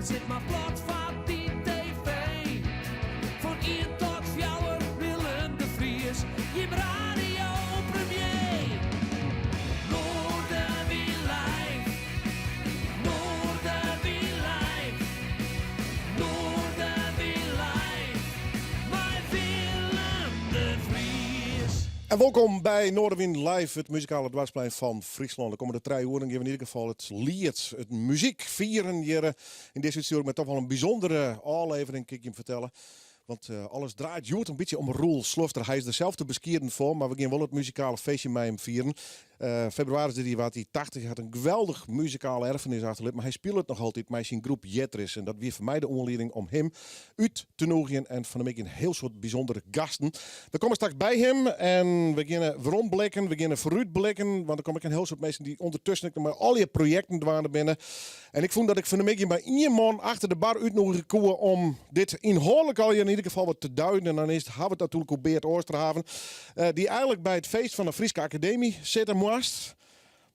Sit mar plat foar dy TV. Fan ien tot fjouwer, Willem de Vries, jim radiopremier. Noardewyn live, Noardewyn live, Noardewyn live, mei Willem de Vries. En wolkom by Noardewyn Live, it muzikale doarpsplein fan Fryslân. De kommende trije oeren gean we yn ieder gefal it liet, it muzyk fieren hjir yn dizze útstjoering mei toch wol in bysûndere ôflevering, kin ik jim fertelle. Want alles draait hjoed in bytsje om Roel Slofstra. Hy is der sels te beskieden foar, mar we gean wol it muzikale feestje mei him fieren. Febrewaris dit jier waard hy 80, hy hat in geweldich muzikale erfenis achterlitten, mar hy spilet noch altyd mei syn groep Jetris. En dat wie foar my de oanlieding om him út te nûgjen en fan 'e middei in hiel soad bysûndere gasten. We komme straks by him en we geane weromblikken, we geane foarútblikken, want der komme ek in hiel soad minsken dy't ûndertusken ek noch mei allegear projekten dwaande binne. En ik fûn dat ik fan 'e middei mar ien man achter de bar útnûgje koe om dit ynhâldlik allegear yn ieder gefal wat te duiden. En dan is it, ha we it natuerlik oer Beart Oosterhaven, dy't eigenlik by it feest fan de Fryske Akademy sitte moast.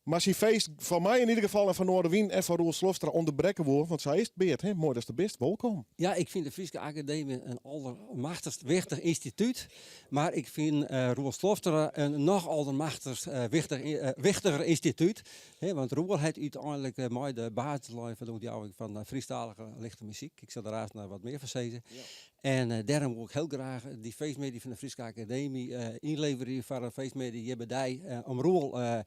Mar syn feest foar my yn ieder gefal en foar Noardewyn en foar Roel Slofstra ûnderbrekke woe, want sa is it, Beart, hè? Moai datst der bist, wolkom. Ja, ik fyn de Fryske Akademy in aldermachtichst wichtich ynstitút, mar ik fyn Roel Slofstra in noch aldermachtichst wichtiger ynstitút. Want Roel hat úteinlik mei de basis lein foar de ûntjouwing fan Frysktalige lichte muzyk. Ik sil der aanst noch wat mear fan sizze. En dêrom wol ik hiel graach dy feestmiddei fan de Fryske Akademy ynleverje foar in feestmiddei hjir by dy om Roel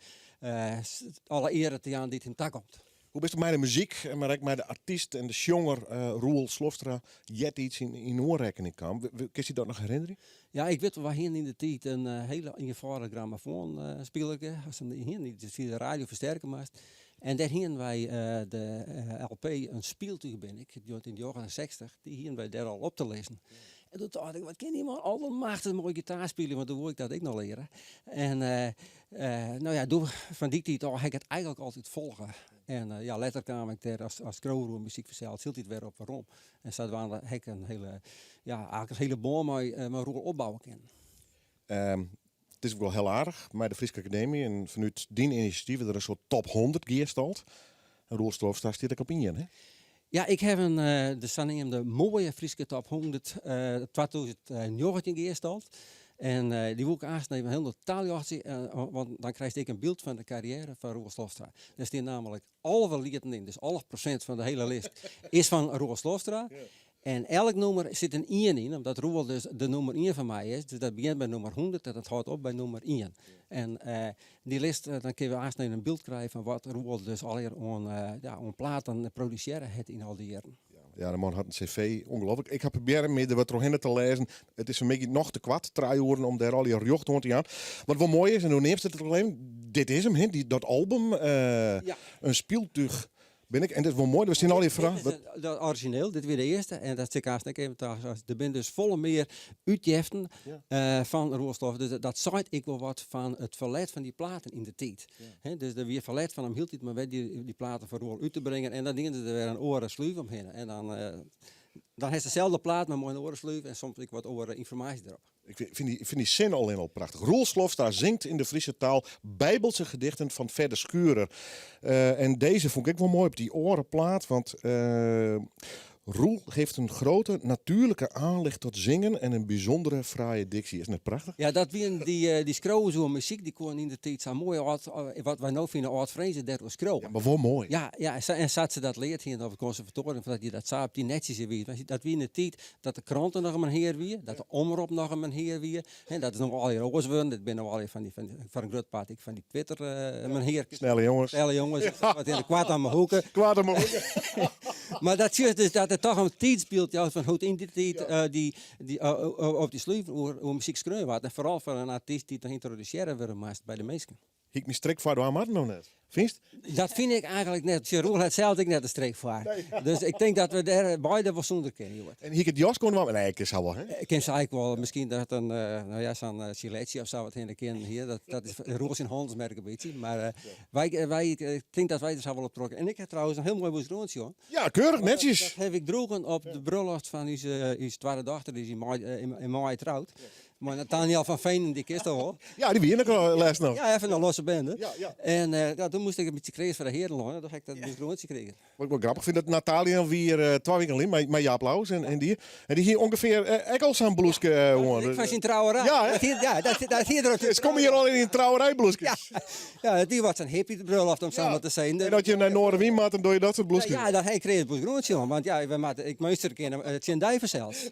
alle eare te jaan dy't him takomt. Hoe bist mei de muzyk, mar ek mei de artyst en de sjonger Roel Slofstra eartiids yn oanrekkening kaam? Kinst dy dat noch herinnerje? Ja, ik wit wol, wy hienen yn de tiid in hiele ienfâldige grammofoanspilerke, dy't fia de radio fersterke moast. En dêr hienen wy de LP In Spyltúch bin ik, yn 69, dy hienen wy dêr al op te lizzen. En doe tocht ik, wat kin dy man aldermachtich moai gitaar spylje, want doe woe ik dat ek noch leare. En no ja, doe, fan dy tiid ôf ha ik it eigenlik altyd folge. En ja, letter kaam ik dêr as skriuwer oer muzyk fansels hieltyd wer op werom. En sadwaande ha ik in hiele, ja, eigentlik in hiele bân mei Roel opbouwe kinnen. It is ek wol hiel aardich mei de Fryske Akademy en fanút dyn inisjatyf is der in soart top 100 gearstald. En Roel Slofstra stiet ek op ien, hè? Ja, ik haw in de saneamde moaie Fryske top 100 2019 gearstald. En dy woe ik aanst even hielendal taljochtsje, want dan krijst ek in byld fan de karriêre fan Roel Slofstra. Der stean namelijk 11 lieten yn, dus 11% fan de hiele list is fan Roel Slofstra. En elk nûmer sit in ien yn, omdat Roel dus de nûmer ien fan my is. Dus dat begjint by nûmer 100 en dat hâldt op by nûmer ien. En dy list, dan kinne we aanst even in byld krije fan wat Roel dus allegear oan, ja, oan platen produsearre hat yn al dy jierren. Ja, de man hat in CV, ongelooflijk. Ik ha probearre my der wat trochhinne te lêzen. It is foar my noch te koart, trije oeren, om dêr allegear rjocht oan te jaan. Wat wol moai is, en do neamst it al even, dit is him, hè, dy, dat album, In spyltúch bin ik. En dat is wol moai, der stean allegear fragen. Dit is dat orizjineel, dit wie de earste. En dat sil ik aanst ek even ta, der binne dus folle mear útjeften fan Roel Slofstra. Dus dat seit ek wol wat fan it ferlet fan dy platen yn de tiid. Dus der wie ferlet fan om hieltyd mar wer dy platen fan Roel út te bringen. En dan dienen se der wer in oare slúf omhinne. En dan, dan hast deselde plaat, mar mei in oare slúf en soms ek wat oare ynformaasje derop. Ik fyn dy sin allinne al prachtich. Roel Slofstra zingt yn de Friese taal Bijbelse gedichten fan Fedde Schurer. En dizze fûn ik ek wol moai op dy oare plaat, want Roel heeft een grote natuurlijke aanleg tot zingen en een bijzondere fraaie dictie. Is net prachtich? Ja, dat wienen dy skriuwers oer muzyk, dy koenen yn de tiid sa moai âld, wat wy no fine âld Freze dêroer skriuwe. Ja, mar wol moai. Ja, ja, en sa't se dat leard hienen op it konservatoarium, dat je dat sa op dy netsjes wiet. Want dat wie yn de tiid dat de krante noch in hear wie, dat de omrop noch in hear wie. Hè, dat is no allegear oars wurden. Dit binne no allegear fan dy, fan dy, foar in grut part ek fan dy Twitter menhearkes. Snelle jonges. Snelle jonges, wat in de koart om 'e hoeke. Koart om 'e hoeke. Mar dat sjochst dus dat it toch in tiidsbyld jout fan hoe't yn dy tiid dy, dy, op dy slúf oer muzyk skreaun waard. En foaral foar in artyst dy't noch yntrodusearre wurde moast by de minsken. Hie ik myn strik foar dwaan moatten of net? Fynst? Dat fyn ik eigenlik net. Sjoch, Roel hat sels ek net de strik foar. Dus ik tink dat we dêr beide wol sûnder kinne hjoed. En hie ik it jaske oan dwaan? Nee, ik kin sa wol, hè? Ik kin sa ek wol. Miskien dat in, no ja, sa'n giletsje of sa wat hinne kinnen hie. Dat is Roel syn hannelsmerk in bytsje. Mar wy, wy, ik tink dat wy der sa wol op troch kinne. En ik ha trouwens in hiel moai boesgroentsje oan. Ja, keurich, netsjes. Dat haw ik droegen op de brulloft fan ús twadde dochter, dy is yn maaie troud. Mei Nathaniel van Veen, dy kinst al wol. Ja, dy wie ek al lêst noch. Ja, even in losse band. Ja, ja. En uh, ja, toen moast ik in bytsje kreas foar de hearen Toen ha ik dat boesgroentsje krigen. Wat ik wol grappich fyn, dat Nathaniel wie uh, twa wiken lyn mei, mei Jaap Louwes en, en dy. En dy hie ûngefear uh, ek al sa'n bloeske uh, oan. Fan syn trouwerij. Ja, dat hie, ja, dat, dat hie er Ze komme hjir al yn trouwerijbloeskes. Ja, ja, dy wat sa'n hippie-brulloft om sa mar te sizzen. En as je nei Noardewyn moatte, dan dogge je dat soart bloeskes. Ja, dan ha ik kreas boesgroentsje oan, want ja, we moatte, ik meunster kinne tsjin dy fansels.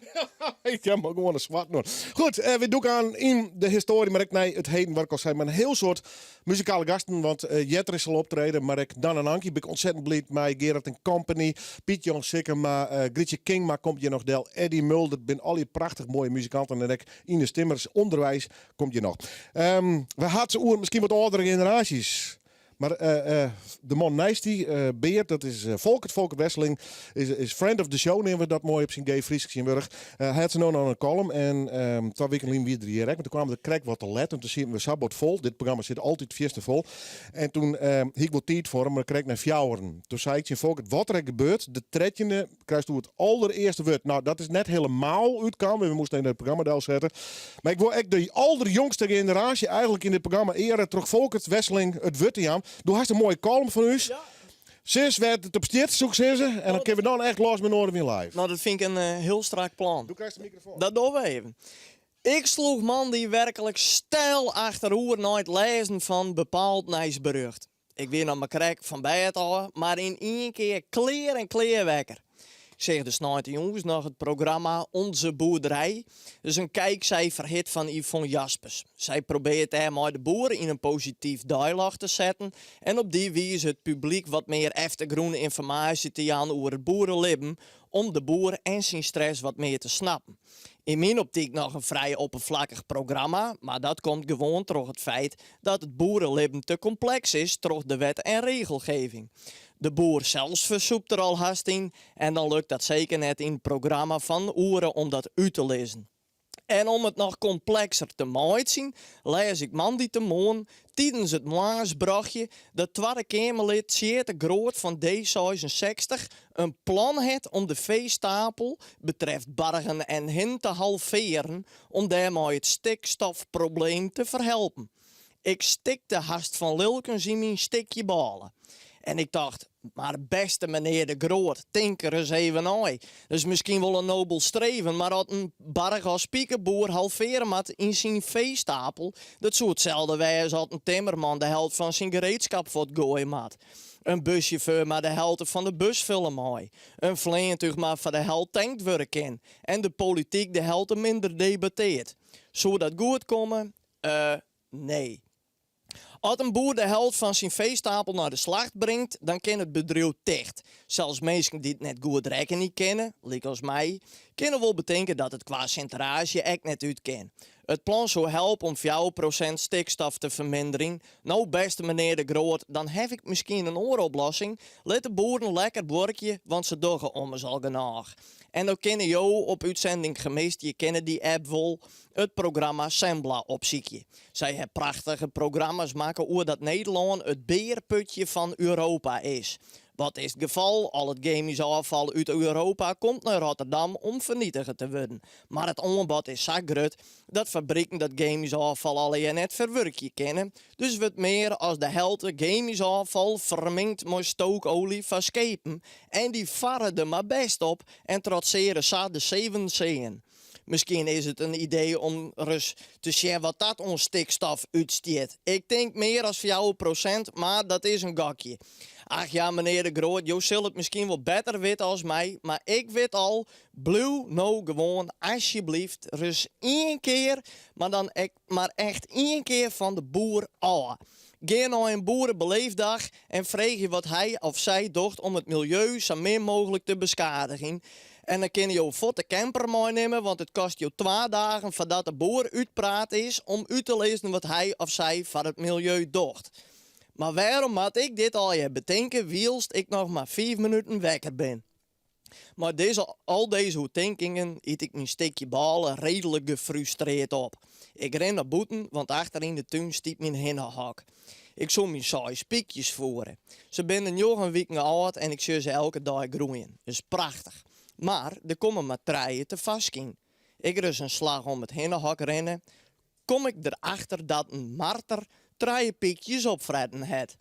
Ja, mar gewoan in swart noch. Goed, eh, we dûke oan yn de histoarje, mar ek nei it heden, wat ik al sei, mei in hiel soad muzikale gasten, want uh, Jetter sil optrede, mar ek Dan en Ankie, bin ik ontzettend bliid mei Gerard en Company, Piet Jan Sikkema, uh, Grietje Kingma komt hjir noch del, Eddie Mulder, bin allegear prachtich moaie muzikanten en ek Ine Stimmers, ûnderweis komt hjir noch. Um, we ha it oer miskien wat âldere generaasjes. Mar de man neist dy, Beart, dat is Folkert, Folkert Wesseling, is, is friend of the show, neame we dat moai op syn geef Frysk tsjintwurdich. Hy hat sa no en dan in column en twa wiken lyn wie er hjir ek, mar toen kaam er krekt wat te let en toen sieten we sa bot fol. Dit programma sit altyd fierste fol. En toen hie ik wol tiid foar him, mar krekt nei fjouweren. Toen sei ik tsjin Folkert, wat der ek gebeurt, de trettjinde krijst it alderearste wurd. No, dat is net hielendal útkaam, we moasten even it programma delsette. Mar ik wol ek de alderjongste generaasje eigenlik yn dit programma eare troch Folkert Wesseling it wurd te jaan. Do hast in moaie column fan ús. Ja. Sis wêr't it op stiet, soe ik sizze. En dan kinne we dan echt los mei Noardewyn Live. No, dat fyn ik in hiel strak plan. Do krijst de mikrofoan. Dat dogge we even. Ik sloech moandei werklik steil achteroer nei it lêzen fan bepaald nijsberjocht. Ik wie noch mar krekt fan bêd ôf, mar yn ien kear klear en klear wekker. Ik seach de sneintejûns noch it programma Onze Boerderij. Dat is in kijkcijferhit fan Yvonne Jaspers. Sy probearret dêrmei de boer yn in posityf deiljocht te setten en op dy wize it publyk wat mear eftergrûnynformaasje te jaan oer it boerelibben om de boer en syn stress wat mear te snappen. Yn myn optyk noch in frij opperflakkich programma, mar dat komt gewoan troch it feit dat it boerelibben te kompleks is troch de wet en regelgeving. De boer sels fersûpt der al hast yn en dan lukt dat seker net yn in programma fan in oere om dat út te lizzen. En om it noch komplekser te meitsjen, lês ik moandeitemoarn tidens it moarnsbrochje dat Twadde Keamerlid Tjeerd de Groot fan D66 in plan hat om de feestapel, betreft bargen en hin, te halvearen om dêrmei it stikstofprobleem te ferhelpen. Ik stikte hast fan lilkens yn myn stikje bôle. En ik tocht, mar bêste menear De Groot, tink ris even nei. Dat is miskien wol in nobel streven, mar as in barch as pikeboer halveare moat yn syn feestapel, dat soe itselde wêze as in timmerman de helte fan syn gereedskap fuortgoaie moat. In bussjauffeur mar de helte fan de bus fulle mei. In fleantúch mar foar de helte tankt wurde kin. En de polityk de helte minder debatteart. Soe dat goed komme? Uh, nee. As in boer de helte fan syn feestapel nei de slacht bringt, dan kin it bedriuw ticht. Sels minsken dy't net goed rekkenje kinne, lykas my, kinne wol betinke dat it kwa sinteraazje ek net út kin. It plan soe helpe om 4% stikstof te ferminderjen. No, bêste menear De Groot, dan haw ik miskien in oare oplossing. Lit de boeren lekker buorkje, want se dogge ommers al genôch. En dan kinne jo op Uitzending Gemist, je kenne dy app wol, it programma Zembla opsykje. Sy ha prachtige programma's makke oer dat Nederlân it beerputje fan Europa is. Wat is it gefal? Al it gemysk ôffal út Europa komt nei Rotterdam om fernietige te wurden. Mar it oanbod is sa grut dat fabriken dat gemysk ôffal allegear net ferwurkje kinne. Dus wurdt mear as de helte gemysk ôffal fermingd mei stookolie foar skepen en dy farre der mar bêst op en trotseare sa de seven seeën. Miskien is it in idee om ris te sjen wat dat oan stikstof útstjit. Ik tink mear as 4%, mar dat is in gokje. Ach ja, menear De Groot, jo sille it miskien wol better witte as my, mar ik wit al, bliuw no gewoan asjebleaft ris ien kear, mar dan ek mar echt ien kear fan de boer ôf. Gean nei in boerebeleefdag en freegje wat hy of sy docht om it miljeu sa min mooglik te beskadigjen. En dan kinne jo fuort de camper meinimme, want it kostet jo twa dagen foardat de boer útpraat is om út te lizzen wat hy of sy foar it miljeu docht. Mar wêrom moat ik dit allegear betinke wylst ik noch mar fiif minuten wekker bin? Mei dizze, al dizze oertinkingen yt ik myn stikje bôle reedlik gefrustreard op. Ik rin nei bûten, want achter yn de tún stiet myn hinnehok. Ik soe myn seis pykjes foere. Se binne njoggen wiken âld en ik sjoch se elke dei groeien. Is prachtich. Mar der komme mar trije te foarskyn. Ik ris in slach om it hinnehok rinne, kom ik der achter dat in marter trije pykjes opfretten hat.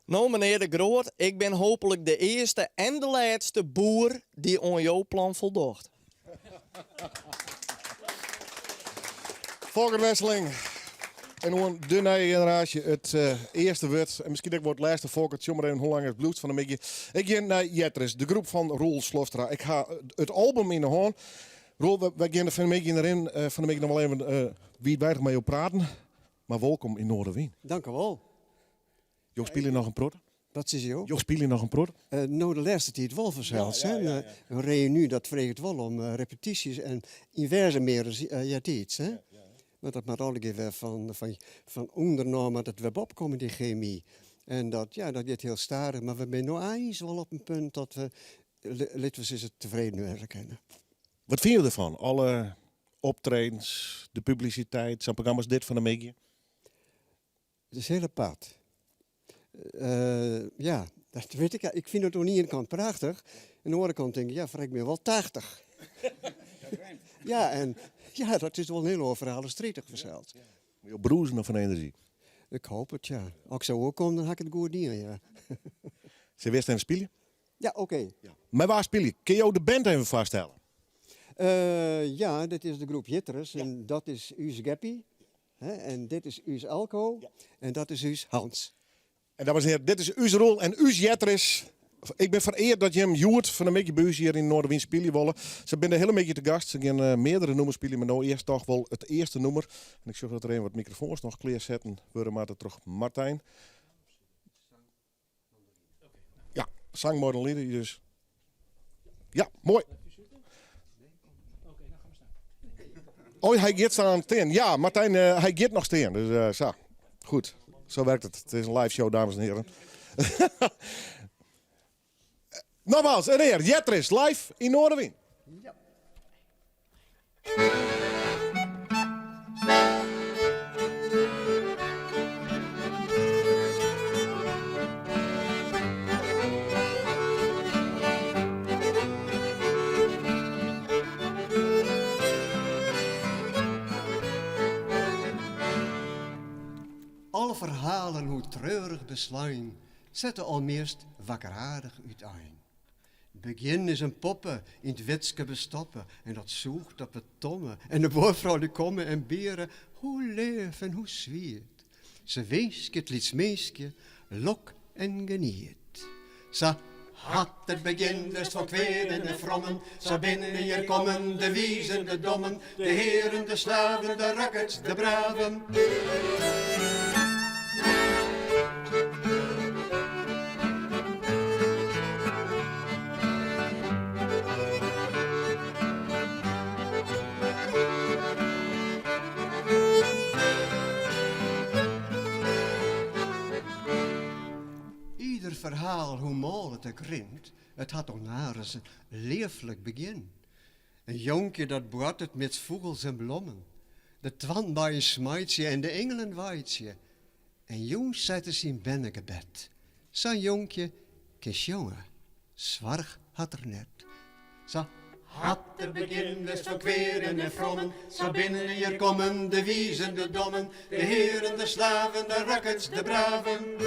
No menear De Groot, ik bin hooplik de earste en de lêste boer dy't oan jo plan foldocht. Folkert Wesseling en oan de nije generaasje it earste wurd en miskien ek wol it lêste. Folkert, sjoch mar even hoe lang it bliuwt fan de middei. Ik gean nei Jetris, de groep fan Roel Slofstra. Ik ha it album yn de hân. Roel, wy gean der fan de middei yn de rin fan de middei noch wol even wiidweidich mei jo praten. Mar wolkom yn Noardewyn. Dank u wol. Jo spylje noch in protte? Wat sizze jo? Jo spylje noch in protte? No, de lêste tiid wol fansels. Ja, ja, ja. In reüny, dat freget wol om repetysjes en yn wêze mear as eartiids. Hè? Want dat moat allegear wer fan ûnderinoar moat it wer opkomme, dy chemy. En dat, ja, dat giet hiel stadich, mar we binne no eins wol op in punt dat we, litte we sizze, tefreden wêze kinne. Wat fine jo derfan? Alle optredens, de publisiteit, sa'n programma as dit fan de middei? It is hiel apart. Ja, dat wit ik. Ik fyn it oan de iene kant prachtich, oan de oare kant tink ik, ja, frek, ik bin wol 80. Ja, en ja, dat is wol in hiel oar ferhaal as 30 fansels. Mar jo brûze noch fan enerzjy? Ik hoop it, ja. As ik sa oerkom, dan ha ik it goed dien, ja. Sille we earst even spylje? Ja, oké. Mei wa spylje? Kinne jo de band even foarstelle? Ja, dit is de groep Jitteris en dat is ús Geppie. En dit is ús Elko en dat is ús Hans. En dames en heren, dit is ús Roel en ús Jetris. Ik bin fereard dat jim hjoed fan de middei by ús hjir yn Noardewyn spylje wolle. Se binne de hiele middei te gast. Se gean eh, meardere nûmers spylje, mar no earst toch wol it earste nûmer. En ik sjoch dat der even wat mikrofoans noch klearsetten wurde moatte troch Martijn. Ja, sang mei de lieder dus. Ja, moai. Oh, hy giet staan stean. Ja, Martijn, uh, hy giet noch stean. Dus uh, sa. Goed, zo werkt het. Het is een live show, dames en heren. Nogmaals, en hear, Jetris, live yn Noardewyn. Ja. Alle ferhalen hoe treurich beslein, sette almeast wakkeraardich útein. Begjin is in poppe yn 't witske bestoppe en dat sûcht op 'e tomme en de buorfrou dy komme en biere hoe leaf en hoe swiet. Se winskje it lyts minskje lok en geniet. Sa hat it begjin west fan kweaden en frommen, sa binne hjir kommen de wizen, de dommen, de hearen, de slaven, de rakkers, de braven. Ieder ferhaal, hoe mâl it ek rint, it hat ornaris in leaflik begjin. In jonkje dat boartet mids fûgels en blommen. De toarnbeien smeitsje en de ingelen weitsje. En jûns seit er syn bernegebed. Sa'n jonkje kin sjonge, soarch hat er net. Sa hat it begjin west fan kweaden en frommen, sa binne hjir kommen de wizen, de dommen, de hearen, de slaven, de rakkers, de braven.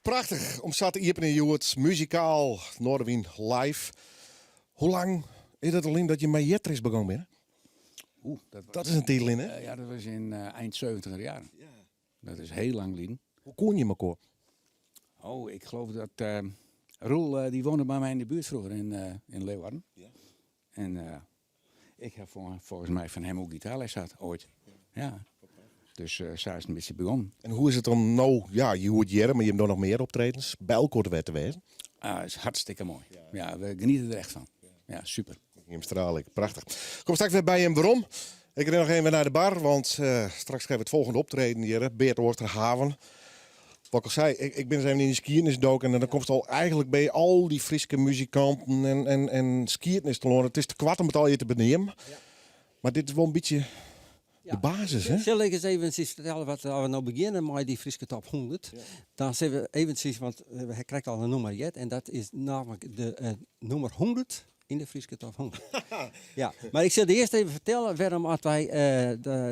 Prachtich om sa te iepenjen hjoed, muzikaal Noardewyn live. Hoe lang is it al lyn dat je mei Jetris begûn binne? Oeh, dat, Dat is in tiid lyn, hè? Ja, dat was in eind 70 jaren. Dat is heel lang lyn. Hoe koene je mekoar? Oh, ik geloof dat. Roel die woonde by my yn de buert froeger yn, yn Leeuwarden. En ik ha folgens my fan him ook gitaarles gehad, ooit. Ja. Dus sa is it in bytsje begonnen. En hoe is it dan no, ja, je hoort jierren, mar je hawwe noch mear optredens, by elkoar wer te wêzen? Ah, is hartstikke moai. Ja, we geniete der echt fan. Ja, super. Jim straal ik, prachtich. Kom straks wer by jim werom. Ik rin noch even nei de bar, want straks krije we it folgjende optreden hjir, Beart Oasterhaven. Wat ik al sei, ik bin ris even yn de skiednis doken en dan komst al eigentlik by al dy Fryske muzikanten en, en, en skiednis telâne. It is te koart om it allegear te beneamen. Mar dit is wol in bytsje de basis, hè? Sil ik ris eventsjes fertelle wat as we no begjinne mei dy Fryske top 100. Dan sille we eventsjes, want we ha krekt al in nûmer heard en dat is namelijk de nûmer 100 yn de Fryske top 100. Ja, mar ik sil dy earst even fertelle wêrom at wy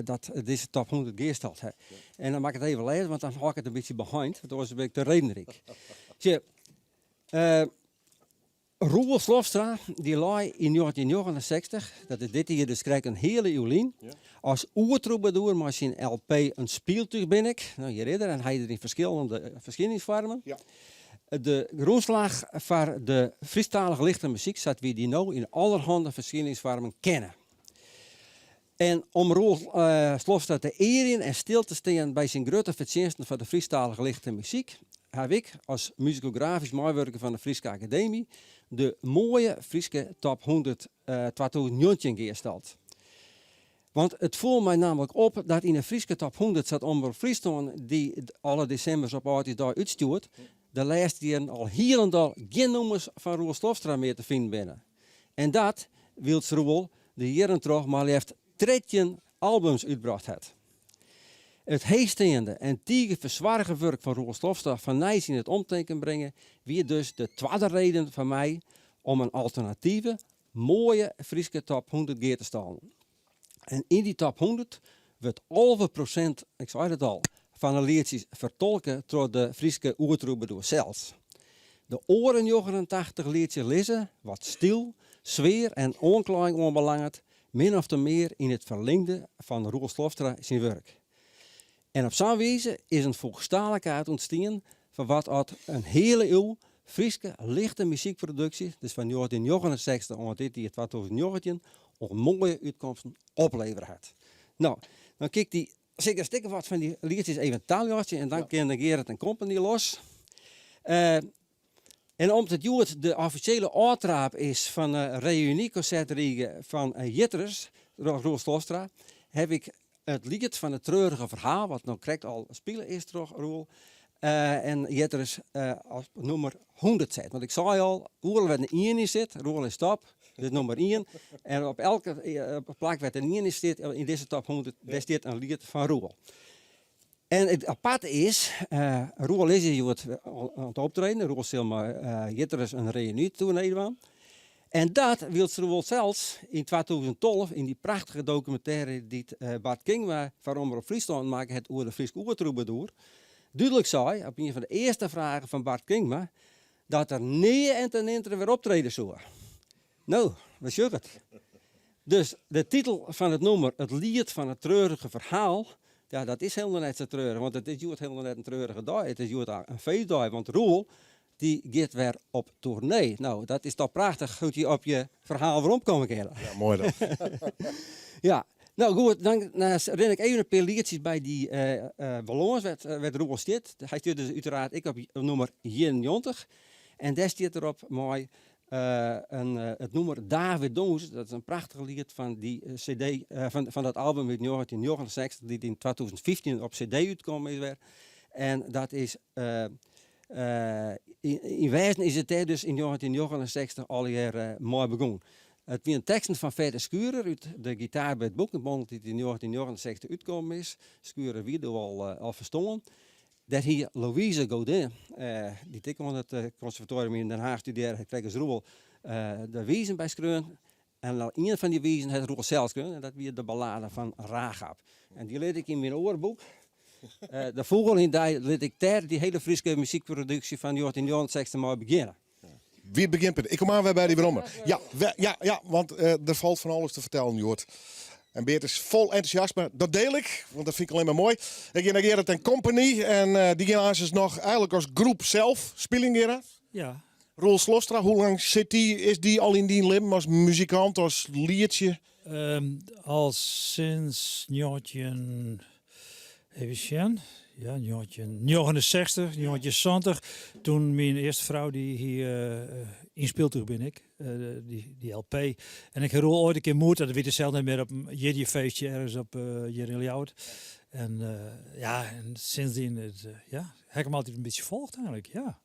dat dizze top 100 gearstald ha. En dan moat ik it even lêze, want dan hâld ik it in bytsje beheind, want oars bin ik te redenryk. Sjoch, Roel Slofstra dy lei yn 1969, dat is dit jier dus krekt in heale iuw lyn, as oertrûbadoer mei syn LP In Spyltúch bin ik, no hjir is er, en hy is der yn ferskillende ferskiningsfoarmen. De grûnslach foar de Frysktalige lichte muzyk sa't wy dy no yn allerhande ferskiningsfoarmen kenne. En om Roel Slofstra te earjen en stil te stean by syn grutte fertsjinsten foar de Frysktalige lichte muzyk, haw ik, as muzikografysk meiwurker fan de Fryske Akademy, de moaie Fryske Top 100 2019 gearstald. Want it foel my nammentlik op dat yn 'e Fryske Top 100 sa't Omrop Fryslân dy alle desimbers op âldjiersdei útstjoert, de lêste jierren al hielendal gjin nûmers fan Roel Slofstra mear te finen binne. En dat wylst Roel de jierren troch mar leafst 13 albums útbrocht hat. It heechsteande en tige fersoarge wurk fan Roel Slofstra fannijs yn it omtinken bringe wie dus de twadde reden foar my om in alternative, moaie Fryske top 100 gear te stallen. En yn dy top 100 wurdt 11 prosint, ik sei it al, fan 'e lietsjes fertolke troch de Fryske oertrûbadoer sels. De oare 89 lietsjes lizze, wat styl, sfear en oanklaaiïng oanbelanget, min ofte mear yn it ferlingde fan Roel Slofstra syn wurk. En op sa'n wize is in foechstalekaart ûntstien fan wat at in heale iuw Fryske lichte muzykproduksje, dus fan 1969 oant dit jier 2019, oan moaie útkomsten oplevere hat. No, dan kin ik dy seker in stik of wat fan dy lietsjes even taljochtsje en dan kin Gerrit en Company los. En om't it hjoed de offisjele ôftraap is fan 'e reünykonsertrige fan Jitris troch Roel Slofstra, haw ik it liet fan it treurige ferhaal, wat no krekt al spile is troch Roel en Jitris, as nûmer 100 set. Want ik sei al, oeral wêr't in ien yn sit, Roel is top, dus nûmer ien. En op elke plak wêr't in ien yn stiet yn dizze top 100, dêr stiet in liet fan Roel. En it aparte is, Roel is hjir hjoed oan it optreden. Roel sil mei Jitris in reünytoernee dwaan. En dat wylst Roel sels yn 2012 yn dy prachtige dokumintêre dy't Bart Kingma foar Omrop Fryslân makke hat oer de Fryske oertrûbadoer, dúdlik sei, op ien fan de earste fragen fan Bart Kingma, dat er nea en te ninter wer optrede soe. No, we sjogge it. Dus de titel fan it nûmer, It liet fan it treurige ferhaal, ja, dat is hielendal net sa treurich, want it is hjoed hielendal net in treurige dei. It is hjoed in feestdei, want Roel dy giet wer op toernee. No, dat is toch prachtich hoe't je op je ferhaal weromkomme kinne. Ja, moai dan. Ja, no goed, dan rin ik even in pear lietsjes by dy bylâns wêr't Roel stiet. Hy stiet dus úteraard ek op nûmer 91 en dêr stiet er op mei it nûmer David Dûns, dat is in prachtich liet fan dy CD, fan dat album út 1969, dy't yn 2015 op CD útkommen is wer. En dat is, yn wêzen is it dêr dus yn 1969 allegear mei begûn. It wienen teksten fan Fedde Schurer út de Gitaar by it Boek, in bondel dy't yn 1969 útkommen is. Schurer wie doe al ferstoarn. Dêr hie Louise Godin, dy't ek oan it konservatoarium yn Den Haag studearre, hat krekt as Roel de wizen by skreaun. En al ien fan dy wizen hat Roel sels skreaun en dat wie de ballade fan Rachab. En dy lit ik yn myn oare boek, De Fûgel yn dy, lit ik dêr dy hiele Fryske muzykproduksje fan 1969 mei begjinne. Wie it begjinpunt. Ik kom aan wer by dy werom. Ja, ja, ja, want der falt fan alles te fertellen hjoed. En Beart is fol entûsjasme. Dat diel ik, want dat fyn ik allinne mar moai. Ik gean nei Gerrit en Company en dy gean aansens noch eigenlik as groep sels spyljen, Gerard. Ja. Roel Slofstra, hoe lang sit dy, is dy al yn dyn libben as muzikant, as lietsje? Al sinds 19, even sjen, ja, 1969, 1970, toen myn earste frou dy hie Yn Spyltúch bin ik, dy LP. En ik ha Roel oait in kear moete, dat wit er sels net mear, op in jierdeifeestje ergens op hjir yn Ljouwert. En ja, en sindsdien ja, ha ik him altyd in bytsje folge eigenlik, ja.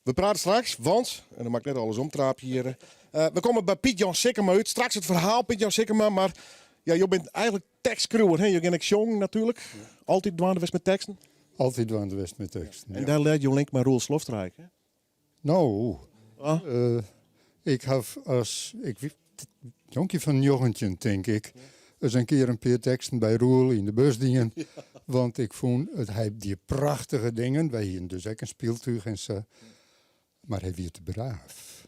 We prate straks, want, en dan moat ik net alles omtraapje hjir, we komme by Piet Jan Sikkema út. Straks it ferhaal Piet Jan Sikkema, mar ja, jo bent eigenlik tekstskriuwer, hè? Jo gean ek sjongen natuerlik. Altyd dwaande west mei teksten? Altyd dwaande west mei teksten, En dêr leit jo link mei Roel Slofstra ek, hè? No, ik haw as ik jonkje fan 19, tink ik, ris in kear in pear teksten by Roel yn de bus dien. Want ik fûn it, hy die prachtige dingen. Wy hienen dus ek in spyltúch en sa. Mar hy wie te braaf.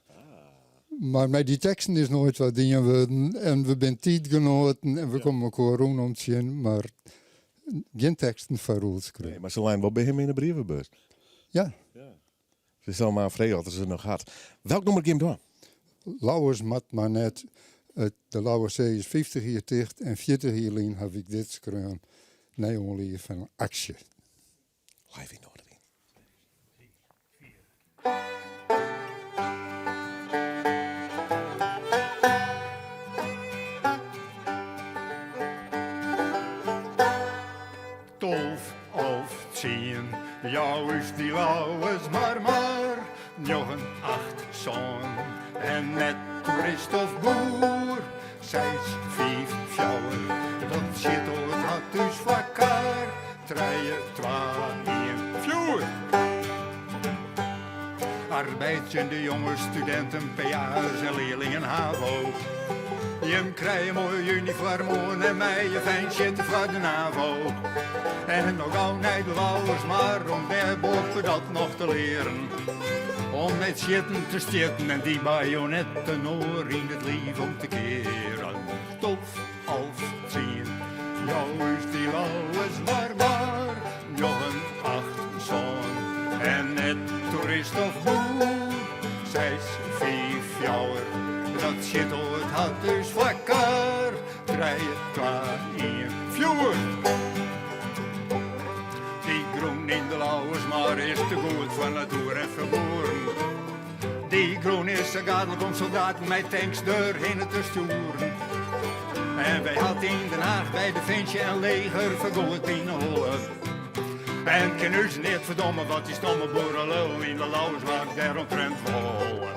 Mar mei dy teksten is noait wat dien wurden en we binne tiidgenoaten en we komme elkoar rûnom tsjin, mar gjin teksten foar Roel skreaun. Nee, mar se leine wol by him yn de brievebus. Ja. Se sil mar frege oft er se noch hat. Welk nûmer gean we dwaan? Lauwers moat mar net. De Lauwerssee is 50 jier ticht en 40 jier lyn haw ik dit skreaun nei oanlieding fan in aksje. Live yn Noardewyn. 12, alf, tsien, jou ús dy Lauwers mar mar. Njoggen, acht, sân, en net toerist of boer. Seis, fiif, fjouwer, dat sjitoart hat ús foarkar. Trije, twa, ien, fjoer! Arbeidzjende jonges, studinten, PA'ers en learlingen havo. Jim krije moai unifoarm oan en meie fijn sjitte foar de NAVO. En noch gau nei de Lauwers mar om dêr boppedat noch te learen. Om net sjitten te stjitten en dy bajonet inoar yn it liif om te kearen. 12, alf, tsien, jou ús dy Lauwers mar mar. Njoggen, acht, sân en net toerist of boer. Seis, fiif, fjouwer, dat sjitoart hat ús foarkar. Trije, twa, ien, fjoer! Dy grûn yn de Lauwersmar is te goed foar natoer en foar boeren. Dy grûn is sa gaadlik om soldaten mei tanks derhinne te stjoeren. En wy hat yn Den Haach by Definsje en leger fergoed yn 'e holle. En kin ús neat ferdomme wat dy stomme boerelullen yn de Lauwersmar dêromtrint wolle.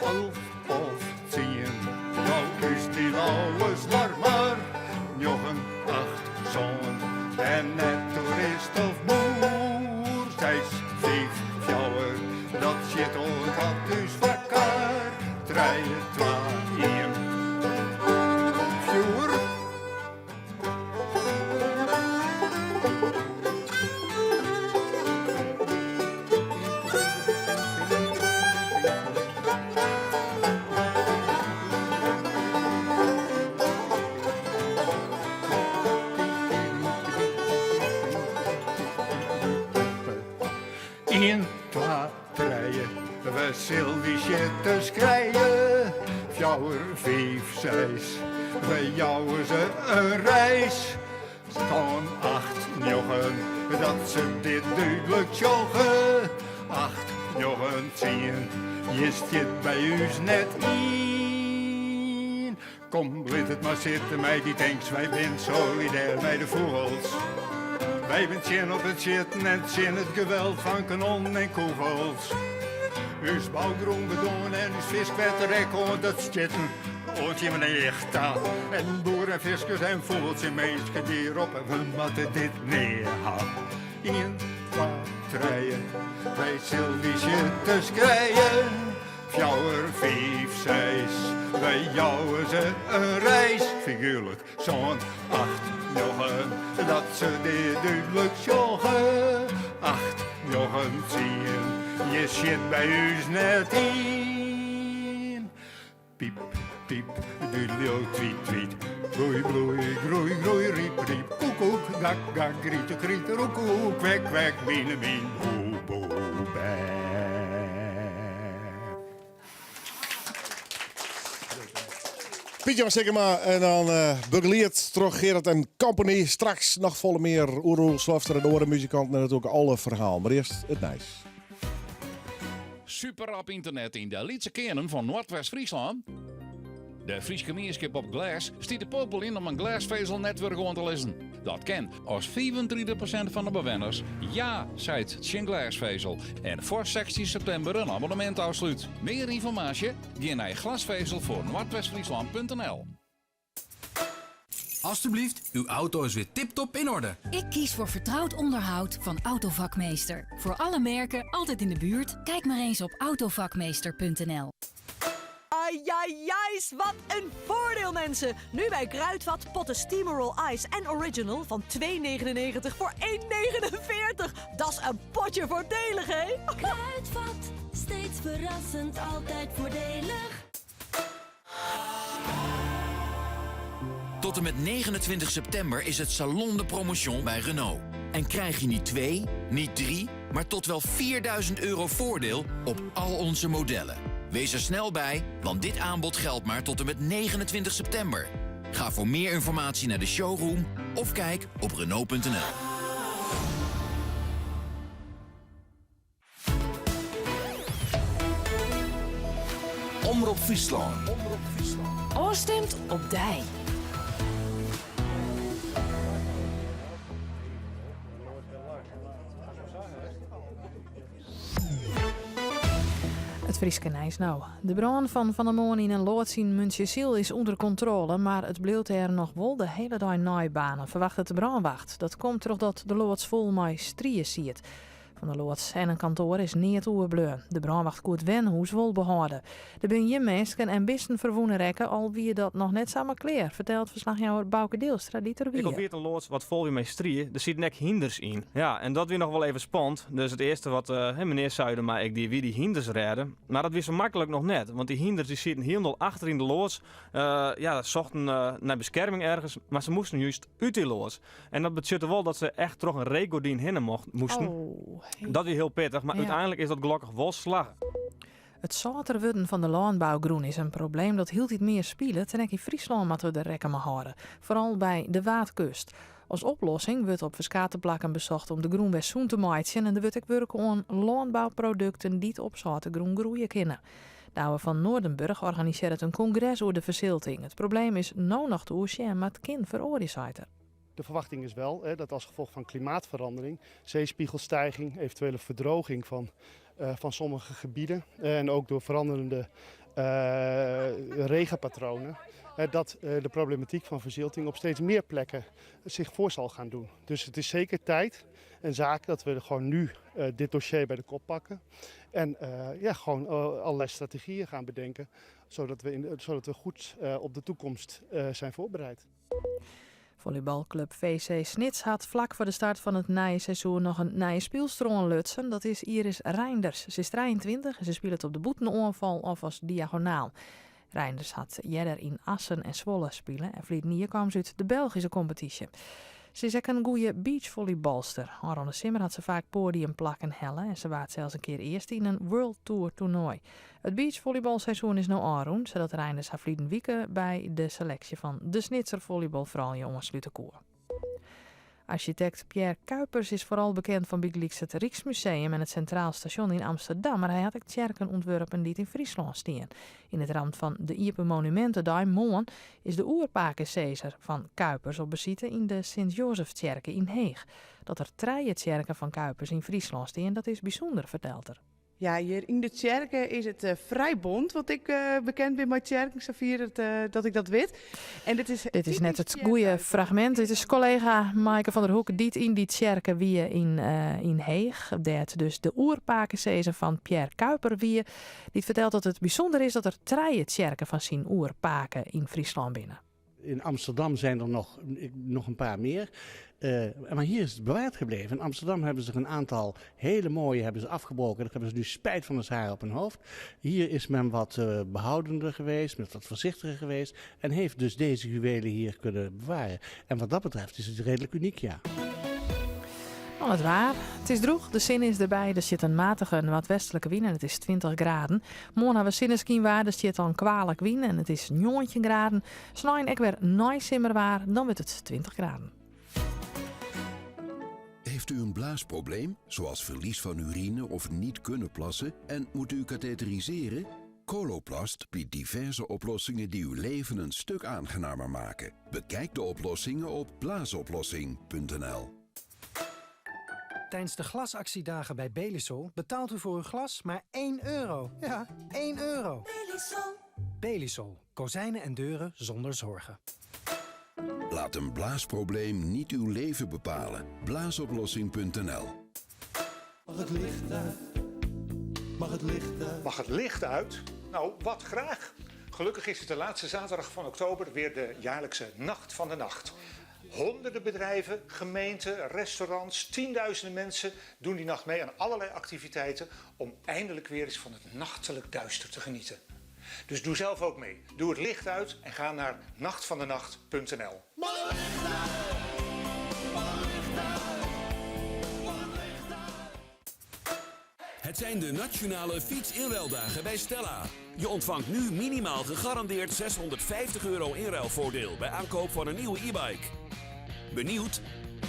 Alf of tsien, jou ús dy Lauwersmar mar. Njoggen, acht, sân en net toerist of boer. Seis, fiif, fjouwer, dat sjitoart hat ús foarkar. Trije, twa, ien, fjoer! Ien, twa, trije, we sil dy sjitters krije. Fjouwer, fiif, seis, we jouwe se in reis. Sân, acht, njoggen, dat se dit dúdlik sjogge. Acht, njoggen, tsien, hjir stiet by ús net ien. Kom, lit it mar sitte mei dy tanks, wy bin solidêr mei de fûgels. Wy bin tsjin op it sjitten en tsjin it geweld fan kanonnen en kûgels. Us bougrûn bedoarn en ús fiskwetter ek oan dat stjitten oant jimme each ta. En boeren en fiskers en fûgels en minsken dy roppe, we moatte dit nea ha. Ien, twa, trije, wy sil dy sjitters krije. Fjouwer, fiif, seis, wy jouwe se in reis. Figuerlik, sân, acht, njoggen, dat se dit dúdlik sjogge. Acht, njoggen, tsien, hjir sjit by ús net ien. Piep, piep, dudeljo, twiet, twiet, bloei, bloei, groei, groei, riep, riep, koekoek, gak, gak, griete, kriete, roekoe, kwek, kwek, mine, mien, boe, boe, bê. Piet Jan Sikkema en dan begelied troch Gerard en Company. Straks noch folle mear oer Roel Slofstra en oare muzikanten en natuerlik alle ferhalen. Mar earst it nijs. Superrap ynternet yn de lytse kearnen fan Noardwest-Fryslân? De Fryske mienskip op glês stiet te popeljen om in glêsfezelnetwurk oan te lizzen. Dat kin as 35% fan de bewenners ja seit tsjin glêsfezel en foar 16 septimber in abonnemint ôfslút. Mear ynformaasje? Gean nei glasvezelvoornoordwestfriesland.nl. Alstublieft, uw auto is weer tiptop in orde. Ik kies voor vertrouwd onderhoud van Autovakmeester. Voor alle merken, altijd in de buurt. Kijk maar eens op autovakmeester.nl. Ai, wat een voordeel mensen! Nu bij Kruidvat potten Steamerol Ice en Original van 2,99 voor 1,49. Dat is een potje voordelig, hè? Kruidvat, steeds verrassend, altijd voordelig. Tot en met 29 september is het Salon de Promotion bij Renault. En krijg je niet 2, niet 3, maar tot wel 4000 euro voordeel op al onze modellen. Wees er snel bij, want dit aanbod geldt maar tot en met 29 september. Ga voor meer informatie naar de showroom of kijk op Renault.nl. Omrop Fryslân. Ofstimd op dy. It Fryske nijs no. De brân fan fan 'e moarn yn in loads yn Muntsjesyl is ûnder kontrôle, mar it bliuwt dêr noch wol de hiele dei neibaarnen, ferwachtet de brânwacht. Dat komt trochdat de loads fol mei strie siet. Fan de loads en in kantoar is neat oerbleaun. De brânwacht koe it wenhûs wol behâlde. Der binne gjin minsken en bisten ferwûne rekke, al wie dat noch net samar klear, fertelt ferslachjouwer Bauke Deelstra dy't der Ek al wie. wie it in loads wat fol wie mei strie, der sieten ek hynders yn. Ja, en dat wie noch wol even spannend. Dus it earste wat menear Zuidema ek die, wie dy hynders rêde. Mar dat wie sa maklik noch net, want dy hynders dy sieten hielendal achter yn de loads. Ja, sochten nei beskerming ergens, mar se moasten just út dy loads. En dat betsjutte wol dat se echt troch in reekgordyn hinne moasten. Oh, Dat wie hiel pittich, mar Ja. úteinlik is dat gelokkich wol slagge. It sâlter wurden fan de lânbougrûn is in probleem dat hieltyd mear spilet en ek yn Fryslân moatte we der rekken mei hâlde, foaral by de Waadkust. As oplossing wurdt op ferskate plakken besocht om de grûn wer sûn te meitsjen en der wurdt ek wurke oan lânbouprodukten dy't op sâlte grûn groeie kinne. Douwe van Noordenburg organisearret in kongres oer de fersilting. It probleem is no noch te oersjen, mar it kin feroarje, seit er. De verwachting is wel hè, dat als gevolg van klimaatverandering, zeespiegelstijging, eventuele verdroging van, uh, van sommige gebieden en ook door veranderende uh, regenpatronen, dat de problematiek van verzilting op steeds meer plekken zich voor zal gaan doen. Dus het is zeker tijd en zaak dat we gewoon nu dit dossier bij de kop pakken en ja, gewoon allerlei strategieën gaan bedenken, zodat we, in, zodat we goed op de toekomst zijn voorbereid. Volleybalclub VC Snits hat flak foar de start fan it nije seizoen noch in nije spylster oanlutsen. Dat is Iris Reinders. Se is 23 en se spilet op de bûtenoanfal of as diagonaal. Reinders hat earder yn Assen en Zwolle spile en ferline jier kaam se út de Belgyske kompetysje. Se is ek in goede beachvolleybalster. Ofrûne simmer hat se faak poadiumplakken helle en se waard sels in kear earste yn in World Tour toernoai. It beachvolleybalseizoen is no ôfrûn, sadat Reinders har ferline wike by de seleksje fan de Snitser follybalfroulju oanslute koe. Arsjitekt Pierre Cuypers is foaral bekend fan bygelyks it Ryksmuseum en it Sintraal Stasjon yn Amsterdam, mar hy hat ek tsjerken ûntwurpen dy't yn Fryslân stean. Yn it ramt fan de Iepen Monumintedei moarn is de oerpakesizzer fan Cuypers op besite yn de Sint-Jozeftsjerke yn Heech. Dat der trije tsjerken fan Cuypers yn Fryslân stean, dat is bysûnder, fertelt er. Ja, hjir yn de tsjerke is it frij bont, wat ik bekend bin mei tsjerken, safier dat ik dat wit. En dit is Dit is net it goede fragmint. Dit is kollega Maaike van der Hoek dy't yn dy tsjerke wie yn, yn Heech, dêr't dus de oerpakesizzer fan Pierre Cuyper wie, dy't fertelt dat it bysûnder is dat der trije tsjerken fan syn oerpake yn Fryslân binne. In Amsterdam zijn er nog, nog een paar meer. Uh, maar hier is het bewaard gebleven. In Amsterdam hebben ze er een aantal hele mooie hebben ze afgebroken. Daar hebben ze nu spijt van het haar op hun hoofd. Hier is men wat uh, behoudender geweest, met wat voorzichtiger geweest. En heeft dus deze juwelen hier kunnen bewaren. En wat dat betreft is het redelijk uniek, ja. Dan it waar. It is drûch, de sinne is derby, der stiet in matige noardwestlike wyn en it is 20 graden. Moarn ha we sinneskynwaar, der stiet dan kwalik wyn en it is 19 graden. Snein ek wer neisimmerwaar, dan wurdt it 20 graden. Heeft u een blaasprobleem, zoals verlies van urine of niet kunnen plassen en moet u katheteriseren? Coloplast biedt diverse oplossingen die uw leven een stuk aangenamer maken. Bekijk de oplossingen op blaasoplossing.nl. Tijdens de glasactiedagen bij Belisol betaalt u voor uw glas maar 1 euro. Ja, 1 euro. Belisol. Belisol. Kozijnen en deuren zonder zorgen. Laat een blaasprobleem niet uw leven bepalen. Blaasoplossing.nl Mag het licht uit? Mag het licht uit? Mag het licht uit? Nou, wat graag. Gelukkig is het de laatste zaterdag van oktober weer de jaarlijkse Nacht van de Nacht. Honderden bedrijven, gemeenten, restaurants, tienduizenden mensen doen die nacht mee aan allerlei activiteiten om eindelijk weer eens van het nachtelijk duister te genieten. Dus doe zelf ook mee. Doe het licht uit en ga naar nachtvandenacht.nl. Het zijn de nationale fietsinruildagen bij Stella. Je ontvangt nu minimaal gegarandeerd 650 euro inruilvoordeel bij aankoop van een nieuwe e-bike. Benieuwd?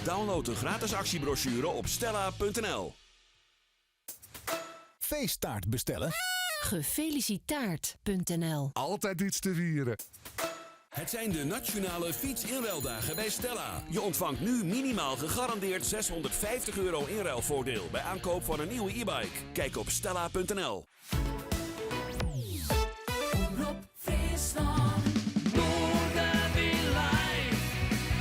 Download de gratis actiebrochure op stella.nl. Feesttaart bestellen? Gefelicitaard.nl Altijd iets te vieren. Het zijn de nationale fietsinruildagen bij Stella. Je ontvangt nu minimaal gegarandeerd 650 euro inruilvoordeel bij aankoop van een nieuwe e-bike. Kijk op stella.nl. Omrop Fryslân. Noardewyn live.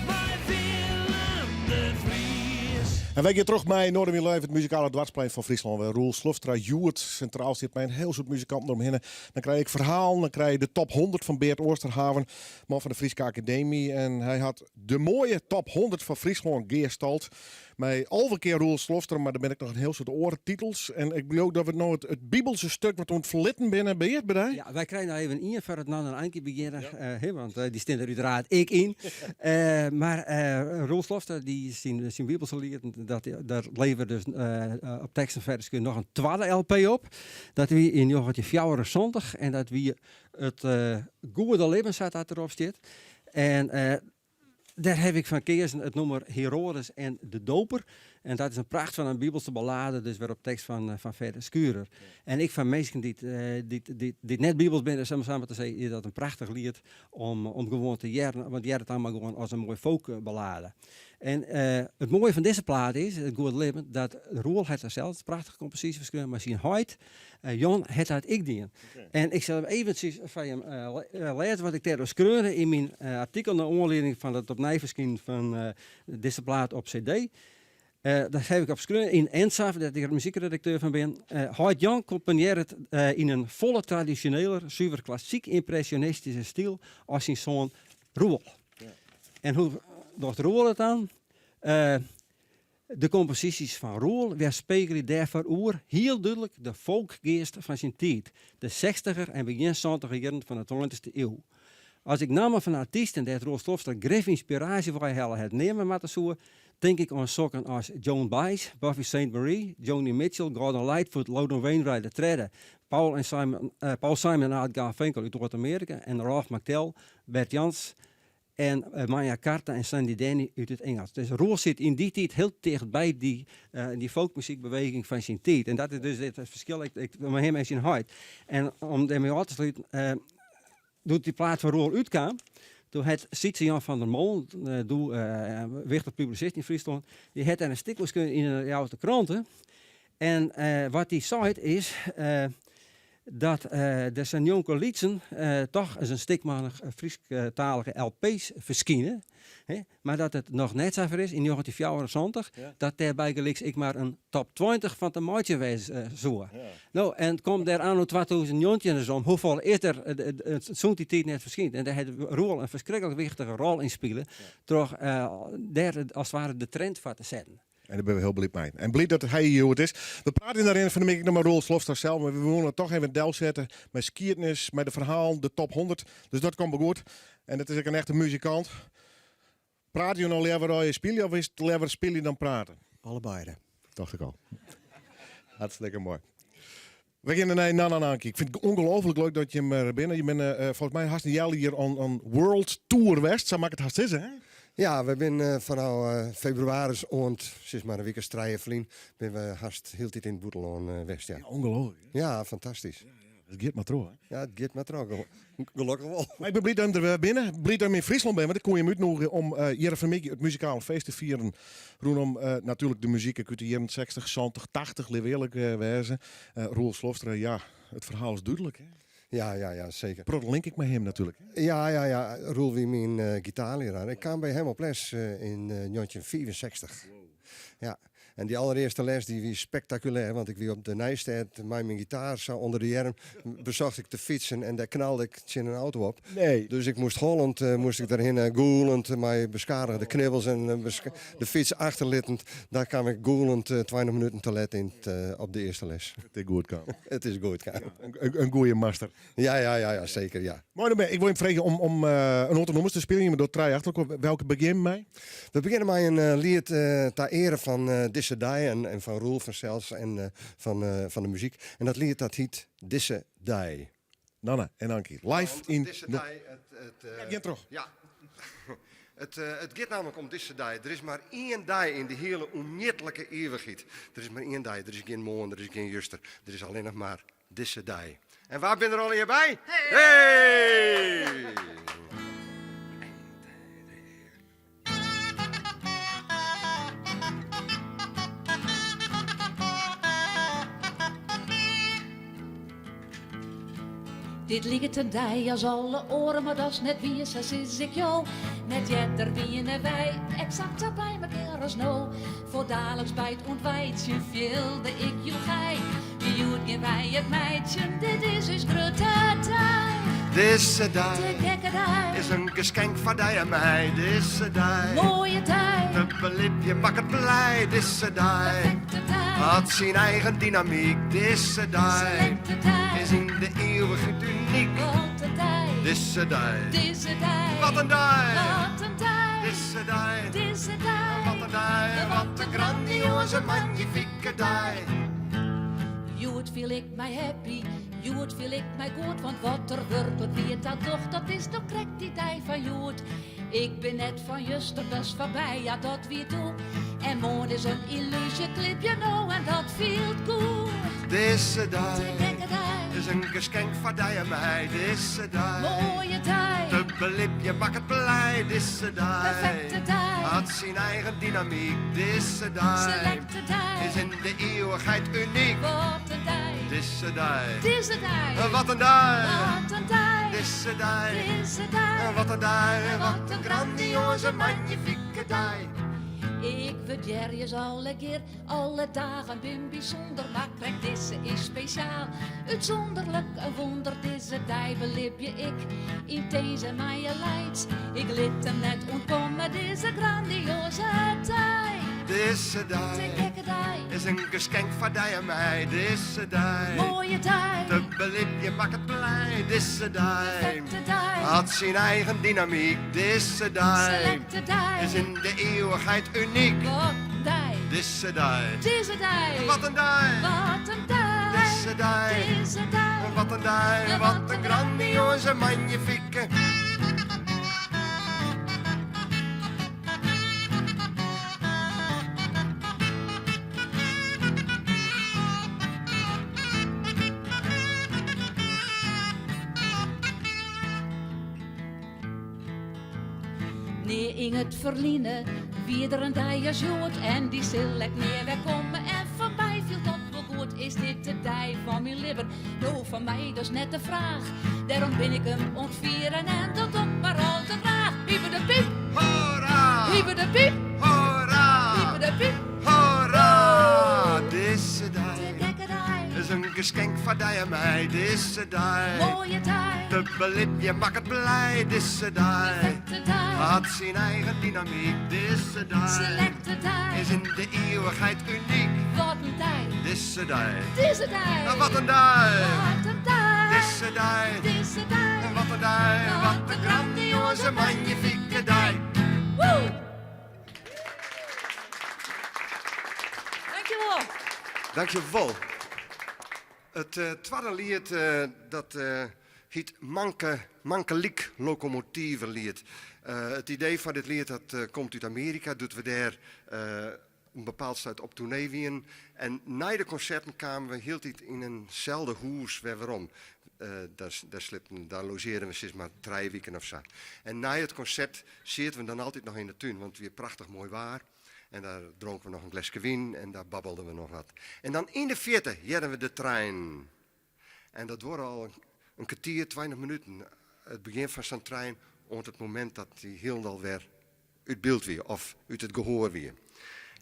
Mei Willem de Vries. En wy gean troch mei Noardewyn Live, it muzikale doarpsplein fan Fryslân. Wêr Roel Slofstra hjoed sintraal stiet mei in hiel soad muzikanten deromhinne. Dan krij ik ferhalen, dan krij je de top 100 fan Beart Oosterhaven, man fan de Fryske Akademy. En hy hat de moaie top 100 fan Fryslân gearstald. Mei 11 kear Roel Slofstra, mar der binne ek noch in hiel soad oare titels. En ik leau dat we no it, it Bibelse stik wat oan it ferlitten binne, Beart, by dy? Ja, wy krije noch even ien foar it Nan en Ankie begjinne, eh, want eh, dy stean der úteraard ek yn. Eh, mar eh, Roel Slofstra, dy syn, syn Bibelse lieten, dat, dêr levere dus eh, op teksten fan Fedde noch in twadde LP op. Dat wie yn 1974 en dat wie it eh, Goede Libben, sa't dat derop stiet. En eh, dêr haw ik fan keazen it nûmer Herodes en de Doper. En dat is in pracht fan in Bibelse ballade, dus wer op tekst fan, eh, fan Fedde Schurer. En ek foar minsken dy't, eh, dy't, dy't, dy't net Bibels binne, sil ik mar te sizzen, is dat in prachtich liet om, om gewoan te hearren, want heart it dan mar gewoan as in moaie folkballade. En eh, it moaie fan dizze plaat is, it Goede Libben, dat Roel hat der sels in prachtige komposysje foar skreaun, mar syn heit, eh, Jan, hat dat ek dien. En ik sil eventsjes foar jim eh, lêze wat ik dêroer skreaun yn myn artikel nei oanlieding fan it opnij ferskinen fan dizze plaat op CD. Uh, dêr haw ik op skreaun yn Ensafh, dêr't ik muzykredakteur fan bin. Uh, heit Jan komponearret uh, yn in folle tradisjoneler, suver klassyk ympresjonistyske styl as syn soan Roel. En hoe docht Roel it dan? Uh, de komposysjes fan Roel wjerspegelje dêrfoaroer hiel dúdlik de folkgeast fan syn tiid, de sechstiger en begjin santiger jierren fan de tweintichste iuw. As ik nammen fan artysten dêr't Roel Slofstra grif ynspiraasje wei helle hat neame moatte soe, tink ik oan sokken as Joan Baez, Buffy Sainte Marie, Joni Mitchell, Gordon Lightfoot, Loudon Wainwright de tredde, Paul, en Simon, uh, Paul Simon en Art Garfunkel út Noard-Amearika en Ralph McTell, Bert Jansch en uh, Maya Carter en Sandy Denny út it Ingelsk. Dus Roel sit yn dy tiid hiel ticht by dy, uh, dy folkmuzykbeweging fan syn tiid. En dat is dus it ferskil ik, ik, mei him en syn heit. En om dêrmei ôf te sluten, uh, doe't dy plaat fan Roel útkaam, doe hat Sytse Jan van der Molen, uh, doe uh, wichtich publisist yn Fryslân, dy hat dêr in stik oer skreaun yn de Ljouwerter Krante. En uh, wat dy seit is uh, dat uh, der sa njonkelytsen uh, toch ris in stikmannich Frysktalige LP's ferskine, hè, mar dat it noch net safier is yn 1974 ja. dat dêr bygelyks ek mar in top 20 fan te meitsjen wêze uh, soe. Ja. No, en kom dêr anno 2019 ris om, hoefolle is der sûnt dy tiid net ferskynd? En dêr hat Roel in ferskriklik wichtige rol yn spile, ja. troch dêr as it ware de trend foar te setten. En dêr binne we hiel bliid mei. En bliid dat hy hjir hjoed is. We prate yn de rin fan de middei noch mei Roel Slofstra sels, mar we woene it toch even delsette mei skiednis, mei de ferhalen, de top 100. Dus dat komt wol goed. En it is ek in echte muzikant. Prate jo no leaver as je spylje of is it leaver spylje dan prate? Allebeide. Tocht ik al. Hartstikke moai. We gean nei Nanne en Ankie. Ik fyn it ongelooflik leuk dat jim der binne. Jim binne folgens my hast in healjier on, on world tour west, sa mei ik it hast sizze, hè? Ja, we binne fanôf febrewaris oant sis mar in wike as trije ferlyn binne we hast hieltyd yn it bûtenlân west, ja. Ja, ongelooflik. Ja, fantastysk. It giet mar troch, hè? Ja, it giet mar troch. Gelokkich wol. Mar ik bin bliid dat jim der wer binne. Bliid dat jim yn Fryslân binne, want ik koe jim útnûgje om hjir fan 'e middei it muzikale feest te fieren rûnom natuerlik de muzyk út de jierren 60, 70, 80, litte we earlik wêze. Roel Slofstra, ja, it ferhaal is dúdlik, hè? Ja, ja, ja, seker. Protte link ik mei him natuerlik. Ja, ja, ja. Roel wie myn gitaarlearaar. Ik kaam by him op les yn 1965. Ja. En dy alderearste les dy wie spektakulêr, want ik wie op de Nijstêd mei myn gitaar sa ûnder de earm, besocht ik te fytsen en dêr knalde ik tsjin in auto op. Nee. Dus ik moast hollend, moast ik derhinne, gûlend mei beskadigde knibbels en de fyts achterlittend. Dêr kaam ik gûlend 20 minuten te let yn op de earste les. It is goed kaam. It is goed kaam. In goede master. Ja, ja, ja, ja, seker, ja. Moai dan, ik wol jim freegje om in oantal nûmers te spyljen. Jim dogge trije achter elkoar. Welke begjinne mei? We begjinne mei in liet ta eare fan dizze dei en fan Roel fansels en fan de muzyk. En dat liet dat hyt Dizze Dei. Nanne en Ankie, live yn... Dizze dei, it, Ja, gean troch. Ja. It giet nammentlik om dizze dei. Der is mar ien dei yn de hiele ûnmjitlike ivichheid. Der is mar ien dei, der is gjin moarn, der is gjin juster. Der is allinnich mar dizze dei. En wa binne der allegear by? Hey! Dit liket in dei as alle oaren, mar dat is net wier, sa sis ik jo. Net earder wiene wy eksakt sa by mekoar as no. Fuortdaliks by it ûntwijtsjen fielde ik joechei. Hjoed gean wy it meitsjen, dit is ús grutte dei. Dizze dei Te gekke dei. is in geskenk foar dy en my. Dizze dei Moaie dei. Te belibjen makket blij. Dizze dei Perfekte dei. hat syn eigen dynamyk. Dizze dei Selekte dei. is yn de ieuwichheid unyk. Wat in dei. Dizze dei. Dizze dei. Wat in dei. Wat in dei. Dizze dei. Dizze dei. Wat in dei. Wat in grandioaze, magnifike dei. Hjoed fiel ik my happy, hjoed fiel ik my goed, want wat der wurklik wie dat docht, dat is no krekt dy dei fan hjoed. Ik bin net fan juster, dat is foarby, ja dat wie doe. En moarn is in yllúzje, 'k libje no en dat fielt goed. Dizze Te dei gekke dei. is in geskenk foar dy en my. Dizze dei Moaie dei. Te belibjen makket blij. Dizze dei Perfekte dei. hat syn eigen dynamyk. Dizze dei Selekte dei. is yn de ieuwichheid unyk. Wat in dei. Dizze dei. Dizze dei. Wat in dei. Wat in dei. Dizze dei. Dizze dei. Wat in dei. Wat in grandioaze, magnifike dei. Ik wurdearje se allegear, alle dagen bin bysûnder, mar krekt dizze is spesjaal. Útsûnderlik, in wûnder, dizze dei belibje ik yntins en mei lights. Ik lit him net ûntkomme, dizze grandioaze dei. Dizze Te dei gekke dei. is in geskenk foar dy en my. Dizze dei Moaie dei. Te belibjen makket blij. Dizze dei Perfekte dei. hat syn eigen dynamyk. Dizze dei Selekte dei. is yn de ieuwichheid unyk. Wat in dei. Dizze dei. Dizze dei. Wat in dei. Wat in dei. Dizze dei. Dizze dei. Wat in dei. Wat in grandioaze, magnifike. Nea yn it ferline wie der in dei as hjoed en dy sil ek nea wer komme. En foar my fielt dat wol goed, is dit de dei fan myn libben? No, foar my dat is net de fraach. Dêrom bin ik him oan it fieren en dat doch ik mar al te graach. Hyper de piep! Hoera! Hyper de piep! Hoera! Hyper de piep! Hoera! Dizze dei Te gekke dei. is in geskenk foar dy en my. Dizze dei Moaie dei. Te belibjen makket blij. Dizze dei Perfekte dei. hat syn eigen dynamyk. Dizze dei Selekte dei. is yn de ieuwichheid unyk. Wat in dei. Dizze dei. Dizze dei. Wat in dei. Wat in dei. Dizze dei. Dizze dei. Wat in dei. Wat in grandioaze, magnifike dei. Woe! Dankjewol. It twadde liet dat hyt Manke, Mankelyk Lokomotiveliet. It idee foar dit liet dat komt út Amearika doe't we dêr in bepaald stuit op toernee wienen. En nei de konserten kamen we hieltyd yn inselde hûs wer werom. Dêr sliepten, dêr logearden we sis mar trije wiken of sa. En nei it konsert sieten we dan altyd noch yn de tún, want it wie prachtich moai waar. En dêr dronken we noch in gleske wyn en dêr babbelden we noch wat. En dan yn de fierte hearden we de trein. En dat duorre al in kertier, 20 minuten. It begjin fan sa'n trein oant it momint dat dy hielendal wer út byld wie of út it gehoar wie.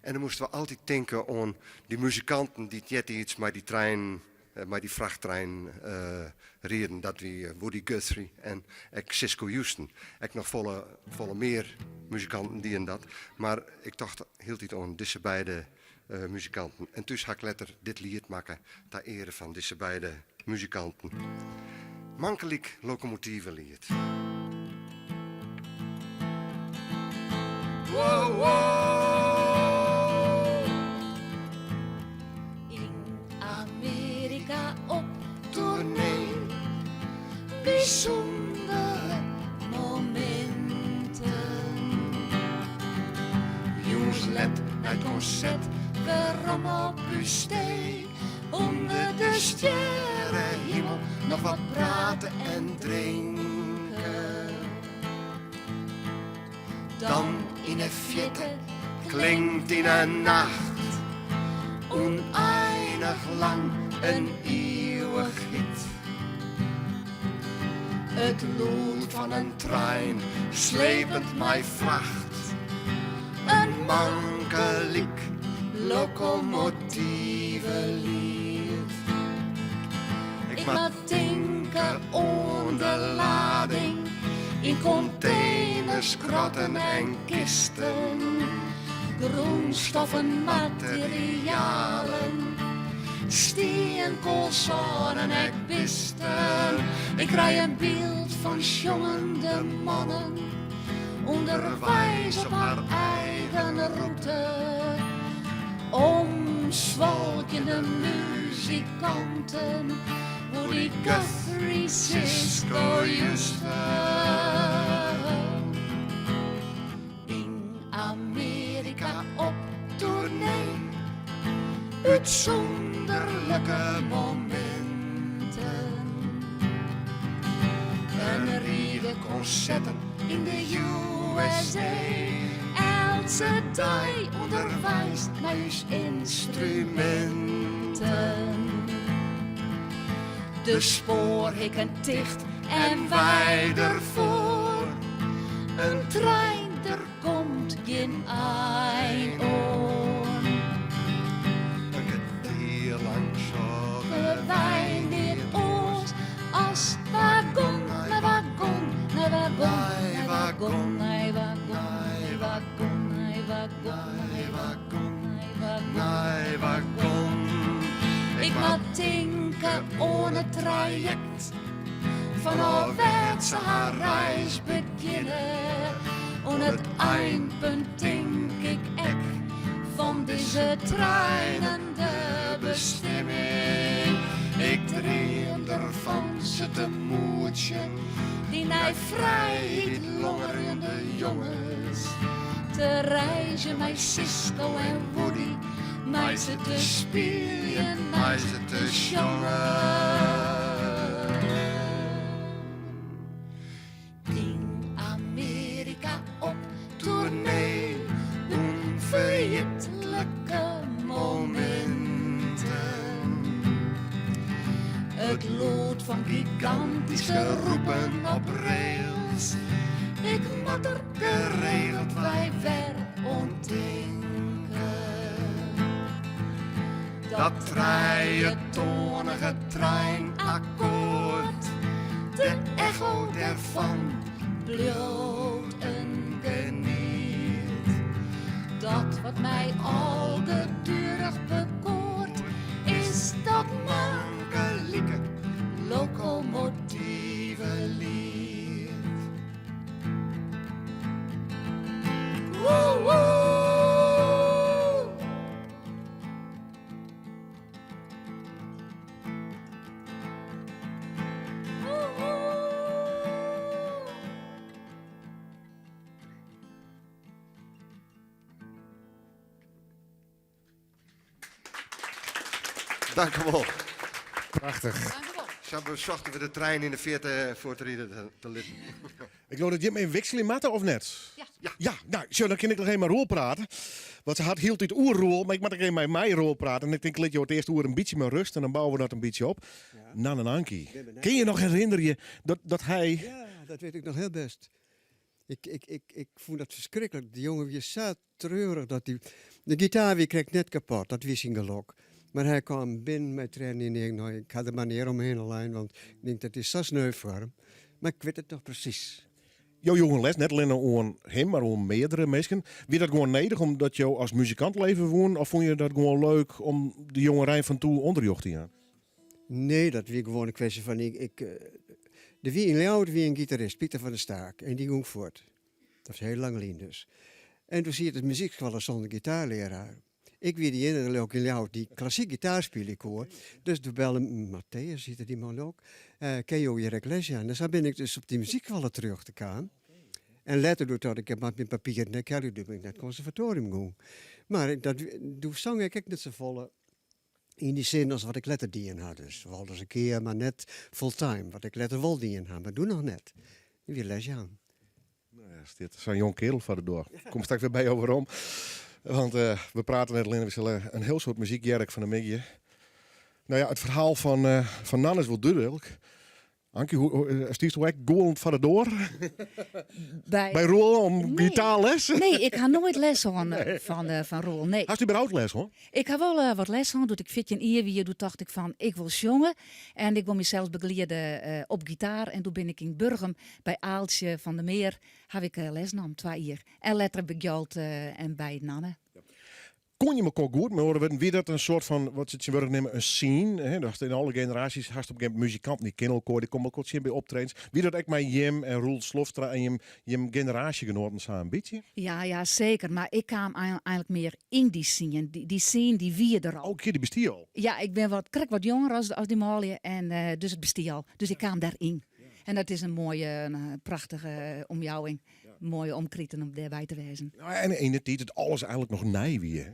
En dan moasten we altyd tinke oan dy muzikanten dy't eartiids mei dy trein, mei dy frachttrein rieden. Dat wie Woody Guthrie en ek Cisco Houston. Ek noch folle, folle mear muzikanten dienen dat. Mar ik tocht hieltyd oan dizze beide muzikanten. En thús ha ik letter dit liet makke ta eare fan dizze beide muzikanten. Mankelyk Lokomotiveliet. Wow, wow. Yn Amearika op toernee, bysûndere mominten. Jûns let nei it konsert, werom op ús stee. Under de stjerrehimel noch wat prate en drinke. Dan yn 'e fierte klinkt yn 'e nacht ûneinich lang in ieuwichheid. It lûd fan in trein slepend mei fracht. In mankelyk lokomotiveliet. Ik moat tinke oan de lading yn konteners, kratten en kisten. Grûnstoffen, materialen, stien, koal, sân en ek bisten. Ik krij in byld fan sjongende mannen ûnderweis op har eigen rûte. Omswalkjende muzikanten, Woody Guthrie, Cisco Houston. Yn Amearika op toernee, útsûnderlike mominten. In rige konserten yn de USA. Eltse dei ûnderweis mei ús ynstruminten. De spoarhikken ticht en wy derfoar. In trein, der komt gjin ein oan. In kertier lang sjogge wy neat oars as wagon nei wagon, nei wagon, nei wagon, nei wagon, nei wagon, nei wagon, nei wagon, nei wagon, nei wagon. Ik moat tinke oan it trajekt fan ôfwêrts se har reis begjinne. Oan it einpunt tink ik ek fan dizze treinen de bestimming. Ik dream derfan se te moetsjen, dy nei frijheid hongerjende jonges. Te reizgjen mei Cisco en Woody, mei se te spyljen, mei se te sjongen. Yn Amearika op toernee, ûnferjitlike mominten. It lûd fan gigantyske roepen op rails. Ik moat der geregeldwei wer oan tinke. Dat trijetoanige treinakkoard, de echo dêrfan bliuwt in geniet. Dat wat my algeduerich bekoart, is dat mankelike lokomotiveliet. Woe, woe! Dankewol. Prachtich. Sa besochten we de trein yn de fierte fuort te riden te litten. Ik leau dat jim even wikselje moatte, of net? Ja. Ja, nou, sjoch, dan kin ik noch even mei Roel prate. Want se hat hieltyd oer Roel, mar ik moat ek even mei my Roel prate. En ik tink, lit jo it earst oer in bytsje mei rêst en dan bouwe we dat in bytsje op. Nan en Ankie. Kin je noch herinnerje dat, dat hy... Ja, dat weet ik noch hiel bêst. Ik, ik, ik, ik fûn dat ferskriklik. Dy jonge wie sa treurich dat dy... De gitaar wie krekt net kapot, dat wie syn gelok. Mar hy kaam binnen mei triennen yn de eagen. No, ik ha der mar in earm omhinne lein, want ik tink dat is sa sneu foar him. Mar ik wit it noch presys. Jo joegen les net allinne oan him, mar oan meardere minsken. Wie dat gewoan nedich omdat jo as muzikant leve woenen of fûnen je dat gewoan leuk om de jongerein fan doe ûnderrjocht te jaan? Nee, dat wie gewoan in kwestje fan ik, ik, der wie yn Ljouwert wie in gitarist, Pieter van der Staak, en dy gong fuort. Dat is hiel lang lyn dus. En doe siet de muzykskoalle sûnder gitaarlearaar. Ik wie de iennige leau ik yn Ljouwert dy't klassyk gitaar spylje koe. Dus doe belle Matthäus, hjitte dy man ek, kin jo hjir ek les jaan? En sa bin ik dus op dy muzykskoalle terjochte kaam. En letter doe tocht ik, ik moat myn papieren net helje, doe bin ik nei it konservatoarium gong. Mar dat, doe song ik ek net safolle yn dy sin as wat ik letter dien ha. Dus wol ris in kear, mar net fulltime. Wat ik letter wol dien ha, mar doe noch net. Ik wie les jaan. Nou ja, stiet sa'n jong kerel foar de doar. Kom straks wer by jo werom. Want eh, we prate net allinne, we sille in hiel soad muzyk hearre fan 'e middei. Nou ja, it ferhaal fan, eh, fan Nan is wol dúdlik. Ankie, hoe, eh, stiesto ek gûlend foar de doar? By, By Roel om Nee. gitaarles? Nee, ik ha noait les hân eh, fan, eh, fan Roel. Nee. Hast überhaupt les hân? Ik ha wol eh, wat les hân. Doe't ik 14 jier wie, doe tocht ik fan ik wol sjonge. En ik wol mysels begeliede eh, op gitaar. En doe bin ik yn Burgum by Aaltsje van der Meer haw ik eh, les nommen, 2 jier. En letter by Gjalt eh, en by Nanne. Koenen jim elkoar goed? Mei oare wurden, wie dat in soart fan, wat se tsjintwurdich neame, in scene? Hè? Datst yn alle generaasjes hast op in gegeven momint muzikanten, dy kenne elkoar, dy komme elkoar tsjin by optredens. Wie dat ek mei jim en Roel Slofstra en jim, jim generaasjegenoaten sa in bytsje? Ja, ja, seker. Mar ik kaam eigenlik mear yn dy scene. Dy, dy scene dy wie der al. Oké, dy bestie al? Ja, ik bin wat, krekt wat jonger as, as dy manlju en eh, dus it bestie al. Dus ik kaam dêryn. En dat is in moaie, in prachtige omjouwing. Moaie omkriten om dêrby te wêzen. Nou, en yn de tiid dat alles eigenlik noch nij wie. Hè?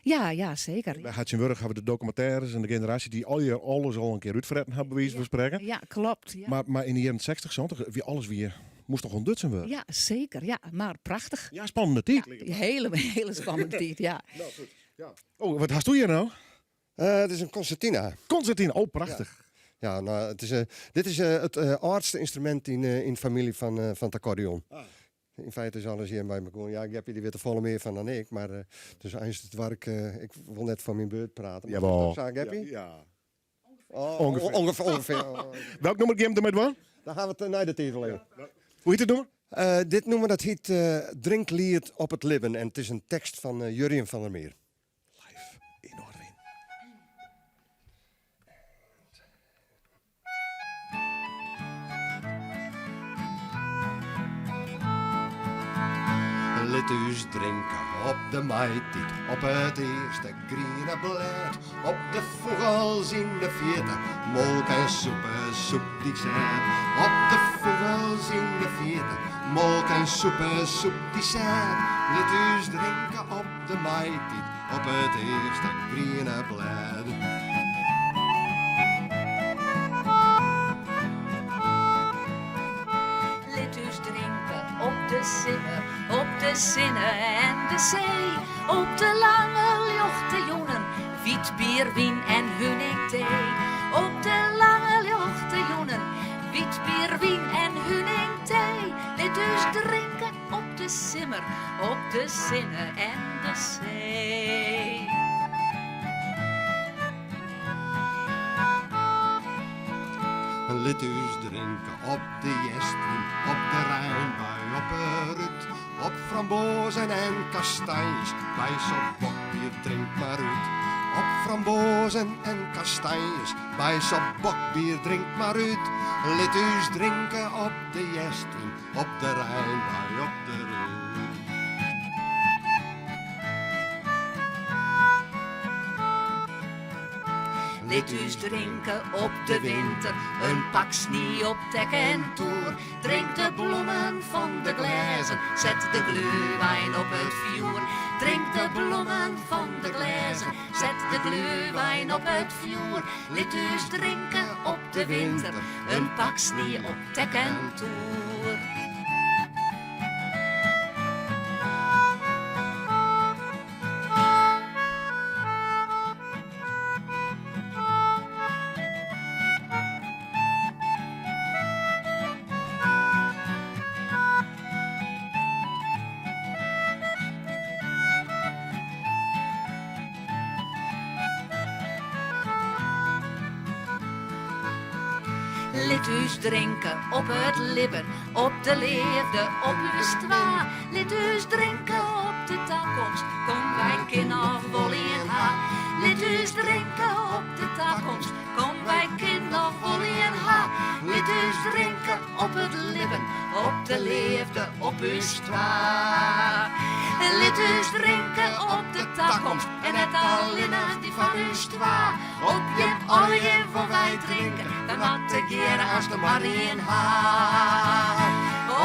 Ja, ja, seker. Wy ha tsjintwurdich hawwe de dokumintêres en de generaasje dy't allegear alles al in kear útfretten hat, by wize fan sprekken. Ja, klopt. Ja. Mar, mar yn de jierren 60, 70 wie alles wie, moast noch ûntdutsen wurde. Ja, seker. Ja, mar prachtich. Ja, spannende tiid. Ja, hele, hele spannende tiid, ja. Nou, goed. Ja. Oh, wat hasto hjir no? Eh, het is een concertina. Concertina, oh prachtich. Ja, ja nou, het is, eh, dit is eh, het eh, âldste ynstrumint yn, eh, yn de famylje fan, eh, fan it akkordeon. Ah. Yn feite is alles hjir by mekoar. Ja, ik heb jullie witte folle mear fan dan ik, mar eh, dus eins it wurk, eh, ik wol net foar myn beurt prate. Maar Jawel. Sa, Gappy? Ja, ja. Oh, Ongefear. Ongefear. ongefear. Welk nûmer gean we dermei dwaan? Dan ha we it nei de titel even. Hoe hjit it nûmer? Eh, dit nûmer dat hjit eh, Drinkliet op it libben en it is in tekst fan eh, Jurjen van der Meer. Live yn Noardewyn. Lit ús drinke op de maitiid, op it earste griene blêd, op de fûgels yn de fierte, molke en sûpe, sûp dy't sêd. Op de fûgels yn de fierte, molke en sûpe, sûp dy't sêd. Lit ús drinke op de maitiid, op it earste griene blêd. Lit ús drinke op de simmer, op de sinne en de see. Op de lange ljochte jûnen, wyt bier, wyn en huningtee. Op de lange ljochte jûnen, wyt bier, wyn en huningtee. Lit ús drinke op de simmer, op de sinne en de see. Lit ús drinke op de hjerstwyn, op de reinbui, op 'e rút, op framboazen en kastanjes, by sop bokbier drink mar út. Op framboazen en kastanjes, by sop bokbier drink mar út. Lit ús drinke op de hjerstwyn, op de reinbui, op de rút. Lit ús drinke op de winter, in pak snie op tek en toer. Drink de blommen fan de glêzen, set de gluwijn op it fjoer. Drink de blommen fan de glêzen, set de gluwijn op it fjoer. Lit ús drinke op de winter, in pak snie op tek en toer. Lit ús drinke op it libben, op de leafde, op ús twa. Lit ús drinke op de takomst, kom wy kinne noch wol ien ha. Lit ús drinke op de takomst, kom wy kinne noch wol ien ha. Lit ús drinke op it libben, op de leafde, op ús twa. Lit ús drinke op de takomst en net allinnich dy fan ús twa. Op jim allegear wol wy drinke, wy moatte gear as der mar ien ha.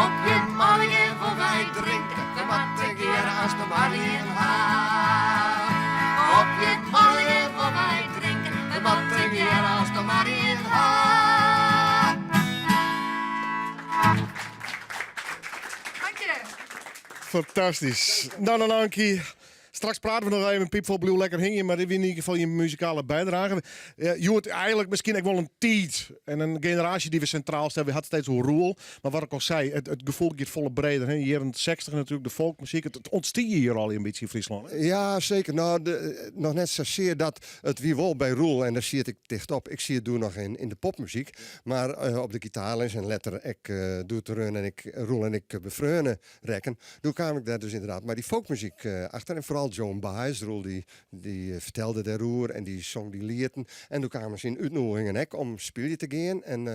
Op jim allegear wol wy drinke, wy moatte gear as der mar ien ha. Op jim allegear wol wy drinke, wy moatte gear as der mar ien ha. Dank je. Fantastysk. Nou, dan Ankie. Straks prate we noch even, Piepfol bliuw lekker hingjen, mar dit wie yn ieder gefal je muzikale bydrage. Hjoed eigenlik miskien ek wol in tiid en in generaasje dy't we sintraal stelle. We ha it steeds oer Roel, mar wat ik al sei, it gefoel giet folle breder. Hè? Jierren 60 natuerlik, de folkmuzyk, it ûntstie hjir al in bytsje yn Fryslân. Hè? Ja, seker. No, de, noch net sasear dat it wie wol by Roel en dêr siet ik ticht op. Ik siet doe noch yn de popmuzyk, mar op de gitaarles en letter ek doe't Run en ik, Roel en ik befreone rekken. Doe kaam ik dêr dus ynderdaad mei dy folkmuzyk achter. En foaral Joan Baez, Roel dy, dy fertelde dêroer en dy song dy lieten. En doe kamen syn útnoegingen ek om spylje te gean en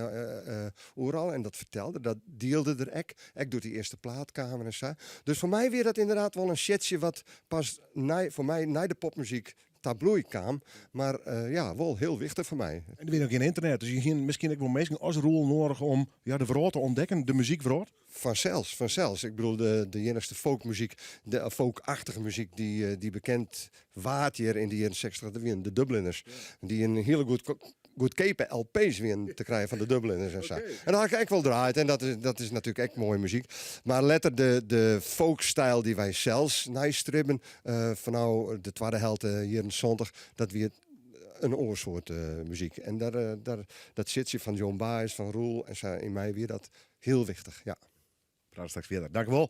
oeral. En dat fertelde, dat dielde er ek. Ek doe't dy earste plaat kamen en sa. Dus foar my wie dat ynderdaad wol in sjetsje wat pas nei, foar my nei de popmuzyk ta bloei kaam. Mar ja, wol hiel wichtich foar my. En der wie noch gjin ynternet, dus je hienen miskien ek wol minsken as Roel noadich om ja, de wrâld te ûntdekken, de muzykwrâld? Fansels, fansels. Ik bedoel, de, de iennichste folkmuzyk, de folkachtige muzyk dy, dy bekend waard hjir yn de jierren 60, dat wienen de Dubliners. Dy in hiele goed, goedkeape LP's wienen te krijen fan de Dubliners en sa. En dat ha ik ek wol draaid en dat is, dat is natuerlik ek moaie muzyk. Mar letter de, de folkstyl dy't wy sels neistribben, uh, fanôf de twadde helte jierren 70, dat wie in oar soart uh, muzyk. En dêr, uh, dêr, dat sjitsje fan Joan Baez, fan Roel en sa, yn my wie dat hiel wichtich, ja. Prate straks fierder. Dank u wol.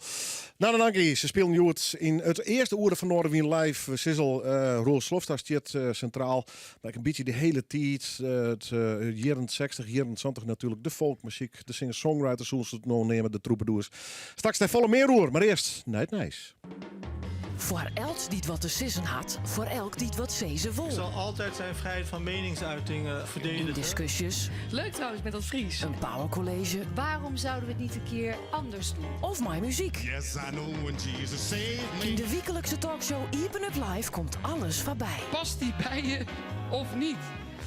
Nou, dan dank Se spilen hjoed yn it earste oere fan Noardewyn Live. Sissel, uh, Roel Slofstra stiet uh, sintraal. Mar ek in bytsje de hiele tiid, uh, it uh, jierren 60, jierren 70 natuerlik. De folkmuzyk, de singer-songwriters, soenen se it no neame, de trûbadoers. Straks dêr folle mear oer, mar earst nei it nijs. Foar elts dy't wat te sizzen hat, foar elk dy't wat sizze wol. Ik zal altijd zijn vrijheid van meningsuiting Yn verdedigen. diskusjes. Leuk trouwens met dat Fries. In powercollege. Waarom zouden we het niet een keer anders doen? Of mei muzyk. Yes, I know when Jesus saved me. Yn de wyklikse talkshow Iepen Up Live komt alles foarby. Past die bij je of niet?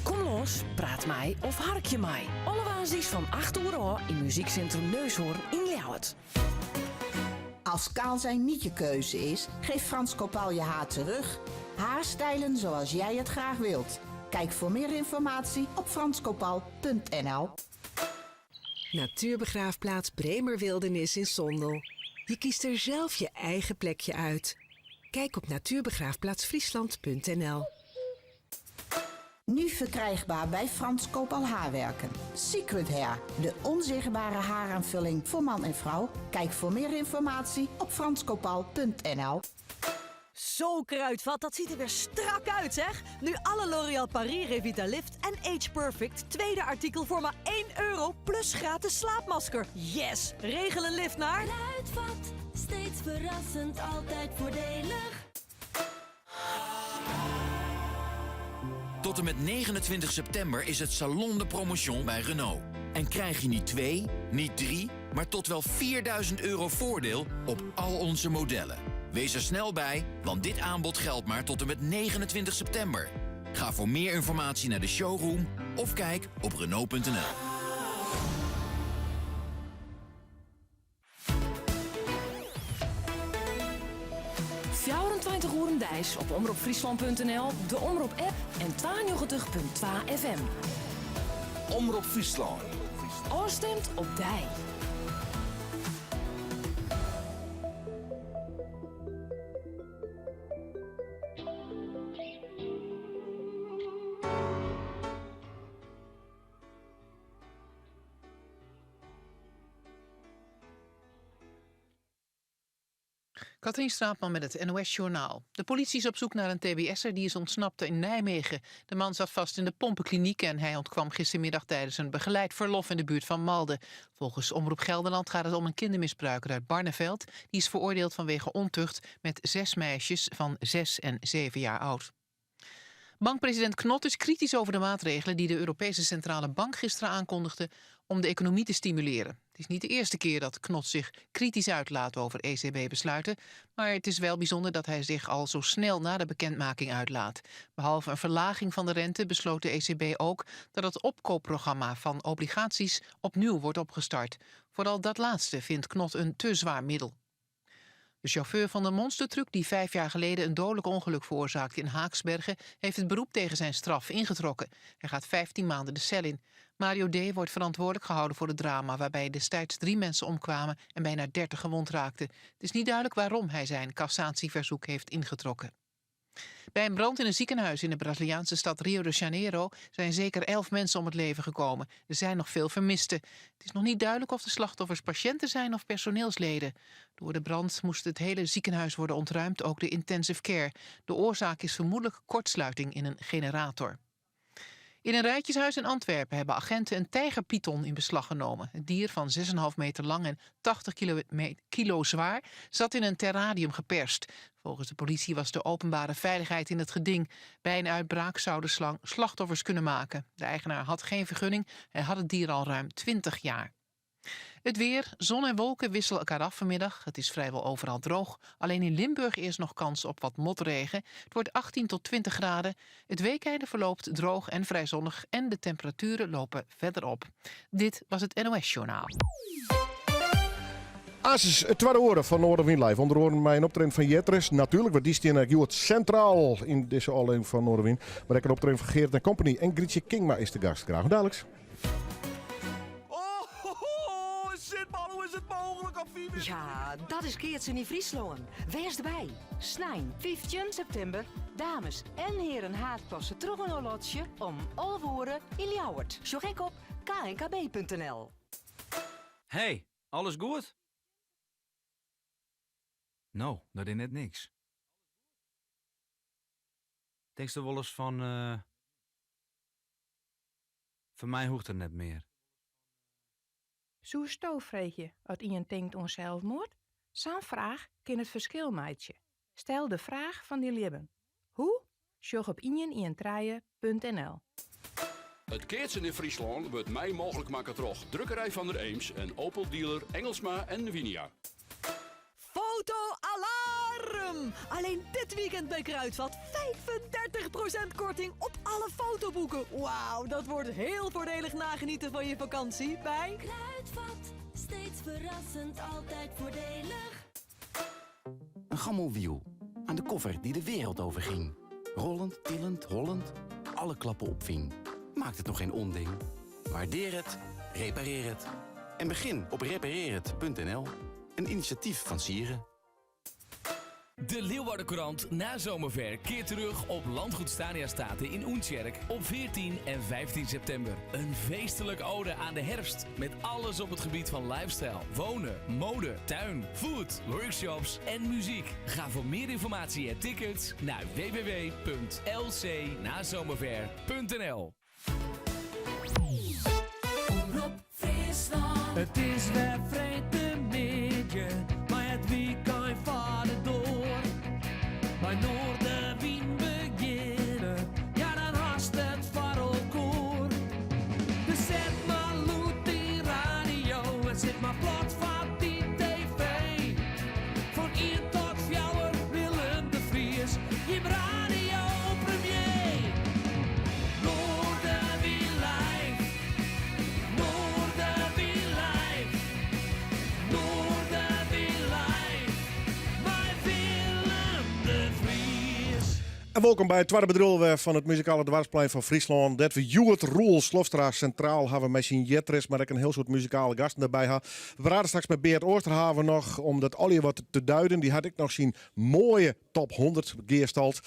Kom lâns, praat mei of harkje mei. Alle woansdeis fan 8 oere ôf yn Muzyksintrum Neushoorn yn Ljouwert. Als kaal zijn niet je keuze is, geeft Frans Kopal je haar terug. Haarstijlen zoals jij het graag wilt. Kijk voor meer informatie op franskopal.nl. Natuurbegraafplaats Bremerwildernis in Sondel. Je kiest er zelf je eigen plekje uit. Kijk op natuurbegraafplaatsfriesland.nl. Nu verkrijgbaar bij Frans Kopal Haarwerken. Secret Hair, de onzichtbare haaraanvulling voor man en vrouw. Kijk voor meer informatie op franskopal.nl. Zo Kruidvat, dat ziet er weer strak uit zeg. Nu alle L'Oréal Paris Revitalift en Age Perfect tweede artikel voor maar 1 euro plus gratis slaapmasker. Yes! Regel een lift naar... Kruidvat, steeds verrassend, altijd voordelig. Tot en met 29 september is het Salon de Promotion bij Renault. En krijg je niet twee, niet drie, maar tot wel 4000 euro voordeel op al onze modellen. Wees er snel bij, want dit aanbod geldt maar tot en met 29 september. Ga voor meer informatie naar de showroom of kijk op Renault.nl. 24 oeren deis op omropfryslan.nl, de Omrop-app en 92.2 FM. Omrop Fryslân. Ofstimd op dy. Katrien Straatman met het NOS-journaal. De politie is op zoek naar een tbs'er die is ontsnapt in Nijmegen. De man zat vast in de pompenkliniek en hij ontkwam gistermiddag tijdens een begeleid verlof in de buurt van Malden. Volgens Omroep Gelderland gaat het om een kindermisbruiker uit Barneveld. Die is veroordeeld vanwege ontucht met zes meisjes van 6 en 7 jaar oud. Bankpresident Knot is kritisch over de maatregelen die de Europese Centrale Bank gisteren aankondigde om de economie te stimuleren. Het is niet de eerste keer dat Knot zich kritisch uitlaat over ECB-besluiten, maar het is wel bijzonder dat hij zich al zo snel na de bekendmaking uitlaat. Behalve een verlaging van de rente besloot de ECB ook dat het opkoopprogramma van obligaties opnieuw wordt opgestart. Vooral dat laatste vindt Knot een te zwaar middel. De chauffeur van de monstertruck die vijf jaar geleden een dodelijk ongeluk veroorzaakte in Haaksbergen heeft het beroep tegen zijn straf ingetrokken. Hij gaat 15 maanden de cel in. Mario D. wordt verantwoordelijk gehouden voor het drama waarbij destijds drie mensen omkwamen en bijna 30 gewond raakten. Het is niet duidelijk waarom hij zijn cassatieverzoek heeft ingetrokken. Bij een brand in een ziekenhuis in de Braziliaanse stad Rio de Janeiro zijn zeker 11 mensen om het leven gekomen. Er zijn nog veel vermisten. Het is nog niet duidelijk of de slachtoffers patiënten zijn of personeelsleden. Door de brand moest het hele ziekenhuis worden ontruimd, ook de intensive care. De oorzaak is vermoedelijk kortsluiting in een generator. In een rijtjeshuis in Antwerpen hebben agenten een tijgerpython in beslag genomen. Het dier van 6,5 meter lang en 80 kilo, kilo zwaar zat in een terrarium geperst. Volgens de politie was de openbare veiligheid in het geding. Bij een uitbraak zou de slang slachtoffers kunnen maken. De eigenaar had geen vergunning. Hij had het dier al ruim 20 jaar. Het weer, zon en wolken wisselen elkaar af vanmiddag. Het is vrijwel overal droog. Alleen in Limburg is nog kans op wat motregen. Het wordt 18 tot 20 graden. Het weekeinde verloopt droog en vrij zonnig en de temperaturen lopen verder op. Dit was het NOS Journaal. Asis, it twadde oere fan Noardewyn Live. Under oaren mei in optreden fan Jetris. Natuerlik, want dy steane ek hjoed sintraal yn dizze ôflevering fan Noardewyn. Mar ek in optreden fan Gerrit en Company. En Grytsje Kingma is te gast. Graach daliks. Ja, dat is keatsen yn Fryslân. Wês derby. Snein 15 septimber. Dames en heren haadklasse trochinoarlotsje om 11 oere yn Ljouwert. Sjoch ek op knkb.nl. Hey, alles goed? No, dat is net niks. Tinkst wolris fan, eh, foar my hoecht it net mear. Soesto freegje as ien tinkt oan selsmoard? Sa'n fraach kin it ferskil meitsje. Stel de fraach fan dyn libben. Hoe? Sjoch op 113.nl. It keatsen yn Fryslân wurdt mei mooglik makke troch Drukkerij van der Eems en Opel dealer Engelsma en Winia. Foto-alarm! Alleen dit weekend bij Kruidvat 35% korting op alle fotoboeken. Wauw, dat wordt heel voordelig nagenieten van je vakantie bij Kruidvat, steeds verrassend, altijd voordelig. Een gammel wiel aan de koffer die de wereld overging. Rollend, tillend, hollend, alle klappen opving. Maakt het nog geen onding? Waardeer het, repareer het. En begin op repareerhet.nl. Een initiatief van SIRE. De Leeuwarden Courant Nazomerfair keert terug op Landgoed Stania State in Oentsjerk op 14 en 15 september. Een feestelijk ode aan de herfst met alles op het gebied van lifestyle, wonen, mode, tuin, food, workshops en muziek. Ga voor meer informatie en tickets naar www.lcnazomerfair.nl. Omrop Fryslân. It is wer freedtemiddei, mei it wykein foar de doar. Mei Noardewyn begjinne, ja dan hast it foar elkoar. Dus set mar lûd dyn radio en sit mar plat foar dy TV. Fan ien tot fjouwer Willem de Vries, jim radiopremier. En wolkom by it twadde bedriuw fan it muzikale doarpsplein fan Fryslân, dêr't we hjoed Roel Slofstra sintraal hawwe mei syn Jetris, mar ek in hiel soad muzikale gasten derby ha. We prate straks mei Beart Oosterhaven noch om dat allegear wat te duiden. Dy hat ek noch syn moaie top 100 gearstald.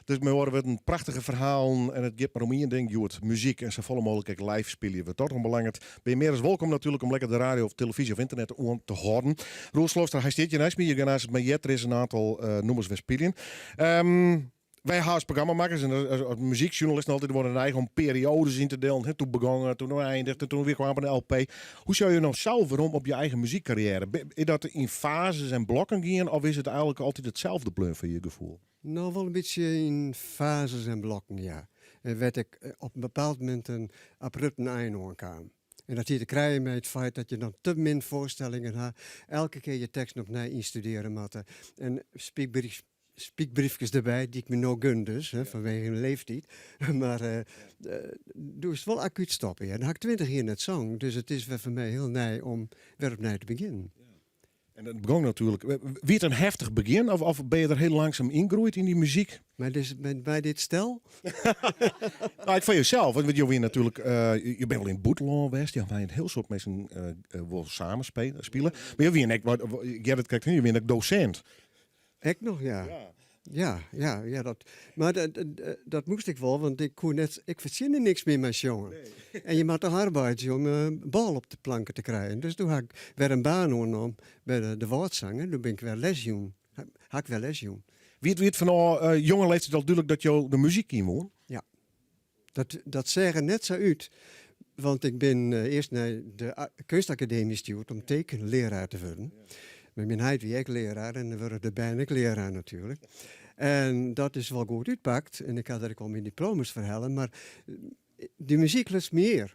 Dus mei oare wurden, prachtige ferhalen en it giet mar om ien ding hjoed, muzyk en safolle mooglik ek live spylje. Wat dat oanbelanget bin je mear as wolkom natuerlik om lekker de radio of televyzje of ynternet oan te hâlden. Roel Slofstra, hy stiet hjir neist my. Je gean aanst mei Jetris in oantal nûmers wer spyljen. Um, wy ha as programmamakkers en as, as muzykjournalisten altyd wol in eigen om periodes yn te delen. He, toen begongen, toen eindigde, toen weer kwam een LP. Hoe sjoch je no sels werom op je eigen muzykkarriêre? Is dat yn fases en blokken gien of is it eigenlik altyd itselde bleaun foar je gefoel? No, wol in bytsje yn fases en blokken, ja. En wêr't ik eh, op in bepaald momint in abrupt in ein oan kaam. En dat hie te krijen mei it feit dat je dan te min foarstellingen ha, elke kear je teksten opnij ynstudearje moatte. En spykbrief, spykbriefkes derby, dy't ik my no gun dus, hè, fanwege de leeftiid. Mar uh, doe is it wol akút stoppe. Ja. Dan ha ik 20 jier net songen, dus it is wer foar my hiel nij om wer opnij te begjinnen. En it begûn natuerlik. Wie it in heftich begjin of, of bin je der hiel langsum yngroeid yn dy muzyk? Mar dus, by dit stel? No, ik foar jesels, want jo wiene natuerlik, uh, je binne wol yn it bûtenlân west, je ha in hiel soad minsken uh, wol samen spile. Mar jo wiene ek, ik hearde it krekt, jo wiene ek dosint. Ek noch, ja. Ja, ja, ja, dat, mar dat, dat moast ik wol, want ik koe net, ik fertsjinne niks mear mei sjongen. En je moatte arbeidzje om in bôle op de planke te krijen. Dus doe ha ik wer in baan oannommen by de, de Wâldsangen. Doe bin ik wer lesjûn. Ha ik wer lesjûn. Wie it, wie it fanôf uh, jonge leeftiid al dúdlik dat jo de muzyk yn woene? Ja. Dat, dat seach der net sa út. Want ik bin eh, earst nei de keunstakademy stjoerd om tekenlearaar te wurden. Mar myn heit wie ek learaar en dan wurde de bern ek learaar natuerlik. En dat is wol goed útpakt en ik ha der ek al myn diploma's foar helle, mar eh, de muzyk luts mear.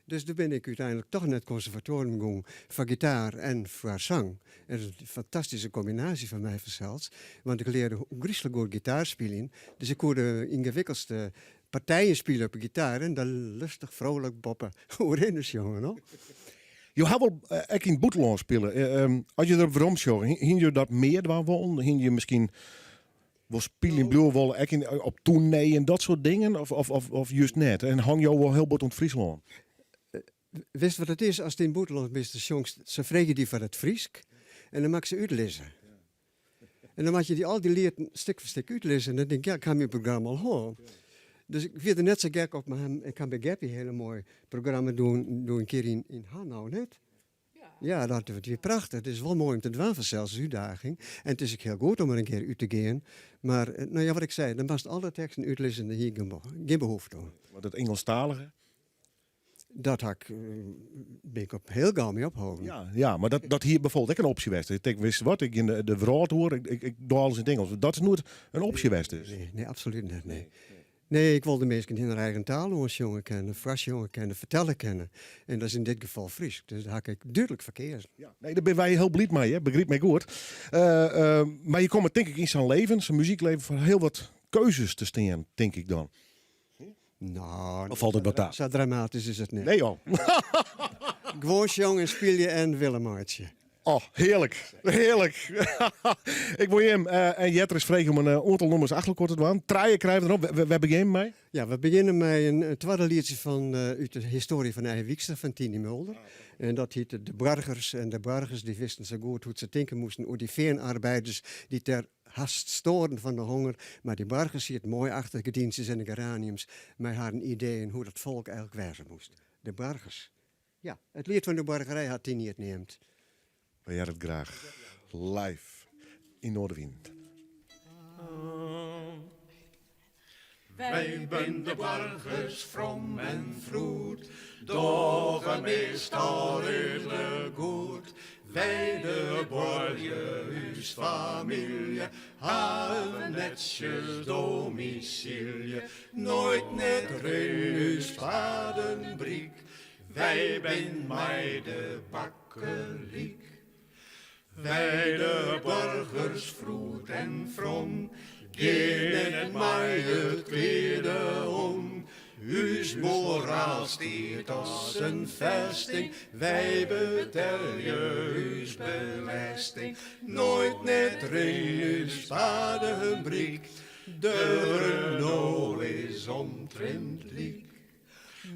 Dus doe bin ik úteinlik toch nei it konservatoarium gong foar gitaar en foar sang. En dat is in fantastyske kombinaasje foar my fansels, want ik learde ôfgryslik goed gitaar spyljen. Dus ik koe de yngewikkeldste partijen spylje op de gitaar en dan lustich frolik boppe oerhinne sjonge. No? Jo ha wol eh, ek yn it bûtenlân spile. Eh, ehm, as je der werom sjogge, hiene jo dat mear dwaan wollen? Hiene je miskien wol spyljen bliuwe wolle, ek yn, op toernee en dat soart dingen? Of, of, of, of just net? En hong jo wol hiel bot oan Fryslân? Witst wat it is? Ast yn it bûtenlân bist, dan sjongst, se freegje dy foar it Frysk en dan moatst se útlizze. En dan moat je dy al dy lieten stik foar stik útlizze. En dan tink ik, ja, ik ha myn programma al hân. Dus ik wie der net sa gek op, mar ik ha by Gappy in hiele moai programma dien, doe in kear yn, yn Hanau, net? Ja, dat wie prachtich. It is wol moai om te dwaan fansels, is útdaging. En it is ek hiel goed om der in kear út te gean. Mar, eh, no ja, wat ik sei, dan moatst alle teksten útlizze en dêr hie ik gjin behoefte oan. Want it Ingelsktalige? Dat ha ik, eh, bin ik op hiel gau mei opholden. Ja, ja, mar dat, dat hie byfoarbyld ek in opsje west. Ik tink, witst wat, ik gean de, de wrâld oer, ik, ik, ik doch alles yn it Ingelsk. Dat is noait in opsje west dus. Nee, nee, absolút net, nee. Nee, ik wol de minsken yn har eigen taal oansjonge kinne, foarsjonge kinne, fertelle kinne. En dat is yn dit gefal Frysk. Dus dêr ha ik dúdlik foar keazen. Ja, nee, dêr binne wy hiel bliid mei, hè? Begryp my goed. Uh, uh, mar je komme tink ik yn sa'n leven, sa'n muzykleven, foar hiel wat keuzes te stean, tink ik dan. No, Of falt it wat ta? Sa dramatysk is it net. Nee, joh. Gewoan sjonge en spylje en wille meitsje. Oh, hearlik. Hearlik. ik wol jim uh, en Jetris freegje om in uh, oantal nûmers achter elkoar te dwaan. Trije krije we derop. Wêr begjinne we mei? Ja, we begjinne mei in, in twadde lietsje fan, uh, út de histoarje fan Nije Wykster fan Tiny Mulder. En dat hiet De Boargers. En de boargers dy wisten sa goed hoe't se tinke moasten oer dy feanarbeiders dy't dêr hast stoaren fan de honger. Mar dy boargers sieten moai achter de gerdyntsjes en de geraniums mei harren ideeën hoe't dat folk eigenlik wêze moast. De boargers. Ja, it liet fan de boargerij hat Tiny it neamd. We hearre it graach live yn Noardewyn. Wy binne de boargers from en froed, dogge meastal reedlik goed. Wy de buorlju, ús famylje, ha in netsjes domisylje. Noait net rin ús paden bryk, Wy bin mei de bakke lyk. Wy de boargers froed en from, gean net mei it kweade om. Us moraal stiet as in festing, wy betelje ús belesting. Noait net rin ús paden bryk. De Renault is omtrint lyk.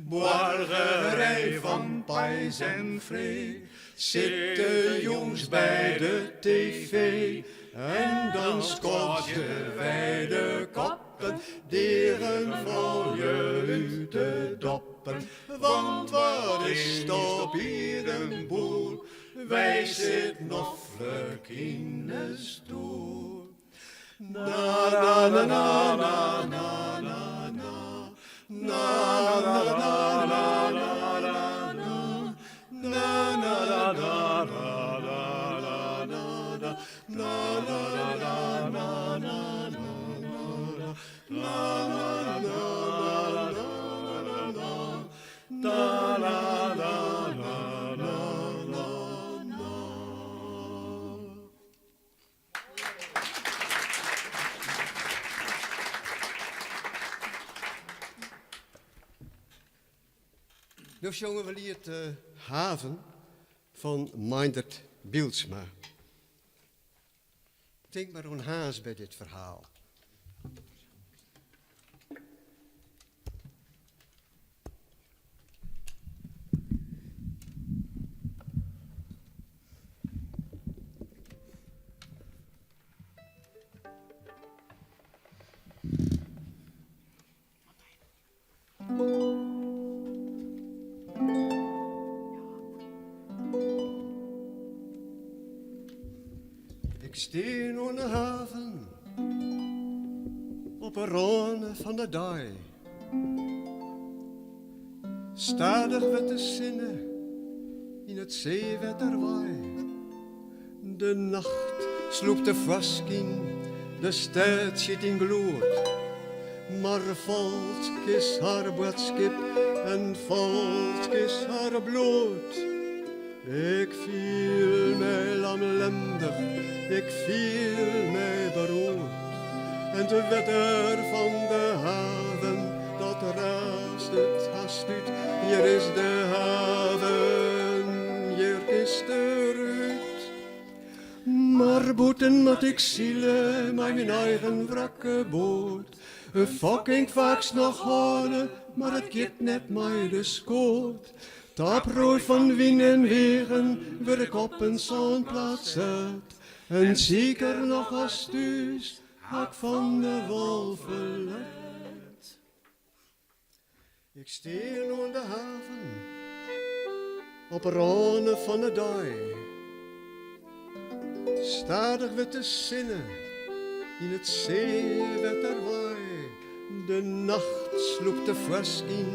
Boargerij fan peis en freed sitte jûns by de TV en dan skodzje wy de koppen, deagen froulju út de doppen. Want wat is 't op ierde in boel, wy sit noflik yn 'e stoel. Na na na na na na na na Na na na na na na na Na na na na na na na na Na na na na na na na Na na na na na na Na na na na na na na. No sjonge we liet Haven fan Meindert Bylsma. Tink mar oan Harns by dit ferhaal. Ik stean oan de haven op 'e râne fan de dei. Stadich wurdt de sinne yn it seewetter wei. De nacht slûpt tefoarskyn, de stêd sjit yn gloed. Mar falsk is har boadskip en falsk is har bloed. Ik fiel my lamlendich, ik fiel my beroerd. En it wetter fan de haven, dat raast it hast út. Hjir is de haven, hjir kinst derút. Mar bûten moat ik sile mei myn eigen wrakke boat. In fok kin 'k faaks noch hâlde, mar it giet net mei de skoat. Taproai fan wyn en weagen wurd ik op in sânplaat set. En siker noch as thús ha 'k fan de wâl ferlet. Ik stean oan de haven op 'e râne fan 'e dei. Stadich wurdt de sinne yn it seewetter wei. De nacht slûpt tefoarskyn,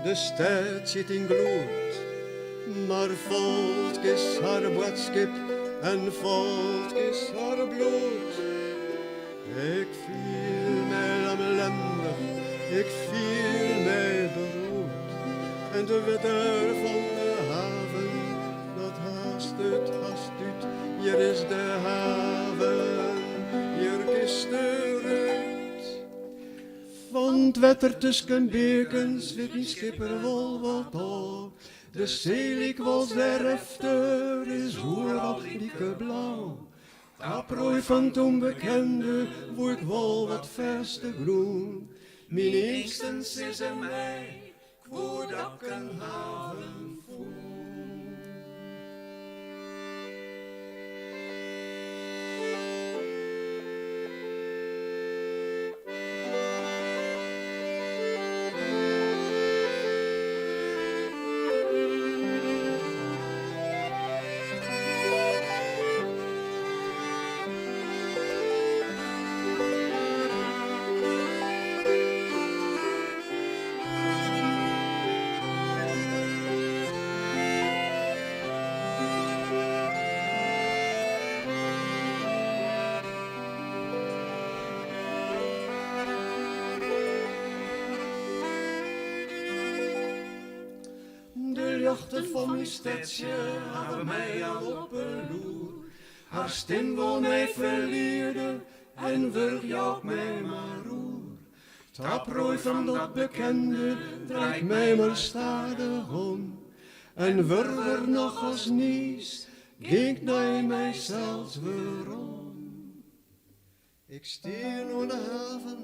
de stêd sjit yn gloed. Mar falsk is har boadskip en falsk is har bloed. Ik fiel my lamlendich, ik fiel my beroerd. En it wetter fan de haven, dat raast it hast út. Hjir is de haven, hjir kinst derút. Fan it wetter tusken beakens wit myn skipper wol wat ôf. De see lykwols dêrefter is oeral like blau. Taproai fan it ûnbekende woe ik wol wat fêste grûn. Myn eangsten sizze my, 'k woe dat 'k in haven fûn. De ljochten fan myn stedsje hawwe my al op 'e loer. Har stim wol my ferliede en wurch jou 'k my mar oer. Taproai fan dat bekende draai 'k my mar stadich om. En wurger noch as niis gean 'k nei mysels werom. Ik stean oan de haven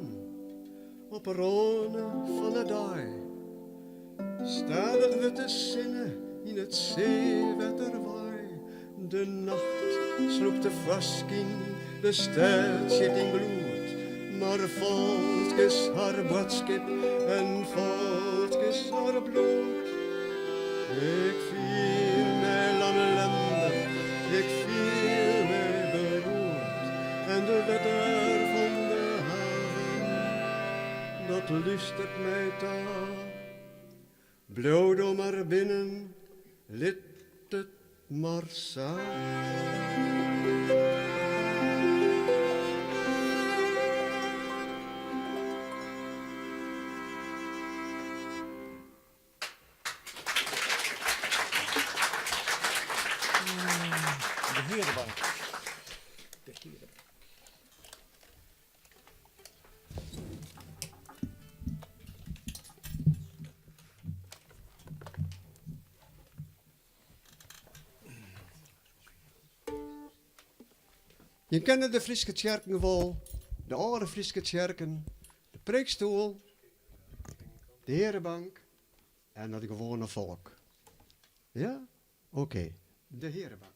op 'e râne fan 'e dei. Stadich wurdt de sinne yn it seewetter wei. De nacht slûpt tefoarskyn, de stêd sjit yn gloed. Mar foltkes har boadskip en foltkes har bloed. Ik fiel my lamlendich, ik fiel my beroerd. En de wetter fan de haven, dat lústert my ta. Bliuw do mar binnen, lit it mar sa. De Hearebank. De Hearebank. Je kenne de Fryske tsjerken wol, de âlde Fryske tsjerken, de preekstoel, de hearebank en it gewoane folk. Ja? Oké, de hearebank.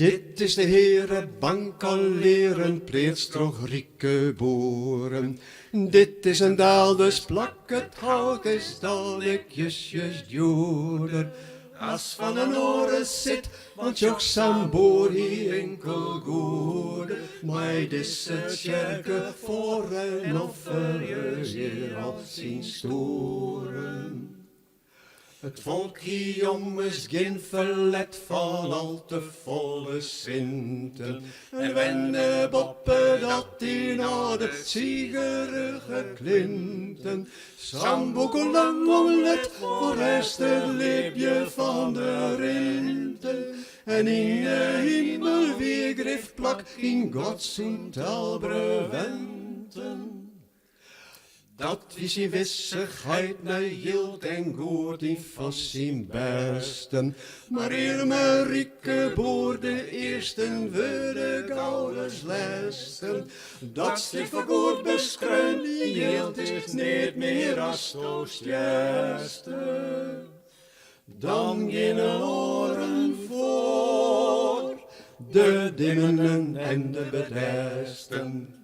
Dit is de hearebank al learen, pleatst troch rike boeren. Dit is in daalders plak, it hout is dalik justjes djoerder as fan in oare sit, want sjoch sa'n boer hie inkel goede. Mei dizze tsjerke foar en offere hjir al syn stoeren. It folk hie ommers gjin ferlet fan al te folle sinten en wenne boppedat yn âlde sigerige klinten. Sa'n bûkelang om let foar rêstich libje fan de rinten en yn 'e himel wie grif plak yn Gods ûntelbere wenten. Dat wie syn wissichheid nei jild en goed yn fan syn bêsten. Mar earme rike boer, de earsten wurde gauris lêsten. Dat stiet foargoed beskreaun, dyn jild is neat mear asto stjerste. Dan geane oaren foar, de dimmenen en de bedêsten.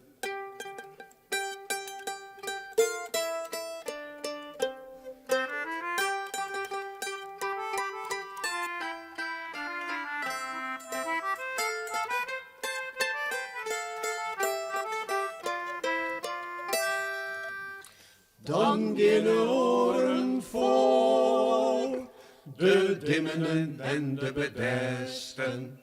Dan geane oaren foar, de dimmenen en de bedêsten.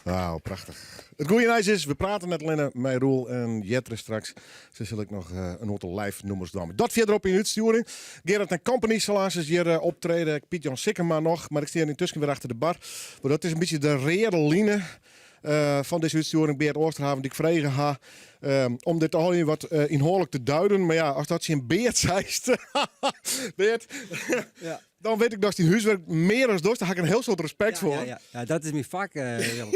Wauw, prachtich. It goede nijs is, we prate net allinne mei Roel en Jetre straks. Se sil ek noch eh, in oantal live nûmers dwaan. Dat fierderop yn útstjoering. Gerard en Company sil aansens hjir eh, optrede. Piet-Jan Sikkema noch, mar ik stean yntusken wer achter de bar. Want dat is in bytsje de reade line eh, fan dizze útstjoering. Beart Oosterhaven dy't ik frege ha om dit allegear wat ynhâldlik te duiden. Mar ja, ast dat tsjin Beart seist, Beart, Ja. dan wit ik datst dyn húswurk mear as dochst. Dêr ha ik in hiel soad respekt foar. Ja, ja, ja, dat is myn fak. Willem.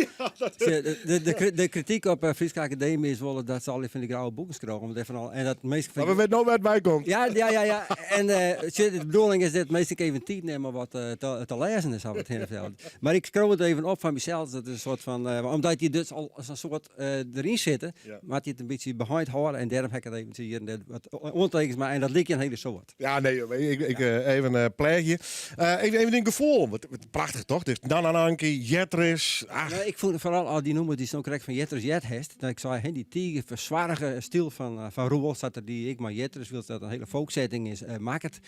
De krityk op de Fryske Akademy is wol dat se allegear fan dy grauwe boeken skriuwe. Omdat even al, en dat minsken Mar we witte no wêr't wei komt. Ja. En sjoch, de bedoeling is dat minsken even tiid nimme om wat te lêzen en sa wat hinne fertellen. Mar ik skriuw it even op foar mysels. Dat is in soart fan, omdat je dus al sa'n soart deryn sitte, moat je it in bytsje beheind hâlde. En dêrom ha ik it even hjir en dêr wat oantekens makke. En dat liket je in hiele soad. Ja, nee, ik, even pleagje. hier. Even, even dyn gefoel. Wat, wat prachtich toch? Dit Nanananke, Jetris. Ach. Nou, ik fûn foaral al dy nûmers dy'tst no krekt fan Jetris heard hast, dat ik sei, hè, dy tige fersoarge styl fan, fan Roel, sa't er dy ek mei Jetris, wylst dat in hiele folksetting is, makket.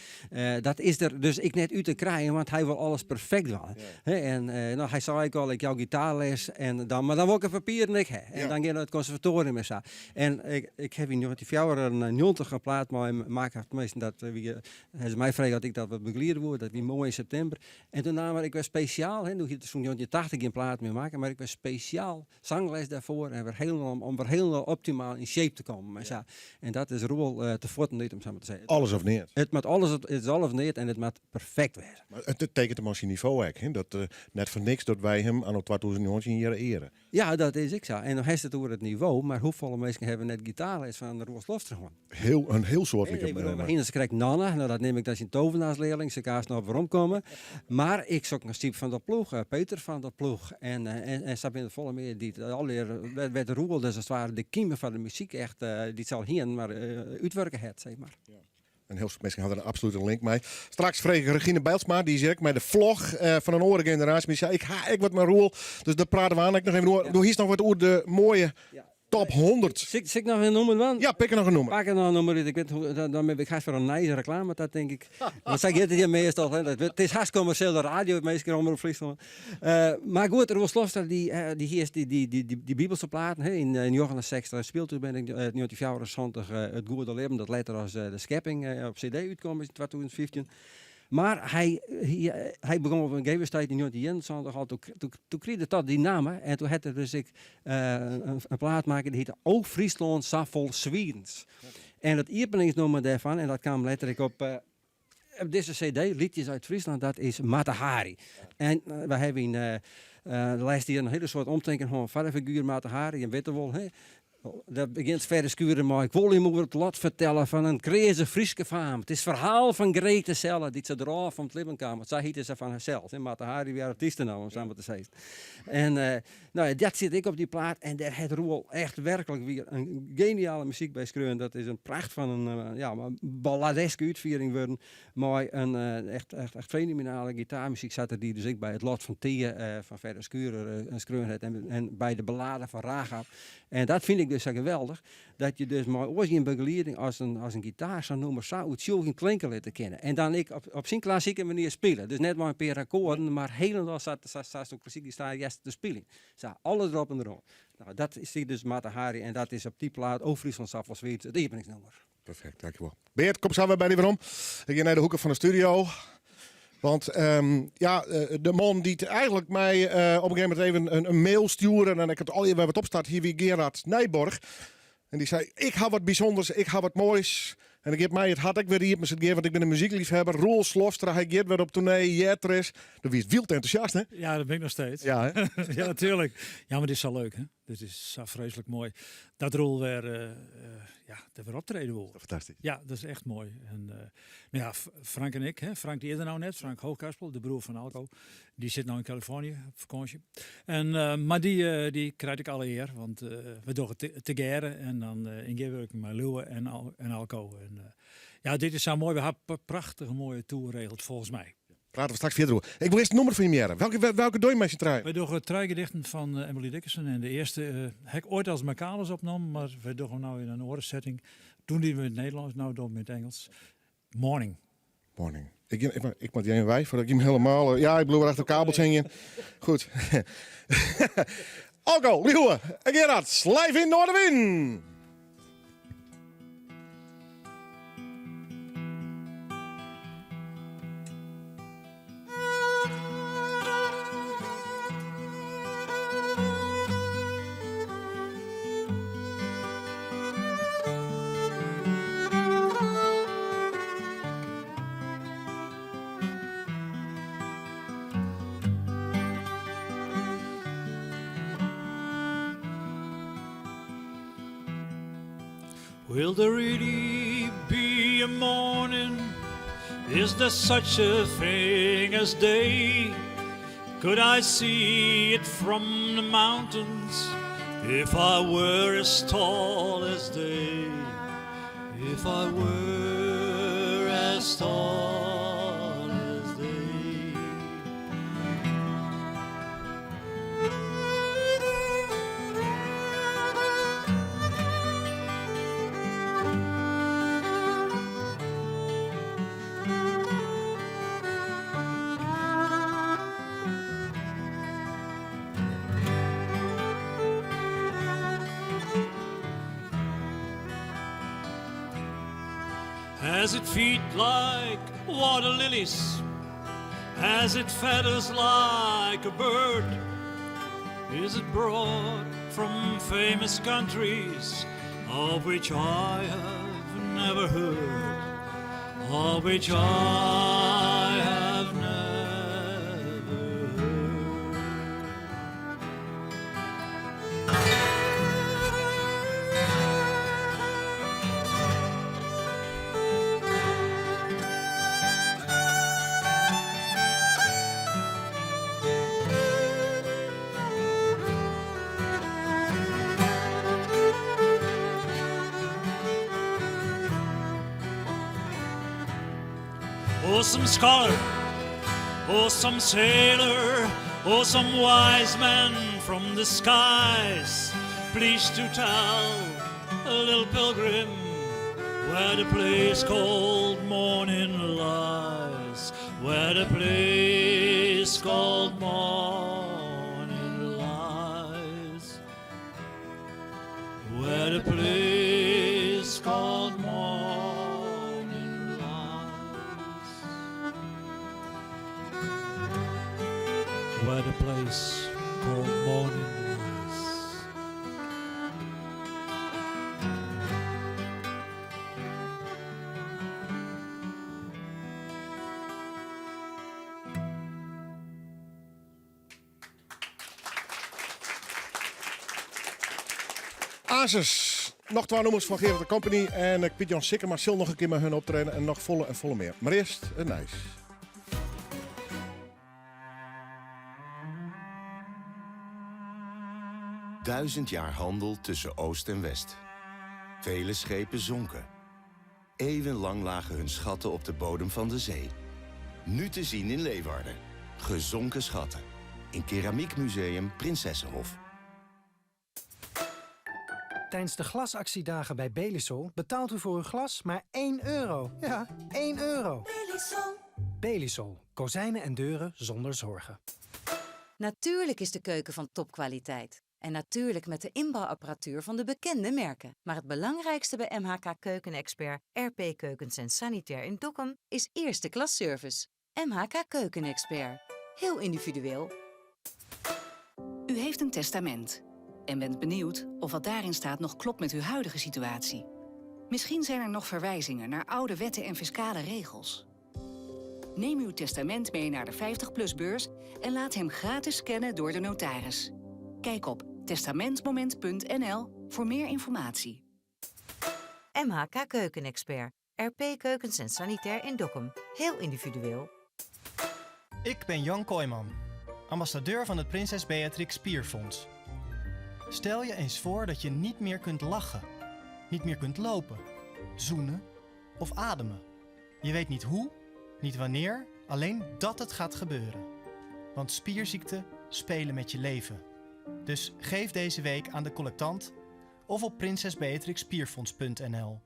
Dat is der dus ek net út te krijen, want hy wol alles perfekt dwaan. Hè, en no, hy sei ek al, ik jou gitaarles, en dan, mar dan wol ik de papieren ek ha. En dan gean ik nei it konservatoarium en sa. En ik, ik haw yn 1994 in plaat mei him makke, teminsten dat wie, ha se my frege oft ik dat wat begeliede woe, dat wie moai yn septimber. En toen naam er ek wer spesjaal, hè, doe hie er sûnt 1980 gjin plaat mear makke, mar ek wer spesjaal sangles dêrfoar en wer hielendal om, om wer hielendal optimaal yn shape te kommen en sa. En dat is Roel te fuotten út, om sa mar te sizzen. Alles of neat. It moat alles, it is al of neat en it moat perfekt wêze. Mar it tekent him as syn nivo ek, hè? Dat net foar niks dat wy him anno 2019 hjir eare. Ja, dat is ek sa. En dan hast it oer it nivo, mar hoefolle minsken hawwe net gitaarles fan Roel Slofstra hân? Heel, in hiel soad. Ik bedoel, we hiene se krekt Nanne, no dat nim ik dan syn tovenaarslearling, se kaast noch weromkomme. Mar ik sok noch Syb van der Ploeg, Peter van der Ploeg en, en, en sa binne der folle mear dy't allegear, wêr't Roel dus as it ware de kime foar de muzyk echt, dy't se al hienen, mar útwurke hat, sis mar. In hiel soad minsken hawwe der absolút in link mei. Straks freegje ik Regine Bijlsma, dy is hjir ek mei de vlog fan in oare generaasje. Mar dy sei, ik ha ek wat mei Roel. Dus dêr prate we aan ek noch even oer. Do hiest noch wat oer de moaie top 100. Sil ik noch in nûmer dwaan? Ja, pik noch in nûmer. Pak noch in nûmer út. Ik wit hoe, dan, dan bin ik hast foar in nije reklame ta, tink ik. Want sa giet it hjir meastal. Hè. Dat, it is hast kommersjele radio, minsken Omrop Fryslân. Mar goed, Roel Slofstra dy, dy hie dy, dy, dy, dy, dy bibelse platen hè, yn 69 spylt toen bin ik 1974 It Goede Libben, dat letter as De Skepping op CD útkommen is yn 2015. Mar hy, hy, hy begûn op in gegeven stuit yn 1971 al, toen, toen krige er toch dy namme en toen hat er dus ek in, in plaat makke dy hiette O Fryslân sa fol swidens. En it iepeningsnûmer dêrfan, en dat kaam letter ek op Op dizze CD, Liedjes uit Friesland, dat is Mata Hari. En we hawwe yn de lêste jierren in hiele soad omtinken hân foar de figuer Mata Hari. Jim witte wol, hè? Dat begjint Fedde Schurer mei Ik wol jim oer it lot fertelle fan in kreaze Fryske faam. It is it ferhaal fan Grete Selle, dy't sa drôf om it libben kaam. Want sa hiette se fan harsels. Hè? Mata Hari wie har artystenamme, om sa mar te sizzen. En no ja, dat sit ek op dy plaat. En dêr hat Roel echt werklik wier in geniale muzyk by skreaun. Dat is in pracht fan in ja, balladeske útfiering wurden. Mei in echt, echt, echt fenomenale gitaarmuzyk sa't er dy dus ek by It Lot fan Thea fan Fedde Schurer skreaun hat. En, en by de ballade fan Rachab. En dat fyn ik dus sa geweldich. Dat je dus mei oars gjin begelieding as in, as in gitaar sa'n nûmer sa oertsjûgjend klinke litte kinne. En dan ek op, op syn klassike manier spile. Dus net mei in pear akkoarden, mar hielendal sa, sa, sa'tst op klassike gitaar hearst te spyljen. Sa, alles derop en deroan. No, dat is dus Mata Hari en dat is op dy plaat O Fryslân sa fol swidens it iepeningsnûmer. Perfekt, dankjewol. Beart, kom sa wer by dy werom. Ik gean nei de hoeke fan de studio. Want ja, de man dy't eigentlik my op in gegeven momint even in mail stjoerde en ik it allegear wer wat opstart hie, wie Gerard Nijborg. En dy sei, ik ha wat bysûnders, ik ha wat moais. En dan giet my it hart ek wer iepen, it gean, want ik bin in muzykleafhawwer. Roel Slofstra, hy giet wer op toernee, Jetris. Do wiest wyld entûsjast, hè? Ja, dat bin ik noch steeds. Ja, hè? ja, natuerlik. Ja, mar dit is sa leuk, hè? Dit is sa freeslik moai. Dat Roel wer, ja, der wer optrede wol. Fantastysk. Ja, dat is echt moai. En, no ja, Frank en ik, hè, Frank dy is der no net, Frank Hoogkarspel, de broer fan Alco, dy sit no yn Kalifornië op fakânsje. En, mar dy, dy krijt ek alle ear, want we dogge it tegearre en dan yn gearwurking mei Liuwe en, en Alco. En, ja, dit is sa moai. We ha prachtige moaie tour regeld, folgens my. Prate we straks fierder oer. Ik wol earst in nûmer fan jim hearre. Welke, welke dogge je mei syn trijen? Wy dogge trije gedichten fan Emily Dickinson. En de earste ha ik oait as Markalis opnommen, mar wy dogge him no yn in oare setting. Doe diene we yn it Nederlânsk, no dogge we yn it Ingelsk. Morning. Morning. Ik, ik, ik moat even wei foardat ik him helemaal. Ja, ik bliuw wer achter kabels hingjen. Goed. Alco, Liuwe en Gerard, live yn Noardewyn. Will there really be a morning? Is there such a thing as day? Could I see it from the mountains if I were as tall as they? If I were as tall as they. Has it feet like water lilies? Has it feathers like a bird? Is it brought from famous countries of which I have never heard? Of which I have never heard. Or some scholar, or some sailor, or some wise man from the skies, please to tell a little pilgrim where the place called morning lies, where the place called morning lies, where the place called morning lies, where the place called morning lies. Asus. Noch twa nûmers fan Gerard Company en eh, Piet-Jan Sikkema sil noch in kear mei hun optrede en noch folle en folle mear. Mar earst it nijs. Duizend jaar handel tussen Oost en West. Vele schepen zonken. Eeuwenlang lagen hun schatten op de bodem van de zee. Nu te zien in Leeuwarden. Gezonken schatten. In Keramiekmuseum Prinsessenhof. Tijdens de glasactiedagen bij Belisol betaalt u voor uw glas maar 1 euro. Ja, 1 euro. Belisol. Belisol. Kozijnen en deuren zonder zorgen. Natuurlijk is de keuken van topkwaliteit. En natuurlijk met de inbouwapparatuur van de bekende merken. Maar het belangrijkste bij MHK Keukenexpert, RP Keukens en Sanitair in Dokkum is eerste klas service. MHK Keukenexpert. Heel individueel. U heeft een testament en bent benieuwd of wat daarin staat nog klopt met uw huidige situatie. Misschien zijn er nog verwijzingen naar oude wetten en fiscale regels. Neem uw testament mee naar de 50PLUS-beurs en laat hem gratis scannen door de notaris. Kijk op testamentmoment.nl voor meer informatie. MHK Keukenexpert. RP Keukens en Sanitair in Dokkum. Heel individueel. Ik ben Jan Kooijman, ambassadeur van het Prinses Beatrix Spierfonds. Stel je eens voor dat je niet meer kunt lachen, niet meer kunt lopen, zoenen of ademen. Je weet niet hoe, niet wanneer, alleen dat het gaat gebeuren. Want spierziekten spelen met je leven. Dus geef deze week aan de collectant of op prinsesbeatrixspierfonds.nl.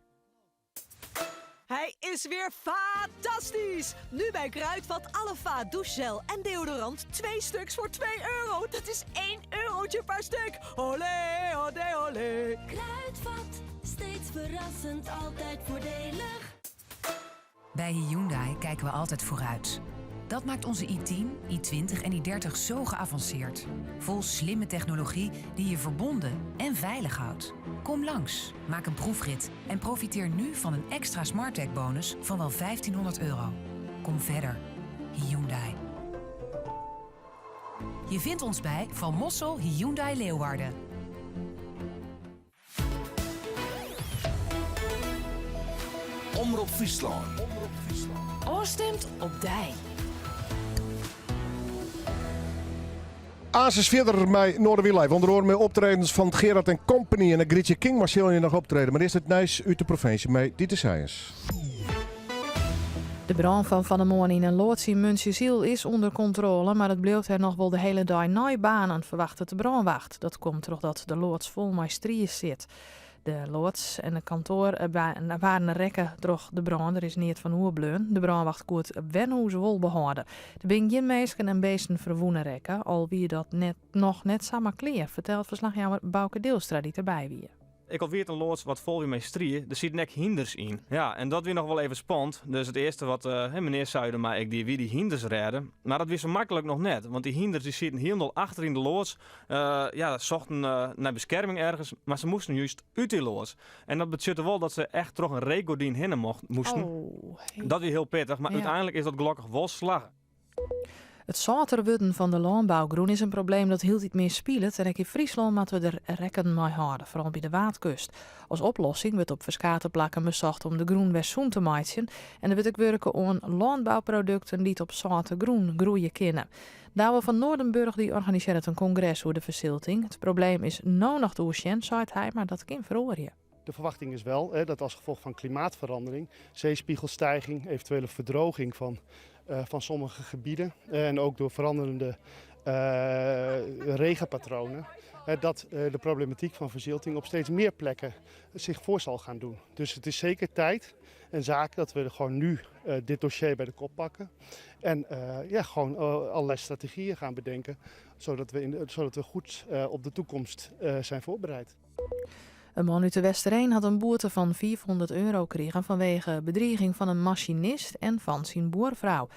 Hij is weer fantastisch! Nu bij Kruidvat alle Va douchegel en deodorant twee stuks voor 2 euro. Dat is 1 eurotje per stuk. Olé, olé, olé. Kruidvat, steeds verrassend, altijd voordelig. Bij Hyundai kijken we altijd vooruit. Dat maakt onze i10, i20 en i30 zo geavanceerd. Vol slimme technologie die je verbonden en veilig houdt. Kom langs, maak een proefrit en profiteer nu van een extra SmartTech bonus van wel 1500 euro. Kom verder. Hyundai. Je vindt ons bij Van Mossel Hyundai Leeuwarden. Omrop Fryslân. Ofstimd op dy. Asus fierder mei Noardewyn Live. Ûnder oare mei optredens fan Gerard en Company en de Grietje King mar sil je noch optrede. Mar earst it nijs út de provinsje mei Dieter Sijens. De brân fan fan 'e moarn yn in loads yn Muntsjesyl is ûnder kontrôle, mar it bliuwt dêr noch wol de hiele dei neibaarnen, ferwachtet de brânwacht. Dat komt trochdat de loads fol mei strie sit. De loads en it kantoar waarden rekke troch de brân. Der is neat fan oerbleaun. De brânwacht koe it wenhûs wol behâlde. Der binne gjin minsken en bisten ferwûne rekke, al wie dat net, noch net samar klear, fertelt ferslachjouwer Bauke Deelstra dy't derby wie. Ek al wie it in loads wat fol wie mei strie, der sieten ek hynders yn. Ja, en dat wie noch wol even spannend. Dus it earste wat menear Zuidema ek die, wie dy hynders rêde. Mar dat wie sa maklik noch net, want dy hynders dy sieten hielendal achter yn de loads. Ja, sochten nei beskerming ergens, mar se moasten just út dy loads. En dat betsjutte wol dat se echt troch in reekgordyn hinne moasten. Oh, hey. Dat wie hiel pittich, mar Ja. úteinlik is dat gelokkich wol slagge. It sâlter wurden fan de lânbougrûn is in probleem dat hieltyd mear spilet en ek yn Fryslân moatte we der rekken mei hâlde, foaral by de Waadkust. As oplossing wurdt op ferskate plakken besocht om de grûn wer sûn te meitsjen en der wurdt ek wurke oan lânbouprodukten dy't op sâlte grûn groeie kinne. Douwe van Noordenburg dy organisearret in kongres oer de fersilting. It probleem is no noch te oersjen, seit hy, mar dat kin feroarje. De verwachting is wel hè, dat als gevolg van klimaatverandering, zeespiegelstijging, eventuele verdroging van, uh, van sommige gebieden en ook door veranderende uh, regenpatronen, dat de problematiek van verzilting op steeds meer plekken zich voor zal gaan doen. Dus het is zeker tijd en zaak dat we gewoon nu dit dossier bij de kop pakken en ja, gewoon allerlei strategieën gaan bedenken, zodat we, in, zodat we goed op de toekomst zijn voorbereid. In man út De Westereen hat in boete fan 500 euro krigen fanwege bedriging fan in masinist en fan syn buorfrou.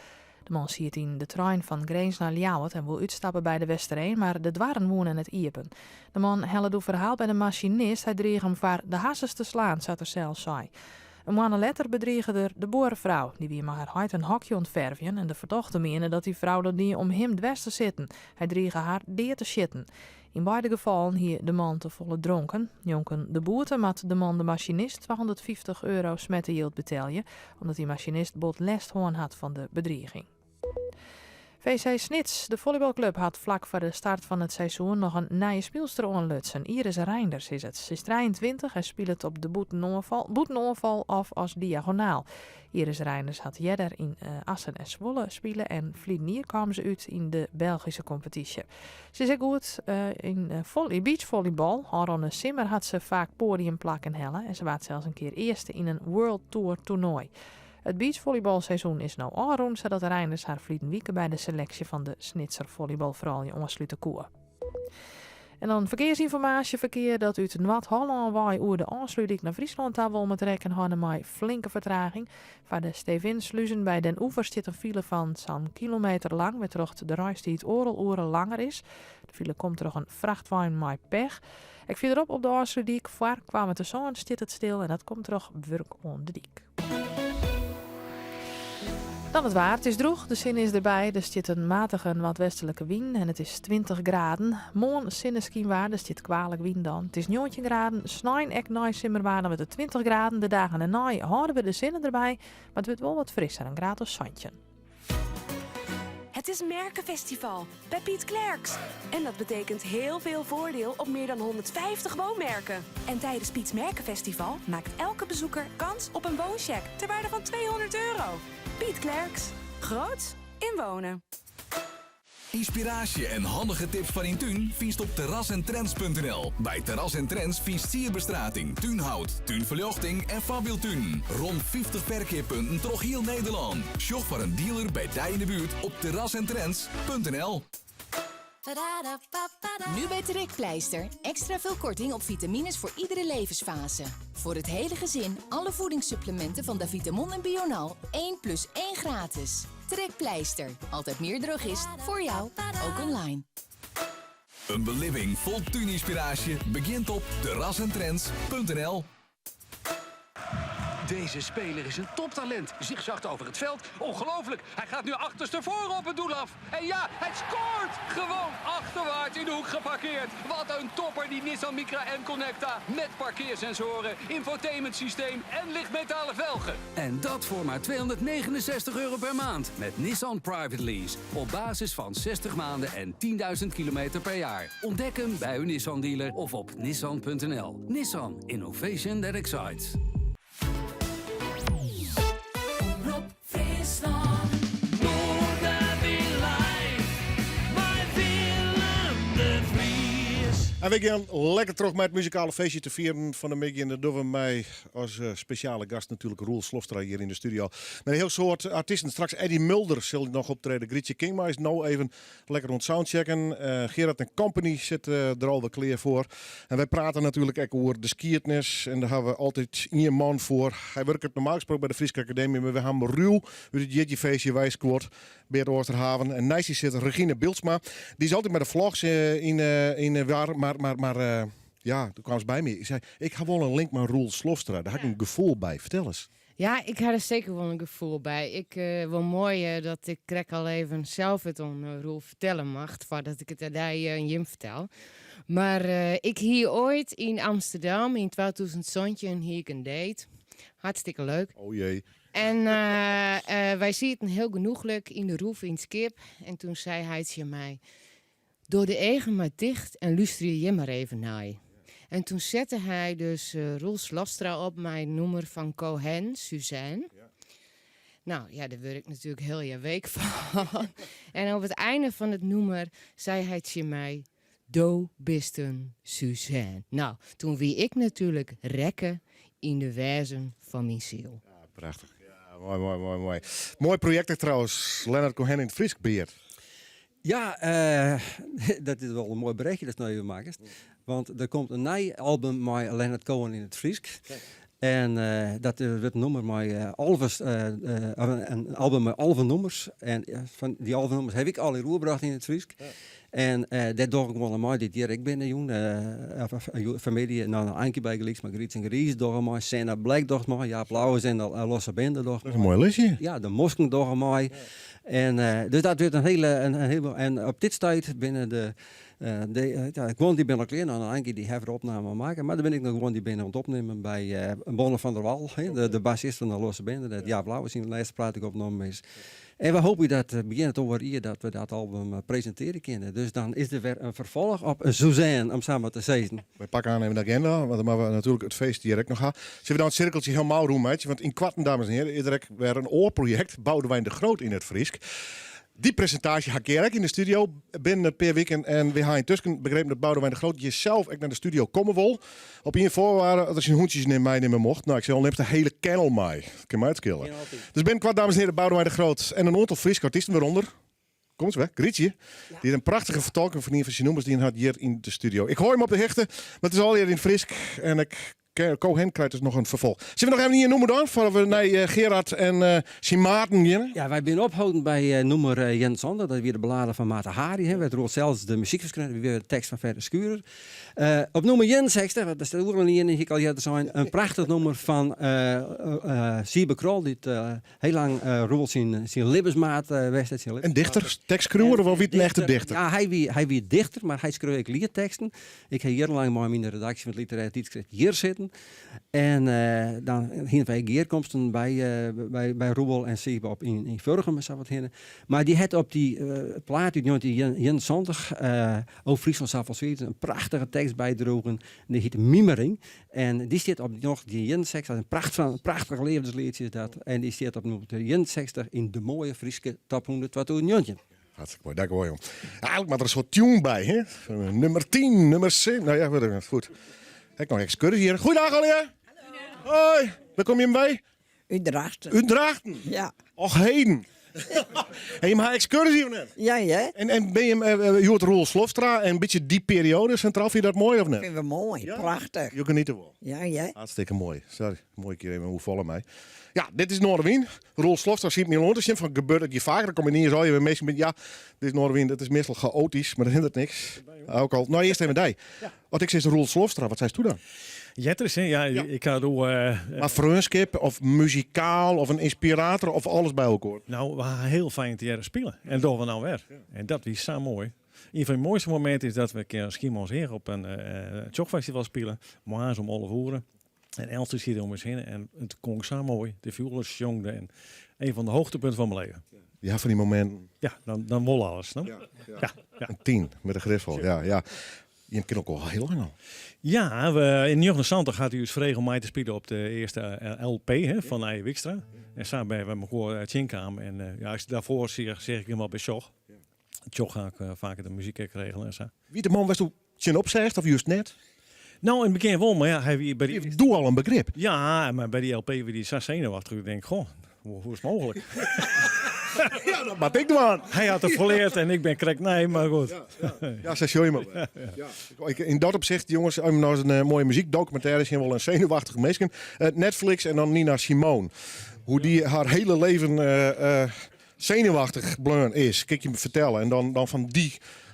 De man siet yn de trein fan Grins nei Ljouwert en woe útstappe by De Westereen, mar de doarren woene net iepen. De man helle doe ferhaal by de masinist. Hy drige him foar de harsens te slaan, sa't er sels sei. In moanne letter bedrige er de buorfrou. Dy wie mei har heit in hokje oan it fervjen en de fertochte miende dat dy frou dat die om him dwers te sitten. Hy drige har dea te sjitten. Yn beide gefallen hie de man tefolle dronken. Njonken de boete moat de man de masinist 250 euro smertejild betelje, omdat dy masinist bot lêst hân hat fan de bedriging. VC Snits, de follybalklup, hat flak foar de start fan it seizoen noch in nije spylster oanlutsen. Iris Reinders is it. Se is 23 en spilet op de bûtenoanfal of as diagonaal. Iris Reinders hat earder yn Assen en Zwolle spile en ferline jier kaam se út yn de Belgyske kompetysje. Se is ek goed yn beachvolleybal. Ofrûne simmer hat se faak poadiumplakken helle en se waard sels in kear earste yn in World Tour toernoai. It beachvolleybalseizoen is no ôfrûn, sadat Reinders har ferline wike by de seleksje fan de Snitser follybalfroulju oanslute koe. En dan ferkearsynformaasje. Ferkear dat út Noard-Hollân wei oer de Ofslútdyk nei Fryslân ta wol moat rekken hâlde mei flinke fertraging. Foar de Stevinsluzen by Den Oever stiet in file fan sa'n kilometer lang, wêrtroch't de reistiid oardel oere langer is. De file komt troch in frachtwein mei pech. Ek fierderop op de Ofslútdyk foar Koarnwertersân stiet it stil en dat komt troch wurk oan de dyk. Dan it waar. It is drûch, de sinne is derby, der stiet in matige noardwestlike wyn en it is 20 graden. Moarn sinneskynwaar, der stiet kwalik wyn dan. It is 19 graden. Snein ek neisimmerwaar, dan wurdt it 20 graden. De dagen dêrnei hâlde we de sinne derby, mar it wurdt wol wat frisser, in graad as 17. Het is Merkenfestival bij Piet Klerks. En dat betekent heel veel voordeel op meer dan 150 woonmerken. En tijdens Piets Merkenfestival maakt elke bezoeker kans op een wooncheque ter waarde van 200 euro. Piet Klerks. Groot in wonen. Ynspiraasje en handige tips foar dyn tún fynst op terrasentrends.nl. By Terras en Trends fynst sierbestrating, túnhout, túnferljochting en foarbyldtunen. Rom 50 ferkeappunten troch hiel Nederlân. Sjoch foar in dealer by dy yn de buert op terrasentrends.nl. Nu bij Trekpleister extra veel korting op vitamines voor iedere levensfase. Voor het hele gezin alle voedingssupplementen van Davitamon en Bional 1 plus 1 gratis. Trekpleister, altijd meer drogist voor jou, ook online. In belibbing fol túnynspiraasje begjint op terrasentrends.nl. Deze speler is een toptalent. Zigzagt over het veld. Ongelooflijk. Hij gaat nu achterstevoren op het doel af. En ja, hij scoort! Gewoon achterwaarts in de hoek geparkeerd. Wat een topper die Nissan Micra N-Connecta. Met parkeersensoren, infotainmentsysteem en lichtmetalen velgen. En dat voor maar 269 euro per maand met Nissan Private Lease. Op basis van 60 maanden en 10.000 kilometer per jaar. Ontdek hem bij uw Nissan dealer of op nissan.nl. Nissan Innovation that excites. Omrop Fryslân. Noardewyn live mei Willem de Vries. En we gean lekker troch mei it muzikale feestje te fieren fan de middei. En dat dogge we mei as spesjale gast natuerlik Roel Slofstra hjir yn de studio. Met in hiel soad artysten. Straks Eddie Mulder sil noch optrede. Grytsje Kingma is no even lekker oan it soundchecken. Gerard en Company sit der al wer klear foar. En wy prate natuerlik ek oer de skiednis. En dêr ha we altyd ien man foar. Hy wurket normaal gesproken by de Fryske Akademy, mar we ha him ruw út it jierdeifeestje weiskuord. Beart Oosterhaven. En neist dy sit Regine Bylsma. Dy is altyd mei de vlogs yn 'e war, mar ja, doe kaam se by my. Ik sei, ik ha wol in link mei Roel Slofstra. Dêr ha ik in gefoel by. Fertel ris. Ja, ik ha der seker wol in gefoel by. Ik wol moai dat ik krekt al even sels it oan Roel fertelle mocht, foardat ik it oan dy en jim fertel. Mar ik hie oait yn Amsterdam yn 2017 hie ik in date. Hartstikke leuk. O jee. En wy sieten hiel genoeglik yn de roef yn it skip en toen sei hy tsjin my, Doch de eagen mar ticht en lústerje hjir mar even nei. En toen sette hy dus Roel Slofstra op mei in nûmer fan Cohen, Suzanne. Nou ja, dêr wurd ik natuerlik hiel hearweek fan. En op it einde fan it nûmer sei hy tsjin my, Do bist in Suzanne. Nou, toen wie ik natuerlik rekke yn de wêzen fan myn siel. Ja, prachtich. Ja, moai, moai, moai, moai. Moai projekt ek trouwens, Leonard Cohen yn it Frysk, Beart. Ja, dat is wol in moai berichtje dat no even makkest. Want der komt in nij album mei Leonard Cohen yn it Frysk. En dat wurdt in nûmer mei 11, in album mei 11 nûmers. En fan dy 11 nûmers haw ik allegear oerbrocht yn it Frysk. En dêr doch ik wol oan mei, dy't hjir ek binne jûn, fan 'e middei, no Ankie bygelyks, mar Grytz en Grize dogge mei, Senna Black docht mei, Jaap Louwes en de Losse Binde docht mei. Dat is in moai listje. Ja, de Mosken dogge mei. En dus dat wurdt in hiele, in hiele, en op dit stuit binne de, de, ja, guon dy binne al klear, no Ankie dy hat de opname al makke, mar der binne ek noch guon dy binne oan it opnimmen by Bonne van der Wal, de bassist fan de Losse Binde, dêr't Jaap Louwes syn lêste plaat ek opnommen is. En we hoopje dat begjin it oar jier dat we dat album presintearje kinne. Dus dan is der wer in ferfolch op Suzanne, om sa mar te sizzen. Wy pakke oan even de agenda, want dan moatte we natuerlik it feest hjir ek noch ha. Sille we dan it sirkeltsje helemaal rûn meitsje? Want ynkoarten, dames en hearen, is der ek wer in oar projekt, Boudewijn de Groot yn it Frysk. Dy presintaasje ha ik hjir ek yn de studio binnen in pear wiken. En we ha yntusken begrepen dat Boudewijn de Groot hjir sels ek nei de studio komme wol. Op ien foarwaarde, dat er syn hûntsjes net meinimme mocht. No, ik sil al nimst de hiele kennel mei. Dat kin my it skille. Dus binnenkoart, dames en heren, Boudewijn de Groot en in oantal Fryske artysten wêrûnder. Komt se wer, Grytsje. Dy't in prachtige fertolking fan ien fan syn nûmers dien hat hjir yn de studio. Ik hâld him op de hichte, mar it is allegear yn it Frysk. En ik Cohen krijt dus noch in ferfolch. Sille we noch even ien nûmer dwaan foardat we nei Gerard en syn maten geane? Ja, wy binne opholden by nûmer 71. Dat wie de ballade fan Mata Hari, hè, wêr't Roel sels de muzyk foar skreau. Dat wie de tekst fan Fedde Schurer. Op nûmer 61, want der stiet oeral in ien, hie ik al earder sein, in prachtich nûmer fan Sybe Krol, dy't Heel lang Roel syn libbensmaat west hat. Syn In dichter, tekstskriuwer of wie it in echte dichter? Ja, hy wie dichter, mar hy skreau ek lietteksten. Ik ha jierrenlang mei him yn de redaksje fan it Literair Tijdschrift hjir sitten. En dan hiene wy gearkomsten by Roel en Sybe op yn Furgum en sa wat hinne. Mar dy hat op dy plaat út 1971, O Fryslân safolle swieten, in prachtige tekst bydroegen. Dy hiet Mimering. En dy stiet op 1961, in pracht fan, in prachtich leafdeslietsje is dat. En dy stiet op nûmer 61 yn de moaie Fryske Top 100 2019. Hartstikke moai, dankewol jong. Eigenlik moat der in soart tune by, hè? Nummer 10, nummer 7, nou ja, wurdt goed. Ek noch ekskurzje hjir. Goeiedag allegear. Hoi, wêr komme jim wei? Út Drachten. Út Drachten? Ja. Och heden. En jim ha ekskurzje of net? Ja, ja. En bin jim hjoed Roel Slofstra en in bytsje dy perioade sintraal, fyn je dat moai of net? Fine we moai, prachtich. Jo geniete wol? Ja, ja. Hartstikke moai. Sorry, moai kear even oerfalle my. Ja, dit is Noardewyn. Roel Slofstra siet my oan te sjen fan gebeurt it hjir faker? Dan komme yniens al je minsken binnen. Ja, dit is Noardewyn, it is meastal chaotysk, mar dat hinderet niks. Ook al. No, earst even dy. As ik sis Roel Slofstra, wat seist do dan? Jetters, hè? Ja, ik ha doe. Mar freonskip of muzikaal of in ynspirator of alles by elkoar? No, we ha hiel fijn tegearre spile en dogge we no wer. En dat wie sa moai. Ien fan de moaiste mominten is dat we kear Skiermûntseach op in Tsjochfestival spilen, moarns om 11 oere. En Eltse siet om ús hinne en it gong sa moai. De fioelers sjongden en een fan de hoogtepunten fan myn leven. Ja, fan dy mominten. Ja, dan wol alles. No? Ja, ja. Ja. In tien met de griffel, ja, ja. Jim kinne elkoar al hiel lang al. Ja, yn 79 hat hy ús frege om mei te spyljen op de earste LP hè, fan Nije Wykstra. En sa binne we mekoar tsjinkaam. En ja, dêrfoar seach ik him al by Tsjoch. Tsjoch ha ik faak de muzyk ek regele en sa. Wie de man wêr'tsto Tsjinop seachst of just net? No, yn it begjin wol, mar ja, hy wie by dy... Doe al in begrip. Ja, mar by dy LP wie hy sa senuwaftich. Ik denk, goh, hoe is it mooglik? Ja, dat moat ik dwaan. Hy hat it ferleard en ik bin krekt nij, mar goed. Ja, sa sjogge je mar wer. Ja. Ik, yn dat opsicht, jonges, as je nou eens in eh, moaie muzykdokumintêre sjen wolle en senuwachtige minsken, eh, Netflix en dan Nina Simone. Hoe dy har hiele leven eh, eh, senuwachtich bleaun is, kin ik je fertelle. En dan, dan fan dy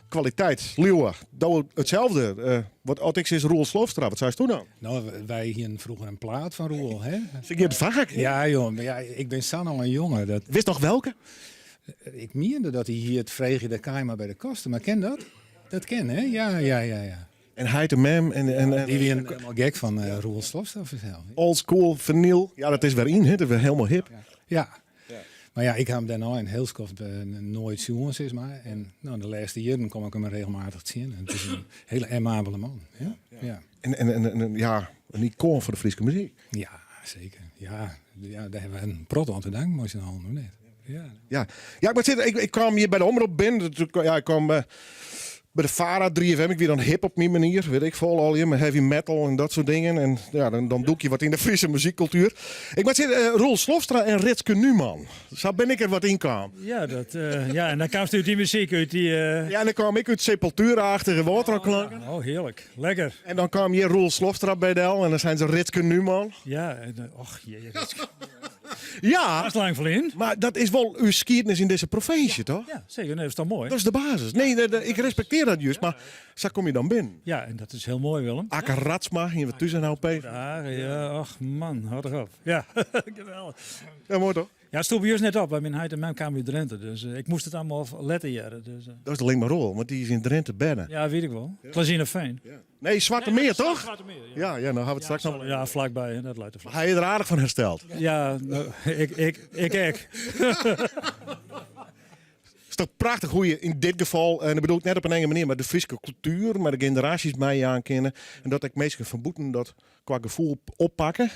kwaliteit, Liuwe, do itselde. Eh, wat as ik sis Roel Slofstra, wat seist do dan? No, wy hienen froeger in plaat fan Roel, hè? Se giet faak. Ja, joh, mar ja, ik bin sa noch in jonge. Dat... Witst noch welke? Ik miende dat dy hiet Freegje de Kaai mar by de koster, mar kin dat? Dat kin, hè? Ja, ja, ja, ja. En heit en mem en, en, en Dy wienen hielendal gek fan eh, Roel Slofstra fansels. Old school vinyl. Ja, dat is wer yn, hè? Dat is wer hielendal hip. Ja. Mar ja, ik ha him dêrnei in hiel skoft eh, noait sjoen, sis mar. En no, de lêste jierren kom ik him regelmatich tsjin. En it is in hiele aimabele man. Ja. Ja. En, en, en, en ja, in ikoan foar de Fryske muzyk. Ja, seker. Ja, ja, dêr ha we in protte oan te danken, mei syn allen, of net? Ja. Ja, ja ik moat sizze, ik, ik kwam hjir by de omrop binnen. Ja, ik kwam eh, by de VARA 3FM. Ik wie dan hip op myn manier, wit ik folle al mei heavy metal en dat soart dingen. En ja, dan, dan dûk je wat yn de Fryske muzykkultuer. Ik moat sizze, eh, Roel Slofstra en Ritske Numan. Sa bin ik der wat yn kaam. Ja, dat, eh, ja, en dan kaamst út dy muzyk, út dy... eh, Ja, en dan kwam ik út Sepultura-achtige Wâldrockklanken. Oh, hearlik. Lekker. En dan kwam hjir Roel Slofstra by del en dan seinen se Ritske Numan. Ja, en, och, jee, Ritske. Ja. Dat is lang ferlyn. Mar dat is wol ús skiednis yn dizze provinsje, toch? Ja, seker. Nee, dat is toch moai? Dat is de basis. Nee, ik respektearje dat just, mar sa komme je dan binnen. Ja, en dat is hiel moai, Willem. Akke Ratsma, hiene we thús in LP. Ja, ja, och man, hâld toch op. Ja, geweldich. Ja, moai toch? Ja, it stie by ús net op, want myn heit en mem kamen út Drinte, dus eh, ik moast it allegear letter hearre. Dus, eh. Dat is de link mei Roel, want dy is yn Drinte berne. Ja, wit ik wol. Klazienaveen. Nee, Zwarte Meer, toch? Zwarte Meer, ja. Ja, ja, nou ha we it straks noch. Ja, flakby, hè, dat leit der flak. Hy is der aardich fan hersteld. Ja, no, ik, ik, ik ek. Is toch prachtich hoe je yn dit gefal, en dat bedoel ik net op in enge manier, mar de Fryske kultuer mei de generaasjes meijaan kinne. En dat ek minsken fan bûten dat kwa gefoel oppakke.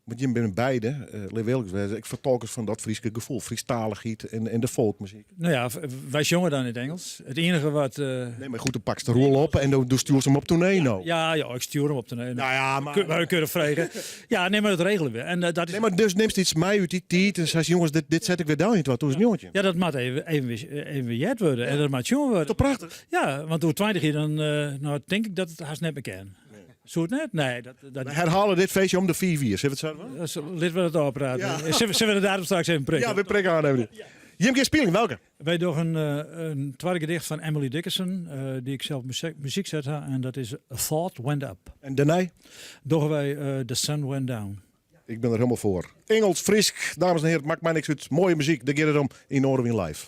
Want jim binne beide, uh, lit earlik wêze, ek fertolkers fan dat Fryske gefoel, Frysktaligheid en, en de folkmuzyk. No ja, wy sjonge dan yn it Ingelsk. It iennige wat... Uh... Nee, mar goed, dan pakst de Roel op en dan stjoerst him op toernee no. Ja, ja, ik stjoer him op toernee. No ja, mar... We kinne frege. Ja, nee, mar dat regele we. En, uh, dat is... Nee, mar dus nimst iets mei út dy tiid en seist, jonges, dit, dit set ik wer del yn 2019. Ja, dat moat even, even, even weer heard wurde. En dat moat sjoen wurde. Toch prachtich? Ja, want oer 20 jier dan uh, no, tink ik dat it hast net mear kin. Soe it net? Nee. Dat, dat... We herhale dit feestje om de 5 jier. Sille we it sa dwaan? Litte we dat ôfprate. Ja. Sille we de datum straks even prikke? Ja, we prikke oan even. Ja. Jim gean spyljen, welke? Wy dogge in, eh, in twadde gedicht fan Emily Dickinson, uh, dy't ik sels muzyk set ha, en dat is A Thought Went Up. En dêrnei? Dogge wy uh, The Sun Went Down. Ik bin der hielendal foar. Ingelsk, Frysk, dames en hearen, makket my niks út. Moaie muzyk, dêr giet it om yn Noardewyn Live.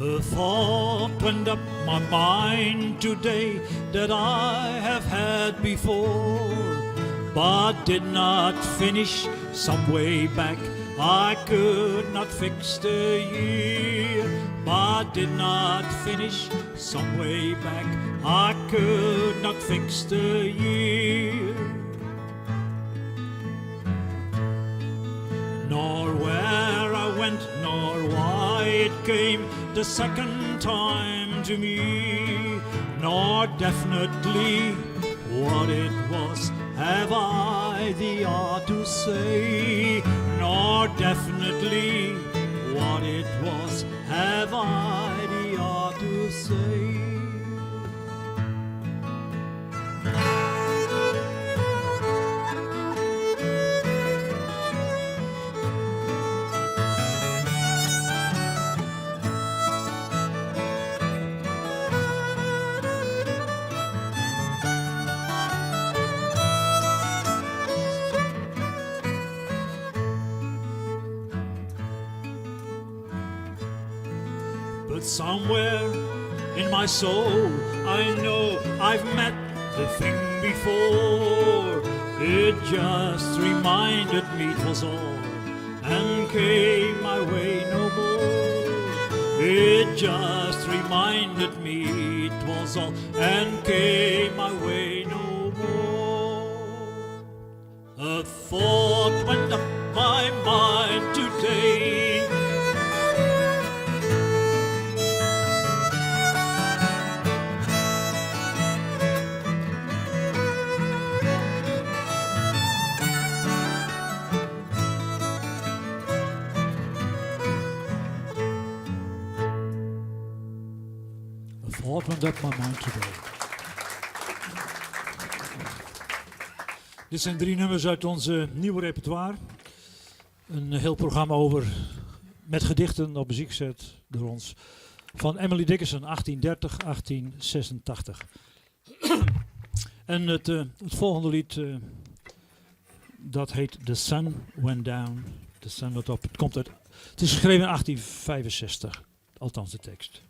A thought went up my mind today that I have had before, but did not finish some way back. I could not fix the year, but did not finish some way back. I could not fix the year. Nor where I went, nor why it came the second time to me, nor definitely what it was have I the art to say, nor definitely what it was have I the art to say. But somewhere in my soul, I know I've met the thing before. It just reminded me 'twas all and came my way no more. It just reminded me 'twas all and came my way no more. A thought went up my mind today. A thought went up my mind today. Dit zijn drie nummers uit ons nieuwe repertoire. Een heel programma over met gedichten op muziek gezet door ons. Van Emily Dickinson, 1830, 1886. En het volgende lied, dat heet The Sun Went Down. The Sun Went Up. Het is geschreven in 1865, althans de tekst.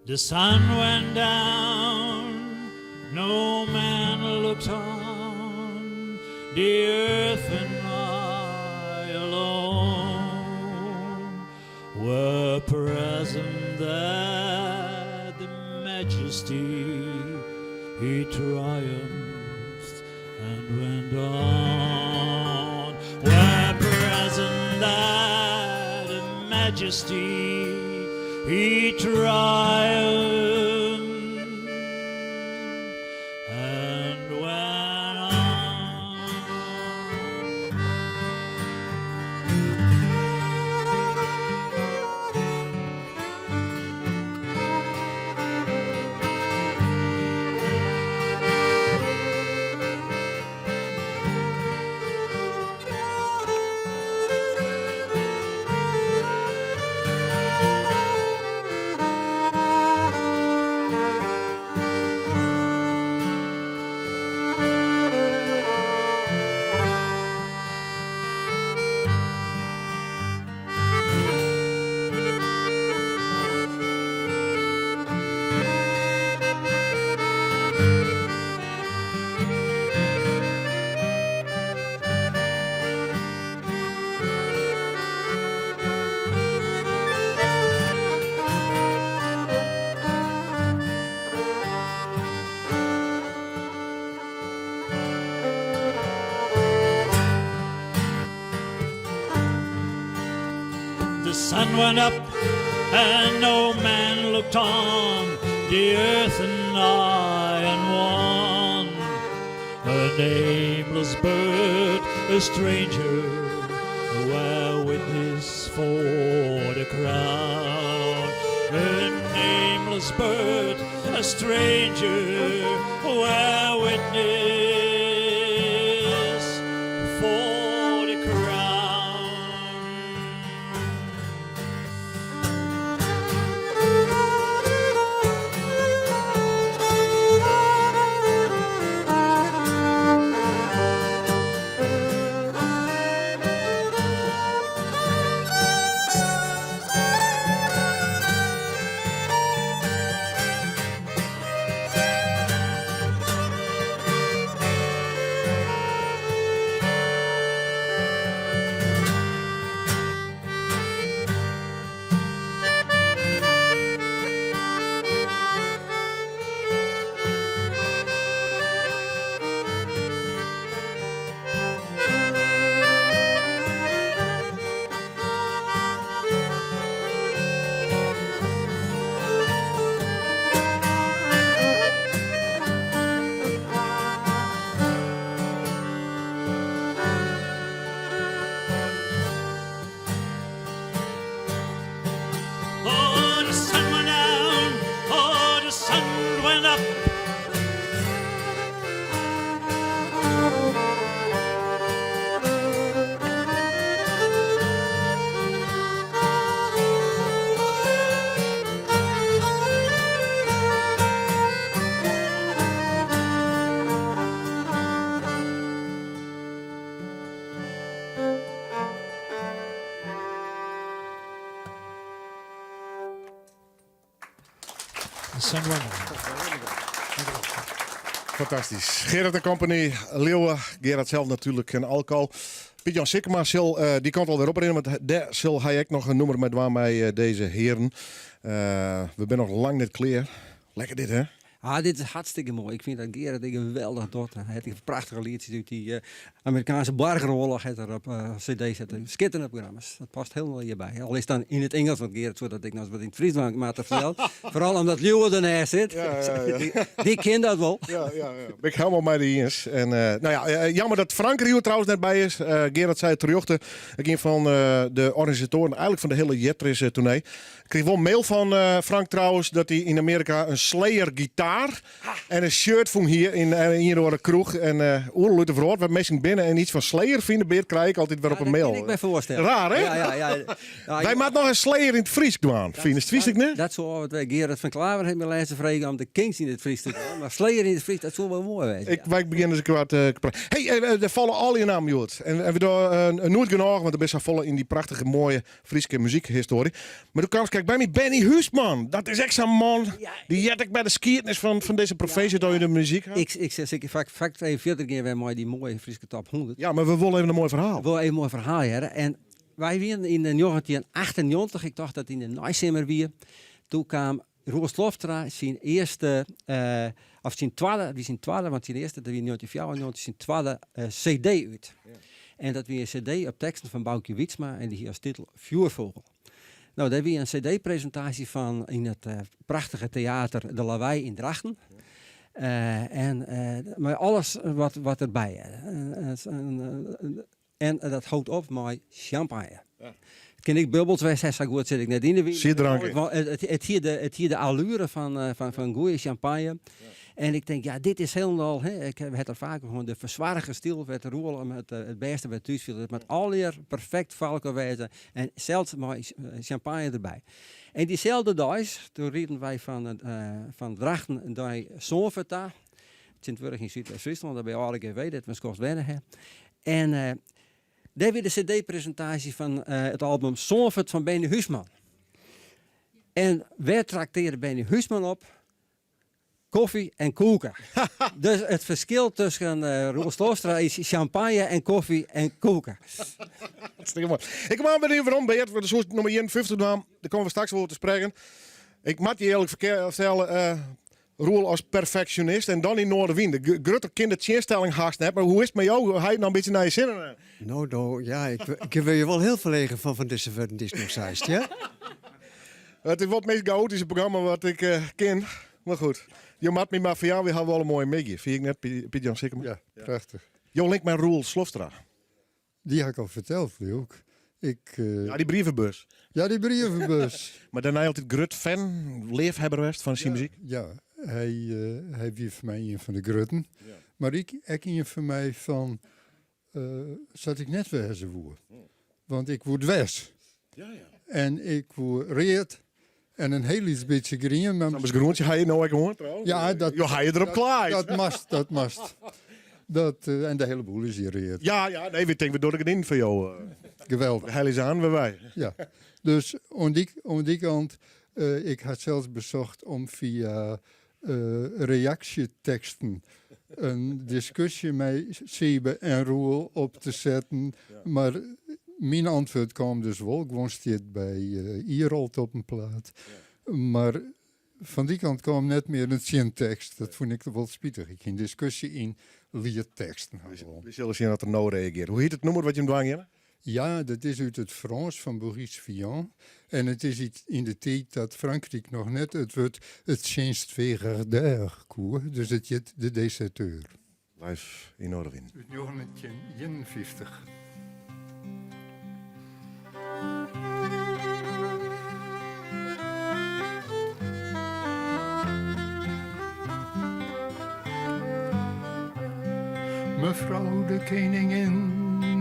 The sun went down, no man looked on, the earth and I alone were present at the majesty he triumphed and went on. Were present at the majesty he triumphed and went on. The sun went up and no man looked on, the earth and I and one. A nameless bird, a stranger, were witness for the crown. A nameless bird, a stranger, were witness for the crown. Sam London. Fantastysk. Gerard en Company, Liuwe, Gerard sels natuerlik en Alco. Piet-Jan Sikkema sil eh, dy kant alwer oprinne, want dêr sil hy ek noch in nûmer mei dwaan mei eh, dizze hearen. Eh, we binne noch lang net klear. Lekker dit, hè? Ah, dit is hartstikke moai. Ik fyn dat Gerard ek geweldich docht. Hy hat prachtige lietsjes út dy eh, Amerikaanske boargeroarloch hat er op eh, CD setten. Skitterende programma's. Dat past hielendal hjirby. Al is it dan yn it Ingelsk, want Gerard soe dat ek noch wat yn it Frysk dwaan moatte ferteld. Foaral omdat Liuwe derneist sit. Ja, ja, ja. Dy, dy kin dat wol. Ja, ja, ja. Ben ik hielendal mei dy iens. En, eh, nou ja, eh, jammer dat Frank der trouwens net by is. Eh, Gerard sei it terjochte. Ik ien fan eh, de organisatoaren eigenlik fan de hiele Jetris eh, toernee. Ik krige wol mail fan eh, Frank trouwens dat hy yn Amearika in Slayer gitaar en in shirt fûn hie yn eh, ien of oare kroech. En uh, oeral út de wrâld wêr't minsken binne en yts fan Slayer fine, Beert, krij ik altyd wer op 'e mail. Kin ik my foarstelle. Raar, hè? Ja, ja, ja. Ja, Wy moatte noch in Slayer yn it Frysk dwaan. Fynst Frysk net? Dat soe wat Gerard van Klaver hat my lêsten frege om de Kinks yn it Frysk te dwaan. Mar Slayer yn it Frysk, dat soe wol moai wêze. Ik, wy begjinne ris koart te praten. Hey, der falle allegear nammen hjoed. En we dogge noait genôch, want der binne safolle yn dy prachtige moaie Fryske muzykhistoarje. Mar doe kaamst krekt by my, Benny Huisman. Dat is ek sa'n man, dy heart ek by de skiednis fan, fan dizze provinsje dat je de muzyk ha. Ik, ik sil seker fak, fak even fierder gean wer mei dy moaie Fryske top 100. Ja, mar we wolle even in moai ferhaal. We wolle even in moai ferhaal hearre. En wy wienen yn 1998, ik tocht dat it yn de neisimmer wie, doe kaam Roel Slofstra syn earste, eh, of syn twadde, wie syn twadde, want syn earste, dat wie yn 1994, syn twadde eh, CD út. En dat wie in CD op teksten fan Baukje Wytsma en dy hie as titel Fjoerfûgel. No, dêr wie in CD-presintaasje fan yn it eh, prachtige teater De Lawei yn Drachten. Eh, en eh, mei alles wat, wat derby. En dat hold op mei sjampanje. It kin ek bubbels west ha, sa goed sit ik net yn de wyn. Sierdrank. Want it, it, hie de, it hie de allure fan, eh, fan, fan goede sjampanje. En ik tink, ja, dit is hielendal, hè, ik ha it der faker oer, de fersoarge styl wêr't Roel him it, eh, it bêste by thús fielt. It moat allegear perfekt foar elkoar wêze en sels mei sjampanje derby. En dyselde deis, doe rieden wy fan, eh, fan Drachten nei Sânfurd ta, tsjintwurdich yn Súdwest-Fryslân, dêr by âlde GW, dêr't we in skoft wenne ha. En eh, dêr wie de cd-presintaasje fan eh, it album Sânfurd fan Benny Huisman. En wêr traktearre Benny Huisman op? Kofje en koeken. dus it ferskil tusken uh, Roel Slofstra is sjampanje en kofje en koeken. Hartstikke moai. Ik kom oan by dy werom, Beert, want do soest nûmer 51 dwaan. Dêr komme we straks wol oer te sprekken. Ik moat dy earlik fertelle, uh, Roel as perfeksjonist en dan yn Noardewyn. De grutter kin de tsjinstelling hast net, mar hoe is it mei jo? Ha je it noch in bytsje nei je sin? No, no, ja, ik, ik wurd hjir wol hiel ferlegen fan fan dizze wurden dy'tst no seist, ja? It is wol it meast gaoatyske programma wat ik eh, kin. Mar goed, jo moatte my mar ferjaan, wy hawwe wol in moaie middei. Fyn ik net, Piet Jan Sikkema? Ja, prachtich. Jo link mei Roel Slofstra. Dy ha ik al ferteld, Liuwk. Ik, uh... Ja, dy brievebus. Ja, dy brievebus. Mar dêrnei altyd grut fan, leafhebber west fan syn muzyk? Ja, hy, uh, hy wie foar my ien fan de grutten. Ja. Mar ik, ek ien foar my fan uh, sa't ik net wêze woe. Want ik woe dwers. Ja, ja. En ik woe read en in hiel lyts bytsje grien. Mar Sa'n groentsje ha je no ek oan trouwens. Ja, dat, Jo ha je derop klaaid. Dat moast, dat moast. Dat, eh, en de hiele boel is hjir read. Ja, ja, nee, wy tinke we dogge de gerdinen foar jo. Eh. Geweldich. De helje aan wer wy. Ja, dus oan dy, oan dy kant, eh, ik ha sels besocht om fia reaksjeteksten in diskusje mei Siebe en Roel op te setten. Mar myn antwurd kaam dus wol, gewoan stiet by Irolt op in plaat. Mar fan dy kant kaam net mear in tsjintekst. Dat fûn ik wol spitich. Ik hie in diskusje yn lietteksten. We sille sjen oft er no reagearret. Hoe hjit it nûmer wat jim dwaan geane? Ja, dat is út it Frânsk fan Boris Vian. En it is yn de tiid dat Frankryk noch net it wurd it tsjinstwegerder koe, dus it hjit De Deserteur. Live yn Noardewyn. Út 1951. Mefrou de keningin,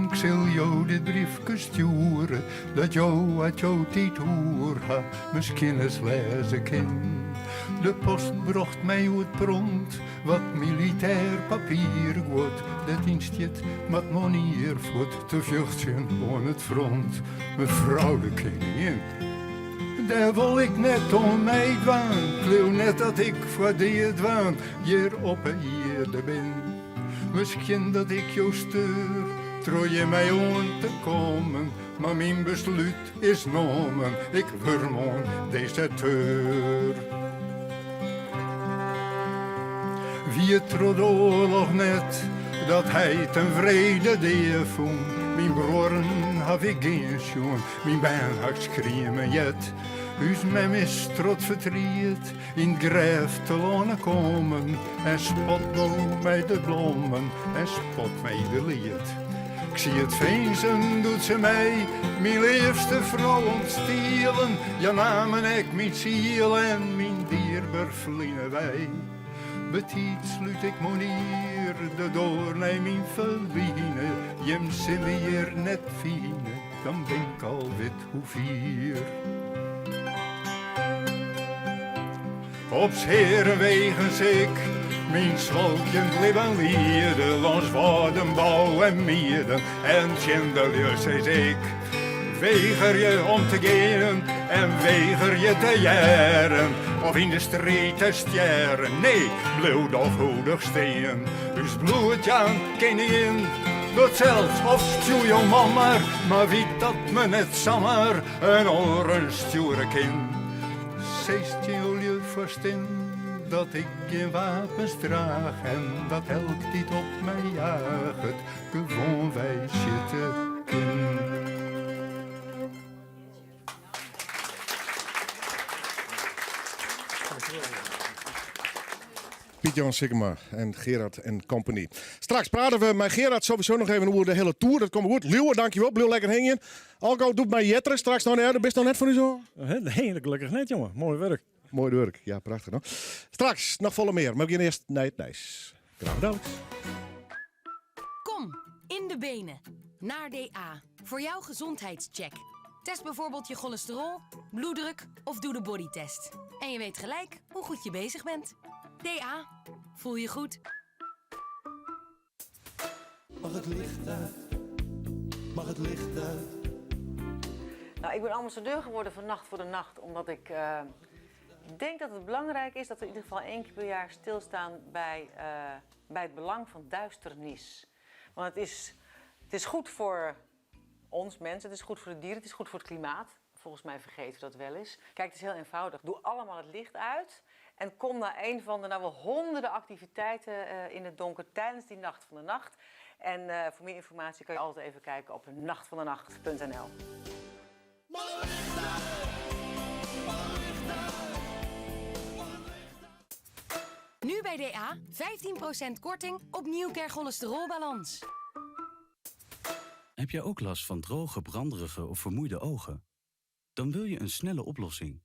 'k sil jo dit briefke stjoere, dat jo at jo tiid oer ha, miskien ris lêze kin. De post brocht my hjoed pront wat militêr papierguod, dêr't yn stiet, moat moarnier fuort te fjochtsjen oan it front. Mefrou de keningin. Dêr wol ik net oan meidwaan, 'k leau net dat ik foar dea dwaan hjir op 'e ierde bin. Miskien dat ik jo steur troch hjir mei oan te kommen, mar myn beslút is nommen, ik wurd moarn deserteur. Wie it troch de oarloch net dat heit in wrede dea fûn, myn bruorren haw ik gean sjoen, myn bern ha ik skriemen heard. Us mem is troch 't fertriet yn 't grêf telâne kommen en spot no mei de blommen en spot mei de liet. 'k Siet finzen doe't se my, myn leafste frou ûntstielen, hja namen ek myn siel en myn dierber ferline wei. Betiid slút ik moarnier de doar nei myn ferline, jim sille my hjir net fine, dan bin 'k al wit hoe fier. Op 's hearewegen sil ik myn swalkjend libben liede, lâns wâlden, bou en mieden en tsjin de lju sis ik, Wegerje om te gean en wegerje te hearren of yn de striid te stjerren. Nee, bliuw dôfhûdich stean, ús bloed jaan kinne docht sels of stjoer jo man mar, mar wyt dat men net samar in oaren stjoere kin. Sis tsjin jo lju foarstin dat ik gjin wapens draach en dat elk dy't op my jaget gewoanwei sjitte kin. Piet-Jan Sikkema en Gerard en Company. Straks prate we mei Gerard sowieso noch even oer de hiele tour. Dat komt goed. Liuwe, dankjewol. Bliuw lekker hingjen. Alco doet my jettere straks noch net. Bist noch net fan ús ôf? Nee, gelokkich net, jonge. Moai wurk. Moai wurk, ja, prachtich. No? Straks noch folle mear, mar we gean earst nei it nijs. Graach daliks. Kom, in de benen. Naar DA. Voor jouw gezondheidscheck. Test bijvoorbeeld je cholesterol, bloeddruk of doe de bodytest. En je weet gelijk hoe goed je bezig bent. DA. Voel je goed. Mag het licht uit? Mag het licht uit? Nou, ik ben ambassadeur geworden van Nacht voor de Nacht, omdat ik eh, denk dat het belangrijk is dat we in ieder geval één keer per jaar stilstaan bij, eh, bij het belang van duisternis. Want het is, het is goed voor ons mensen, het is goed voor de dieren, het is goed voor het klimaat. Volgens mij vergeten we dat wel eens. Kijk, het is heel eenvoudig. Doe allemaal het licht uit en kom naar een van de nou wel honderden activiteiten eh, in het donker tijdens die Nacht van de Nacht. En eh, voor meer informatie kan je altijd even kijken op nachtvandenacht.nl. Nu bij DA 15% korting op Nieuwker cholesterolbalans. Heb jij ook last van droge, branderige of vermoeide ogen? Dan wil je een snelle oplossing.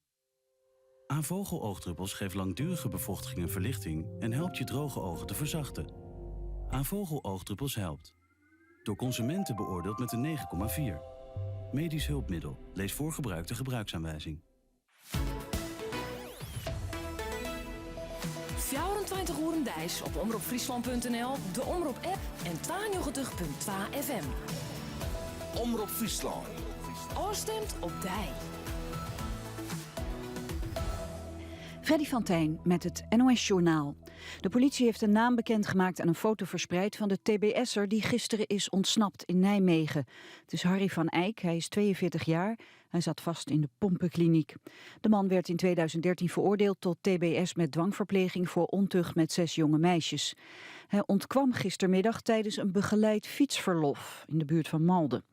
Avogel oogdruppels geeft langdurige bevochtiging en verlichting en helpt je droge ogen te verzachten. Avogel oogdruppels helpt. Door consumenten beoordeeld met een 9,4. Medisch hulpmiddel. Lees voor gebruik de gebruiksaanwijzing. 24 oeren deis op omropfryslan.nl, de Omrop-app en 92.2 FM. Omrop Fryslân. Ofstimd op dy. Freddy van Tijn met het NOS-journaal. De politie heeft een naam bekendgemaakt en een foto verspreid van de TBS'er die gisteren is ontsnapt in Nijmegen. Het is Harry van Eyck, hij is 42 jaar. Hij zat vast in de pompenkliniek. De man werd in 2013 veroordeeld tot TBS met dwangverpleging voor ontucht met zes jonge meisjes. Hij ontkwam gistermiddag tijdens een begeleid fietsverlof in de buurt van Malden.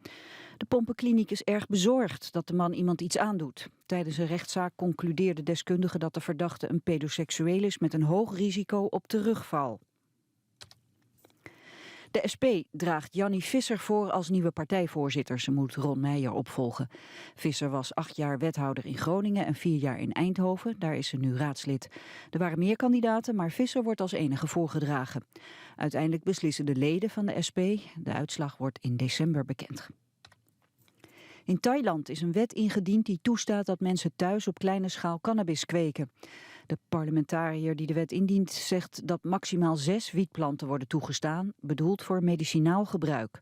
De pompenkliniek is erg bezorgd dat de man iemand iets aandoet. Tijdens een rechtszaak concludeerden deskundigen dat de verdachte een pedoseksueel is met een hoog risico op terugval. De SP draagt Jannie Visser voor als nieuwe partijvoorzitter. Ze moet Ron Meijer opvolgen. Visser was acht jaar wethouder in Groningen en vier jaar in Eindhoven. Daar is ze nu raadslid. Er waren meer kandidaten, maar Visser wordt als enige voorgedragen. Uiteindelijk beslissen de leden van de SP. De uitslag wordt in december bekend. In Thailand is een wet ingediend die toestaat dat mensen thuis op kleine schaal cannabis kweken. De parlementariër die de wet indient zegt dat maximaal zes wietplanten worden toegestaan, bedoeld voor medicinaal gebruik.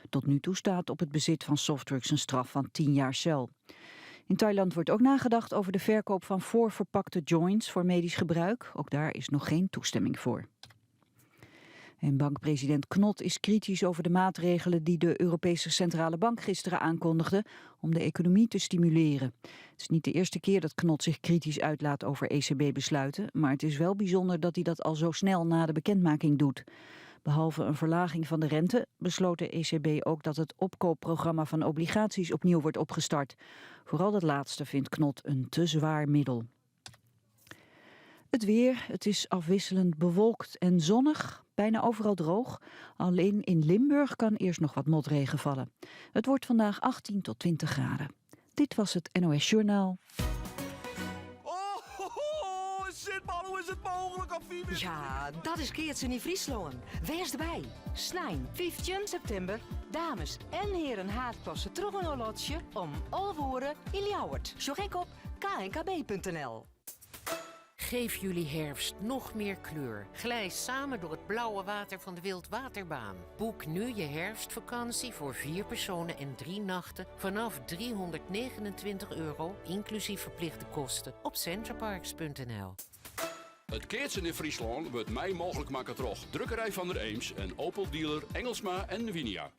Tot nu toe staat op het bezit van softdrugs een straf van 10 jaar cel. In Thailand wordt ook nagedacht over de verkoop van voorverpakte joints voor medisch gebruik. Ook daar is nog geen toestemming voor. En bankpresident Knot is kritisch over de maatregelen die de Europese Centrale Bank gisteren aankondigde om de economie te stimuleren. Het is niet de eerste keer dat Knot zich kritisch uitlaat over ECB-besluiten, maar het is wel bijzonder dat hij dat al zo snel na de bekendmaking doet. Behalve een verlaging van de rente besloot de ECB ook dat het opkoopprogramma van obligaties opnieuw wordt opgestart. Vooral dat laatste vindt Knot een te zwaar middel. Het weer, het is afwisselend bewolkt en zonnig, bijna overal droog. Alleen in Limburg kan eerst nog wat motregen vallen. Het wordt vandaag 18 tot 20 graden. Dit was het NOS Journaal. Oh, zit man, hoe is het mogelijk op 4 Ja, dat is Keertsen in Friesland. Wees erbij. Snijn, 15 september. Dames en heren haardklasse terug een lotje om Alvoeren in Ljouwert. Zorg ik op knkb.nl. Geef jullie herfst nog meer kleur. Glij samen door het blauwe water van de Wildwaterbaan. Boek nu je herfstvakantie voor vier personen en drie nachten vanaf 329 euro, inclusief verplichte kosten, op centerparcs.nl. It keatsen yn Fryslân wurdt mei mooglik makke troch Drukkerij Van der Eems en Opel-dealer Engelsma en Winia.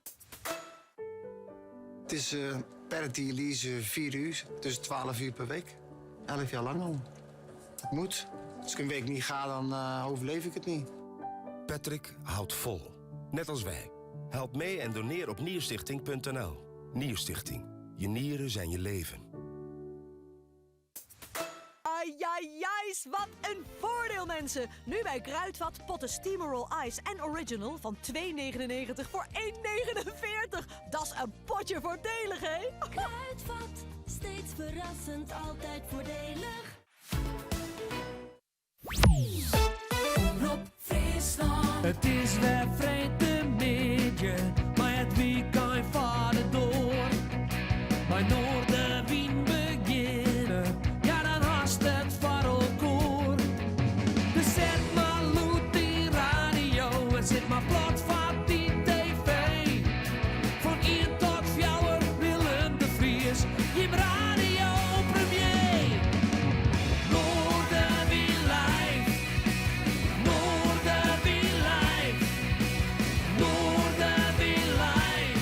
Het is eh, per dialyse 4 uur, dus 12 uur per week. 11 jaar lang al. Het moet. Als ik een week niet ga, dan eh, overleef ik het niet. Patrick houdt vol. Net als wij. Help mee en doneer op nierstichting.nl. Nierstichting. Je nieren zijn je leven. Ai, ai, ai, wat een voordeel mensen! Nu bij Kruidvat potten Steamerol Ice en Original van 2,99 voor 1,49. Dat is een potje voordelig, hè? Kruidvat, steeds verrassend, altijd voordelig. Omrop Fryslân. It is wer freedtemiddei, mar it wykein foar de doar. Mei Noardewyn begjinne, ja dan hast it foar elkoar. Dus set mar lûd dyn radio en sit mar plat foar dyn TV. Fan ien tot fjouwer Willem de Vries, jim radiopremier. Noardewyn live, Noardewyn live, Noardewyn live,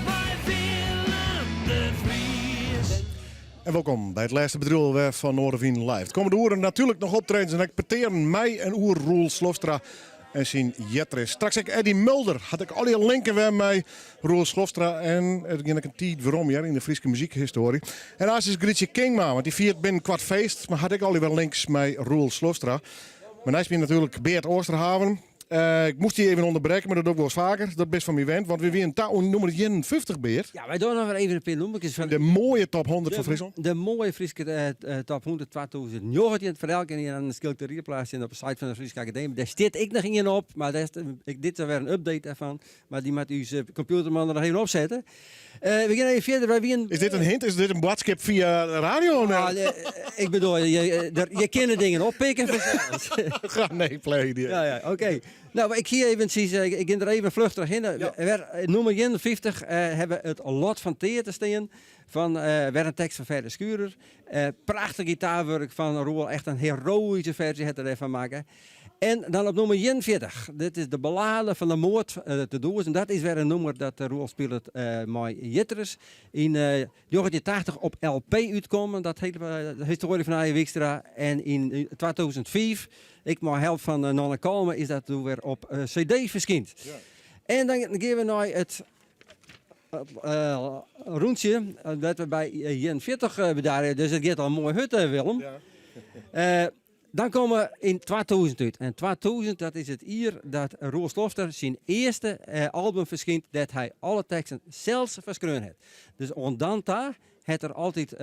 mei Willem de Vries. En welkom by it lêste bedriuw wer fan Noardewyn Live. De kommende oeren natuerlik noch optredens en ek petearen mei en oer Roel Slofstra en syn Jitris. Straks ek Eddie Mulder. Hat ek allegear linken wer mei Roel Slofstra en it giet ek in tiid werom hear, yn de Fryske muzykhistoarje. En aanst is Grytsje Kingma, want dy fiert binnenkoart feest, mar hat ek allegear wer links mei Roel Slofstra. Mar neist my natuerlik Beart Oosterhaven. Eh, ik moast dy even ûnderbrekke, mar dat doch ik wolris faker. Dat bist fan my wend, want wy wienen ta oan nûmer 51, Beart. Ja, wy dogge noch wer even in pear nûmerkes fan De moaie top 100 fan Fryslân. De moaie Fryske eh, top 100 2019. Foar elkenien dan skielk te rieplachtsjen op de site fan de Fryske Akademy. Dêr stiet ek noch ien op, mar dêr is, ik, dit is wer in update dêrfan. Mar dy moat ús kompjûterman der noch even opsette. Eh, we gean even fierder. Wy wienen, Is dit in hint? Is dit in boadskip fia de radio? Ja, ik bedoel, je, je kinne dingen oppikke fansels. Ga nee, play. Ja, ja, oké. Nou, ik gie eventsjes, ik gean der even fluchtich hinne. Wer, nûmer 51 hawwe we it Lot fan Teate stean. Fan wer in tekst fan Fedde Schurer. Prachtich gitaarwurk fan Roel, echt in heroïske ferzje hat er dêrfan makke. En dan op nûmer 41, dit is de ballade fan de moard te Doezum. Dat is wer in nûmer dat Roel spilet mei Jitris. Yn 1980 op LP útkommen, dat hele de histoarje fan Haye Wykstra. En yn 2005, ek mei help fan Nanne Kalma, is dat doe wer op CD ferskynd. En dan gean we nei it rûntsje dat we by 41 bedarje. Dus it giet al moai hurd, Willem. Dan komme we yn 2000 út. En 2000, dat is it jier dat Roel Slofstra syn earste album ferskynt dêr't hy alle teksten sels foar skreaun hat. Dus oant dan ta hat er altyd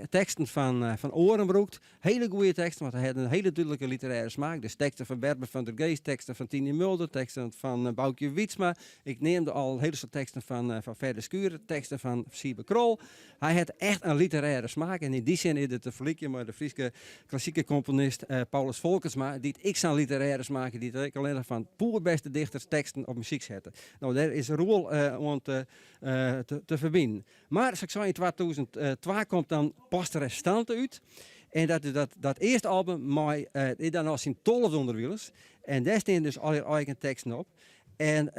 teksten fan oaren brûkt. Hele goede teksten, want hy hat in hele dúdlike literêre smaak. Dus teksten fan Berber van der Geest, teksten fan Tiny Mulder, teksten fan Baukje Wytsma. Ik neamde al in hiele soad teksten fan Fedde Schurer, teksten fan Sybe Krol. Hy hat echt in literêre smaak en yn dy sin is it te ferlykjen mei de Fryske klassike komponist Paulus Folkertsma, dy't ek sa'n literêre smaak hie, dy't ek allinnich fan poerbêste dichters teksten op muzyk sette. No, dêr is Roel oan te ferbinen. Mar, sa't ik sei, yn 2000. 2002 komt dan Poste Restante út. En dat is dat, dat earste album mei is dan al syn tolfde ûnderwilens. En dêr stean dus allegear eigen teksten op. En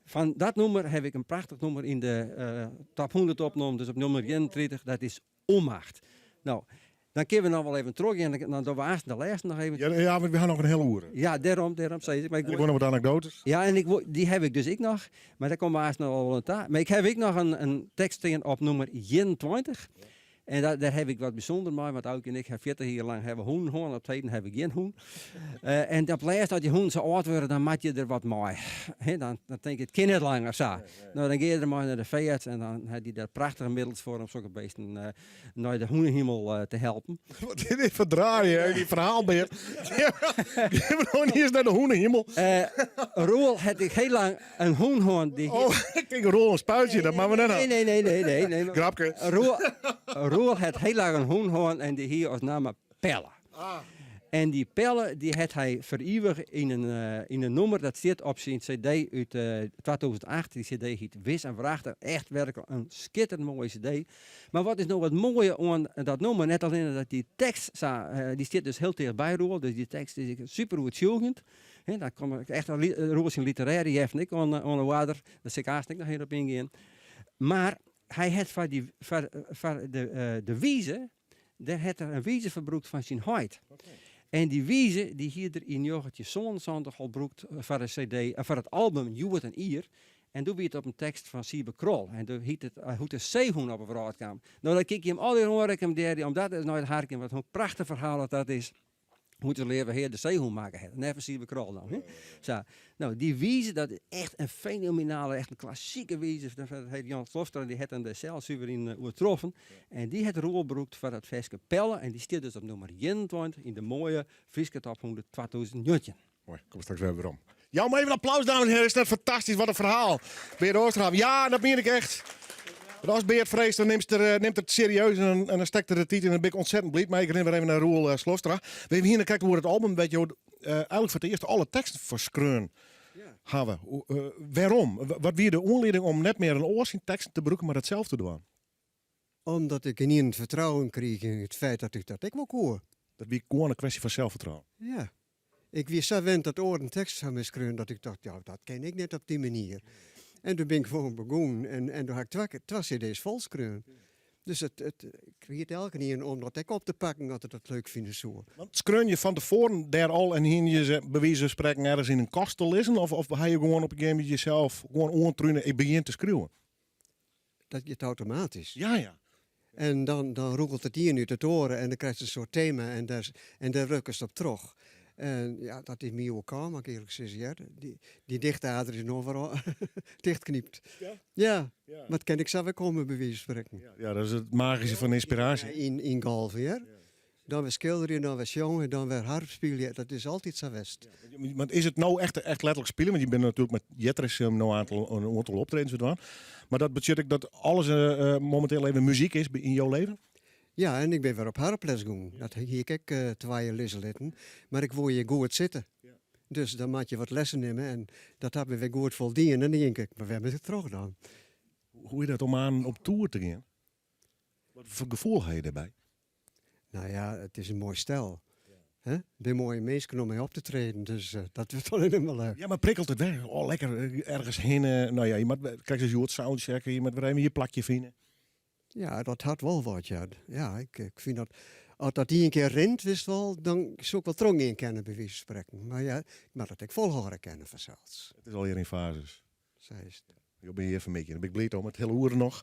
fan dat nûmer haw ik in prachtich nûmer yn de top 100 opnommen, dus op nûmer 31, dat is Onmacht. No, dan kinne we noch wol even trochgean, dan dogge we aanst de lêste noch even. Ja, ja, want we ha noch in hiele oere. Ja, dêrom, dêrom sis ik. Maar ik wol noch wat anekdoates. Ja, en ik wol, dy haw ik dus ek noch, mar dêr komme we aanst noch wol oan ta. Mar ik haw ek noch in, in tekst stean op nûmer 21. En dat, dêr haw ik wat bysûnder mei, want Aukje en ik ha 40 jier lang hawwe hûnen hân, op 't heden haw ik gjin hûn. Eh, en op 't lêst, as dy hûnen sa âld wurde, dan moat je der wat mei. Hè, dan, dan tink ik, it kin net langer sa. No, dan gean je der mei nei de feearts en dan hat dy dêr prachtige middels foar om sokke beesten eh, nei de hûnehimel eh, te helpen. Wat is dit foar draai, hè? Dy ferhaal Beart. Gean we no iens nei de hûnehimel? Eh, Roel hat ek hiel lang in hûn hân. Dy Oh, ik tink Roel in spuitsje, dat moatte we net ha. Nee, nee, nee, nee, nee, nee. Grapke. Roel, Roel hat hiel lang in hûn hân en dy hie as namme Pelle. En dy Pelle dy hat hy ferivige yn in, yn in nûmer dat stiet op syn CD út 2008. Dy CD hiet Wis en Wrachtich. Echt werklik in skitterend moaie CD. Mar wat is no it moaie oan dat nûmer? Net allinne dat dy tekst sa, dy stiet dus hiel ticht by Roel, dus dy tekst is ek super oertsjûgjend. Hè, dan komt echt Roel syn literêre jeften ek oan oan 'e oarder. Dêr sil ik aanst ek noch even op yngean. Mar hy hat foar dy, foar, foar de, de wize, Dêr hat er in wize foar brûkt fan syn heit. En dy wize dy hie er yn 1977 al brûkt foar de CD, foar it album Hjoed en Ier. En doe wie it op in tekst fan Sybe Krol. En doe hiet it Hoe't de seehûn op 'e wrâld kaam. No, dat kin ik jim allegear oanrekommandearje om dat ris nei te harkjen, wat in prachtich ferhaal dat dat is. Hoe't de leave Hear de seehûn makke hat. Neffens Sybe Krol dan. Hè? Sa. No, dy wize, dat is echt in fenomenale, echt in klassike wize. Dat hat Jan Slofstra, dy hat him dêr sels suver yn oertroffen. En dy hat Roel brûkt foar dat ferske Pelle. En dy stiet dus op nûmer 21 yn de moaie Fryske Top 100 2019. Moai, kom straks wer werom. Jou my even applaus, dames en heren. Is net fantastysk, wat in ferhaal. Beart Oosterhof, ja, dat mien ik echt. Want as Beart freget, dan nimt er, eh, nimt er it serieus en, en dan stekt er de tiid yn. En dan bin ik ontzettend bliid mei. Ik rin wer even nei Roel eh, Slofstra. We hiene krekt oer it album, wêr't jo eh, eigenlik foar it earst alle teksten foar skreaun hawwe. Wêrom? Wat wie de oanlieding om net mear in oar syn teksten te brûken, mar dat sels te dwaan? Omdat ik ynienen fertrouwen krige yn it feit dat ik dat ek wol koe. Dat wie gewoan in kwestje fan selsfertrouwen? Ja. Ik wie sa wend dat oaren tekst foar my skreaun dat ik tocht, ja, dat kin ik net op dy manier. En doe bin ik gewoan begûn en, en doe ha ik twa, twa cd's fol skreaun. Dus it, it, ik ried elkenien om dat ek op te pakken as er dat leuk fine soe. Want skreaun je fan tefoaren dêr al en hiene je se by wize fan sprekken ergens yn in kast te lizzen? Of, of ha je gewoan op in gegeven momint jesels gewoan oantrune, ik begjin te skriuwen? Dat giet automatysk. Ja, ja. En dan, dan rûgelt it ien út it oare en dan krijst in soart tema en dêr, en dêr wurkest op troch. En ja, dat is my oerkaam, moat ik earlik sizze, hear. Dy, dy dichtader is no wer tichtknypt. Ja? Ja, Ja. mar it kin ek sa wer komme, by wize fan sprekken. Ja, dat is it magyske fan ynspiraasje. Yn, yn golven, hear. Dan wer skilderje, dan wer sjonge, dan wer harpspylje. Dat is altyd sa west. Want is it no echt, echt letterlik spyljen? Want je binne natuerlik mei Jetris no in oantal optredens dwaan. Mar dat betsjut ek dat alles eh, eh, mominteel even muzyk is yn jo leven? Ja, en ik bin wer op harples gong. Dat hie ik ek eh, twa jier lizze litten. Mar ik woe hjir goed sitte. Dus dan moat je wat lessen nimme en dat hat my wer goed foldien. En dan tink ik, mar wêr moat ik troch dan? Hoe is dat om oan op toer te gean? Wat foar gefoel ha je dêrby? Nou ja, it is in moai stel. Hè? Der binne moaie minsken om mei op te treden, dus eh, dat wurdt allinnich mar leuk. Ja, mar prikkelt it wer? Oh, lekker eh, ergens hinne. No ja, je moat krekt as hjoed soundchecken, je moat wer even je plakje fine. Ja, dat hat wol wat, ja. Ja, ik, ik fyn dat... As dat ien kear rint, witst wol, dan soe ik wol trochgean kinne, by wize fan sprekken. Mar ja, ik moat it ek folhâlde kinne, fansels. It is allegear yn fazes. Sa is it. Jo binne hjir fan middei, dêr bin ik bliid om. It hiele oere noch.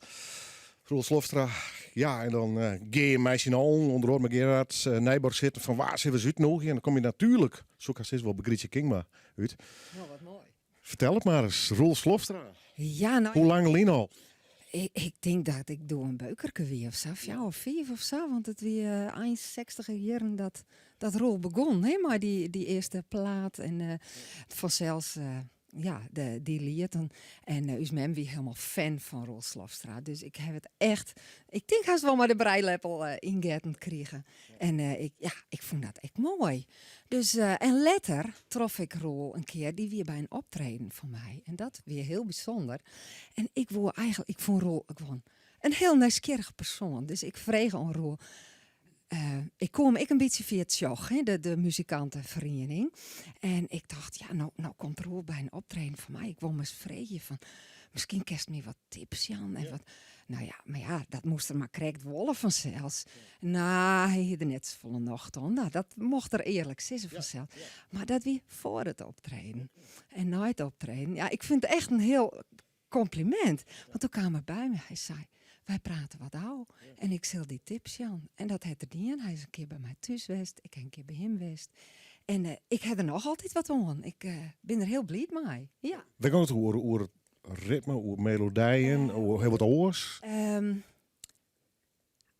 Roel Slofstra, ja, en dan uh, gean je mei syn allen, ûnder oare mei Gerard uh, Nijborg sitten fan wa sille we ris útnûgje? En dan kom je natuerlik, soe ik hast sizze, wol by Grytsje Kingma út. Nou, wat moai. Fertel it mar ris, Roel Slofstra. Ja, no, Hoe lang lyn al? Ik, ik tink dat ik doe in beukerke wie of sa, fjouwer of fiif of sa. Want it wie uh, ein sechstiger jierren dat, dat Roel begûn, hè, mei dy, dy earste plaat. En uh, fansels, uh, ja, de, dy lieten. En uh, ús mem wie hielendal fan fan Roel Slofstra. Dus ik ha it echt, ik tink hast wol mei de brijleppel uh, yngetten krigen. En uh, ik, ja, ik fûn dat ek moai. Dus, uh, en letter trof ik Roel in kear, dy wie by in optreden fan my. En dat wie hiel bysûnder. En ik woe eigenlik, ik fûn Roel gewoan. in hiel nijsgjirrich persoan. Dus ik frege oan Roel. Ik koe him ek in bytsje fia Tsjoch, hè, de muzikanteferiening. En ik tocht, ja, no, no komt Roel by in optreden fan my. Ik wol him ris freegje fan, miskien kinst my wat tips jaan en wat. No ja, mar ja, dat moast er mar krekt wolle fansels. No, hy hie der net safolle nocht oan. No, dat mocht er earlik sizze fansels. Mar dat wie foar it optreden. En nei it optreden, ja, ik fyn it echt in hiel kompliment. Want doe kaam er by my, hy sei, wy prate wat ôf en ik sil dy tips jaan. En dat hat er dien. Hy is in kear by my thús west, ik ha in kear by him west. En eh, ik ha der noch altyd wat oan. Ik eh, bin der hiel bliid mei. Ja. Wêr giet it oer? Oer ritme, oer melodijen, oer hiel wat oars?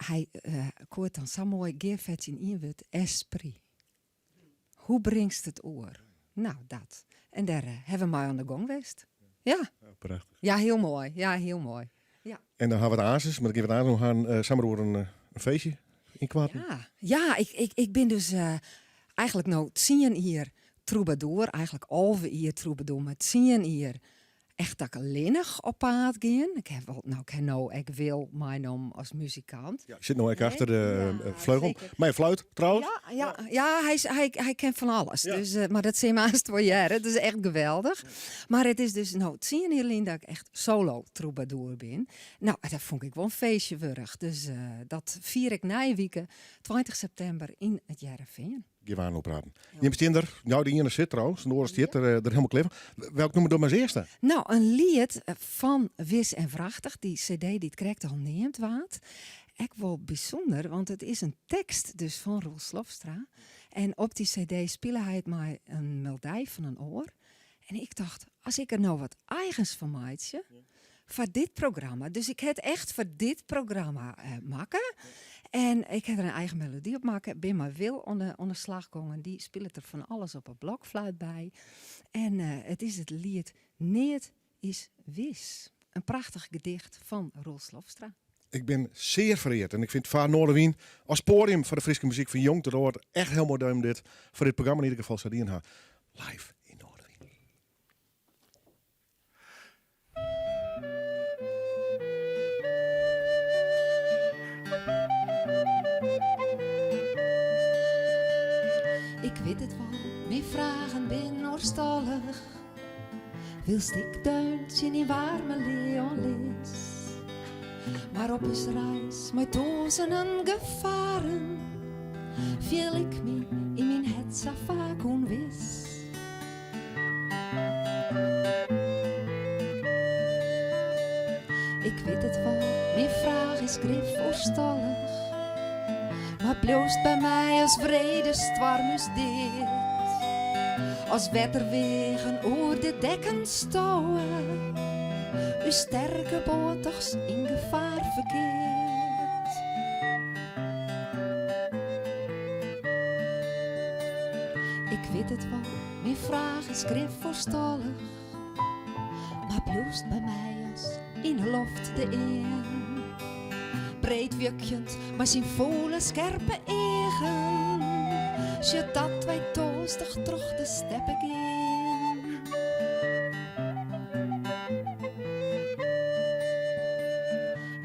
Hy uh, koe it dan sa moai gearfetsje yn ien wurd, esprit. Hoe bringst it oer? Nou, dat. En dêr uh, hawwe we mei oan de gong west. Ja. Ja, prachtich. Ja, hiel moai. Ja, hiel moai. Ja. En dan hawwe we it aansens, mar dan gean we it aansens noch hawwen, uh, samar oer in, in feestje ynkoarten. Ja, ja ik, ik, ik bin dus uh, eigentlik no tsien jier trûbadoer, eigentlik 11 jier trûbadoer, mar tsien jier echt dat ik allinnich op paad gean. Ik ha wol, no, ik ha no ek Wil meinommen as muzikant. Ja, sit no ek achter de ja, fleugel. Mei fluit trouwens. Ja, ja, ja hy, hy, hy ken fan alles. Ja. Dus, uh, mar dat sil aanst wol hearre. Het is echt geweldich. Mar it is dus no tsien jier lyn dat ik echt solo trûbadoer bin. No, dat fûn ik wol in feestje wurdich. Dus uh, dat fier ik nije wike, 20 septimber, yn it Hearrenfean. Gean we oan praten. Jim stean der, nou de iene sit trouwens, de oare stiet der, eh, der hielendal klear foar. Welk nûmer dogge we as earste? Nou, in liet fan Wis en Wrachtich, dy CD dy't krekt al neamd waard. Ek wol bysûnder, want it is in tekst dus fan Roel Slofstra. En op dy CD spile hy it mei in melodij fan in oar. En ik tocht, as ik der no wat eigens fan meitsje foar dit programma. Dus ik ha it echt foar dit programma uh, makke. En ik ha der in eigen melody op makke. Bin mei Wil oan de slach gongen. Dy spilet der fan alles op 'e blokfluit by. En uh, it is it liet Neat is wis. In prachtich gedicht fan Roel Slofstra. Ik bin sear fereard en ik fyn it foar Noardewyn as poadium foar de Fryske muzyk fan jong tot âld echt hiel moai dat jim dit foar dit programma yn ieder gefal sa dien ha. Live yn Noardewyn. Ik wit it wol, myn fragen binne oerstallich. Wylst ik deun tsjin dyn waarme lea oan lis. Mar op ús reis mei tûzenen gefaren fiel ik my yn myn hert sa faak ûnwis. Ik wit it wol, myn fraach is grif oerstallich, mar bliuwst by my as wrede stoarm ús dead. As wetterweagen oer de dekken stowe, ús sterke boat dochs yn gefaar ferkeart. Ik wit it wol, myn fraach is grif oerstallich, mar bliuwst by my as yn 'e loft de earn. Breed wjukjend mei syn fûle skerpe eagen, sjocht dat wy toarstich troch de steppe gean.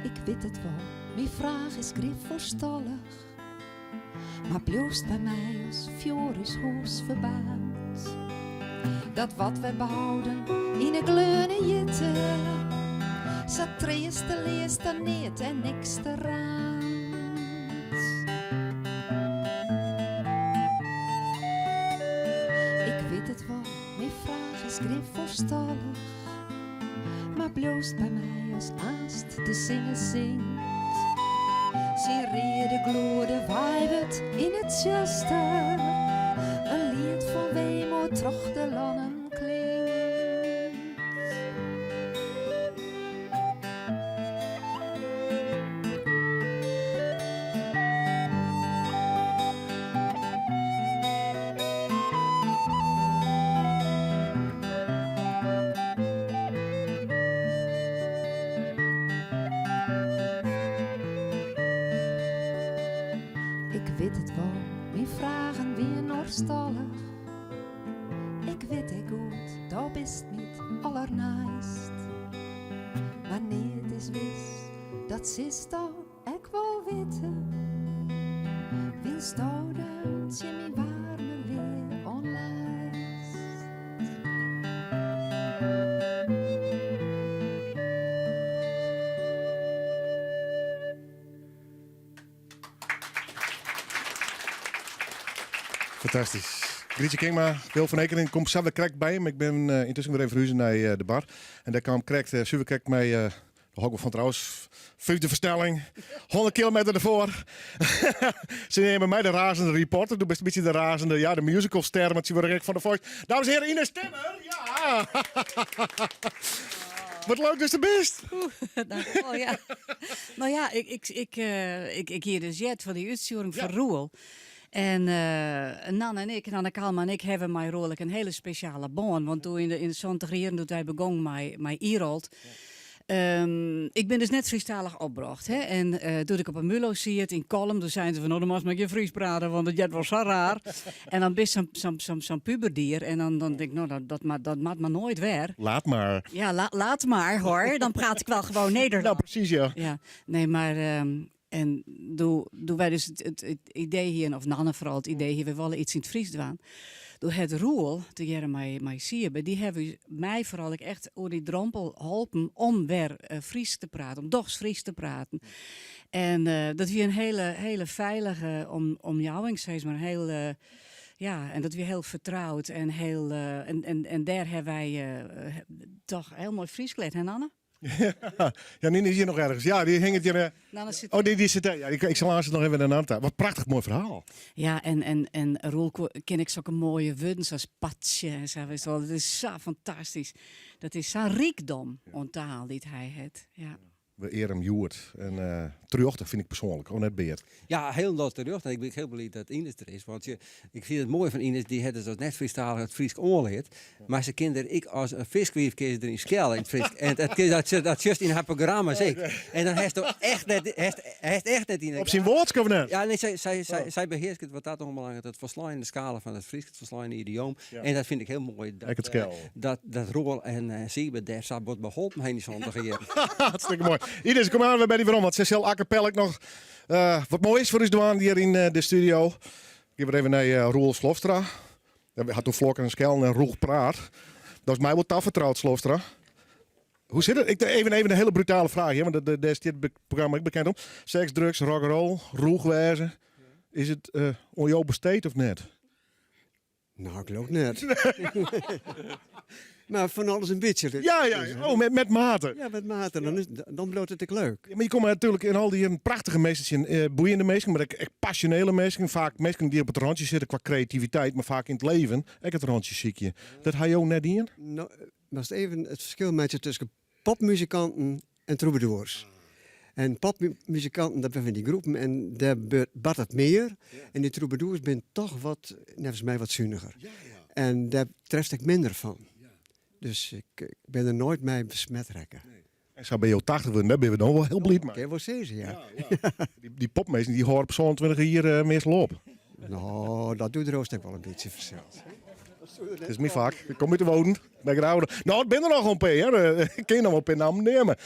Ik wit it wol, myn fraach is grif oerstallich, mar bliuwst by my as fjoer ús hûs ferbaarnt. Dat wat wy bouden yn 'e gleone hjitte, sa treasteleas ta neat en niks raant. Ik wit it wol, myn fraach is grif oerstallich, mar bliuwst by my as aanst de sinne sinkt. Syn reade gloede weiwurdt yn it tsjuster, in liet fan weemoed troch de lannen klinkt. Ik wit it wol, myn fragen wienen oerstallich. Ik wit ek goed, do bist my 't allerneist. Mar neat is wis. Dat silsto ek wol witte, wylsto dan tsjin myn waarme lea oan leist. Fantastysk. Grietje Kingma, Wil van Ekeren komt sa wer krekt by him. Ik bin eh, yntusken wer even ferhuze nei eh, de bar. En dêr kaam krekt, uh, suver krekt mei, uh, de hok fan trouwens, fyfde fersnelling, 100 kilometer derfoar. Se neame my de razende reporter. Do bist in bytsje de razende, ja, de musicalster, want se wurde ek fan de Voice. Dames en heren, Ines Timmer! Ja! Wat leuk datst der bist! Dankjewol, ja. No ja, ik, ik, ik, eh, ik, ik hie dus heard fan dy útstjoering fan Roel. En eh, Nanne en ik, Nanne Kalma en ik, hawwe mei Roel ek in hiele spesjale bân. Want doe yn de, yn de 70 jierren, doe't wy begûnen mei, mei Irolt, Ehm, ik bin dus net Frysktalich opbrocht. Hè? En eh, doe't ik op 'e Mulo siet yn Kollum, doe seinen se fan, no, do moatst mar gjin Frysk prate, want it heart wol sa raar. en dan bist sa'n sa'n sa'n sa'n puberdier en dan, dan tink ik, no, dat, dat, moat, dat moat mar noait wer. Laat maar. Ja, la, laat maar hoor. Dan praat ik wel gewoon Nederlands. Nou, precies ja. Ja, nee, maar ehm, en doe, doe wy dus it, it, it idee hiene, of Nanne foaral it idee hie, wy wolle iets yn it Frysk dwaan. Doe hat Roel, tegearre mei, mei Siebe, dy hawwe ús, my foaral ek echt oer dy drompel holpen om wer eh, Frysk te praten, om dochs Frysk te praten. En eh, dat wie in hiele, hiele feilige om, omjouwing, sis mar. Hiel, eh, ja, en dat wie hiel fertroud en hiel, en, en, en dêr hawwe wy toch hiel moai Frysk leard, hè Nanne? Ja, Nine is hjir noch ergens. Ja, dy hinget hjir. Eh, Nanne sit oh, dy, dy sit dêr. Ja, ik, ik sil aanst noch even nei Nanne ta. Wat prachtich moai ferhaal. Ja, en, en, en Roel kin ek sokke moaie wurden sa as patsje en sa. Witst wol. Dat is sa fantastysk. Dat is sa'n rykdom oan taal dy't hy hat. Ja. We eare him hjoed. En uh, terjochte fyn ik persoanlik, oh net Beert. Ja, hielendal terjochte. En ik bin hiel bliid dat Ines der is. Want je, ik fyn it moai fan Ines, dy hat dus as net Frysktalich it Frysk oanleard. Mar se kin der ek as in fiskwiif kin se deryn skelle yn it Frysk. En dat, dat, dat sjochst yn har programma's ek. En dan hast do echt net, hast, hast echt net yn Op syn Wâldsk of net? Ja, nee, sy, sy, sy, sy behearsket wat dat oanbelanget it folsleine skala fan it Frysk, it folsleine idioom. Ja. En dat fyn ik hiel moai. Dat, Ek it skel. Dat, dat Roel en uh, Siebe dêr sa bot by holpen ha yn dy 70 jier. Hartstikke moai. Ines, kom oan wer by dy werom, want se sil a cappella ek noch uh, wat moais foar ús dwaan hjir yn de studio. Gean wer even nei uh, Roel Slofstra. Hy hat oer flokken en skellen en rûch praat. Dat is my wol tafertroud, Slofstra. Hoe sit it? Ik, even, even in hiele brutale fraach, hear, want dêr stiet it programma ek bekend om. Seks, drugs, rock'n'roll, rûch wêze. Is it uh, oan jo besteed of net? Nou, ik leau net. Maar fan alles in bytsje. Ja, ja. Oh, met, met mate. Ja, met mate. Dan, is, dan bliuwt it ek leuk. Ja, mar je komme natuerlik yn al dy jierren prachtige minsken tsjin. Eh, boeiende minsken, mar ek, ek pasjonele minsken. Faak minsken dy't op it rantsje sitte kwa kreativiteit, mar faak yn it leven ek it rantsje sykje. Dat ha jo net dien? No, moatst even it ferskil meitsje tusken popmuzikanten en trûbadoers. En popmuzikanten, dat binne fan dy groepen en dêr bart it mear. En dy trûbadoers binne toch wat, neffens my, wat suniger. En dêr trefst ek minder fan. Dus ik, ik bin der noait mei besmet rekke. En sa binne jo 80 wurden, dêr binne we dan wol hiel bliid mei. Kin wol sizze, ja. Dy, dy popminsken dy hâlde op 27 jier uh, meastal op. No, dat docht Roost ek wol in bytsje fansels. It is myn fak. Ik kom út de Wouden. By Grauwde. No, it binne der noch in pear, hear. Ik kin noch wol in pear nammen neame.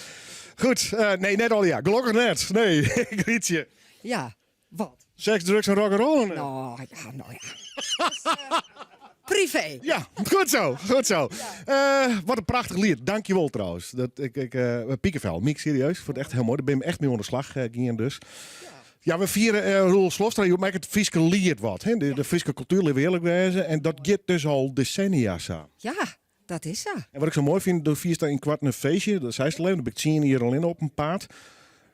Goed, uh, nee, net allegear. Gelokkich net. Nee, Grietje. Ja, wat? Seks, drugs en rock'n'roll. No, ja, no ja. Dus, uh, privé. Ja, goed zo, goed zo. Uh, wat in prachtich liet. Dankjewol trouwens. Dat, ik, ik, uh, Piekenvel, Miek, serieus. Ik fûn it echt hiel moai. Dêr bin ik echt mei oan de slach gien dus. Ja, we fiere uh, Roel Slofstra, jo meitsje it Fryske liet wat. Hè? De, de Fryske kultuer, litte we earlik wêze. En dat giet dus al desennia sa. Ja, dat is sa. En wat ik sa moai fyn, do fierst dan ynkoarten in feestje, dat seist al even, dan bin ik tsien jier allinne op 'en paad.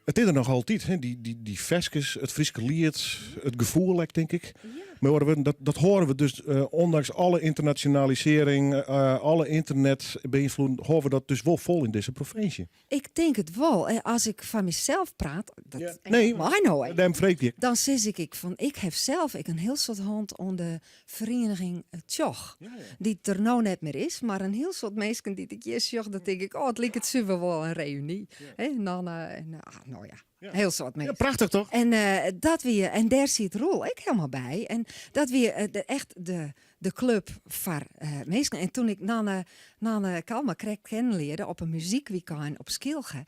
It is der noch altyd, hè? Dy, dy, dy ferskes, it Fryske liet, it gefoel ek, tink ik. Mei oare wurden, dat, dat hâlde we dus, uh, ûndanks alle ynternasjonalisearring, uh, alle ynternetbeynfloeden, hâlde we dat dus wol fol yn dizze provinsje. Ik tink it wol. Eh, as ik foar mysels praat, dat Ja. Nee, mei no even. Dêrom freegje ik. Dan sis ik ek fan, ik haw sels ek in hiel soad hân oan de ferieniging Tsjoch. Dy't der no net mear is, mar in hiel soad minsken dy't ik hjir sjoch, dan tink ik, oh, it liket suver wol in reüny. Hè, Nanne en, ah, no ja. Hiel soad minsken. Ja, prachtich toch? En eh, dat wie, en dêr siet Roel ek hielendal by. En dat wie eh, de, echt de, de klup foar eh, minsken. En toen ik Nanne, Nanne Kalma krekt kennen learde op in muzykwykein op Skylge,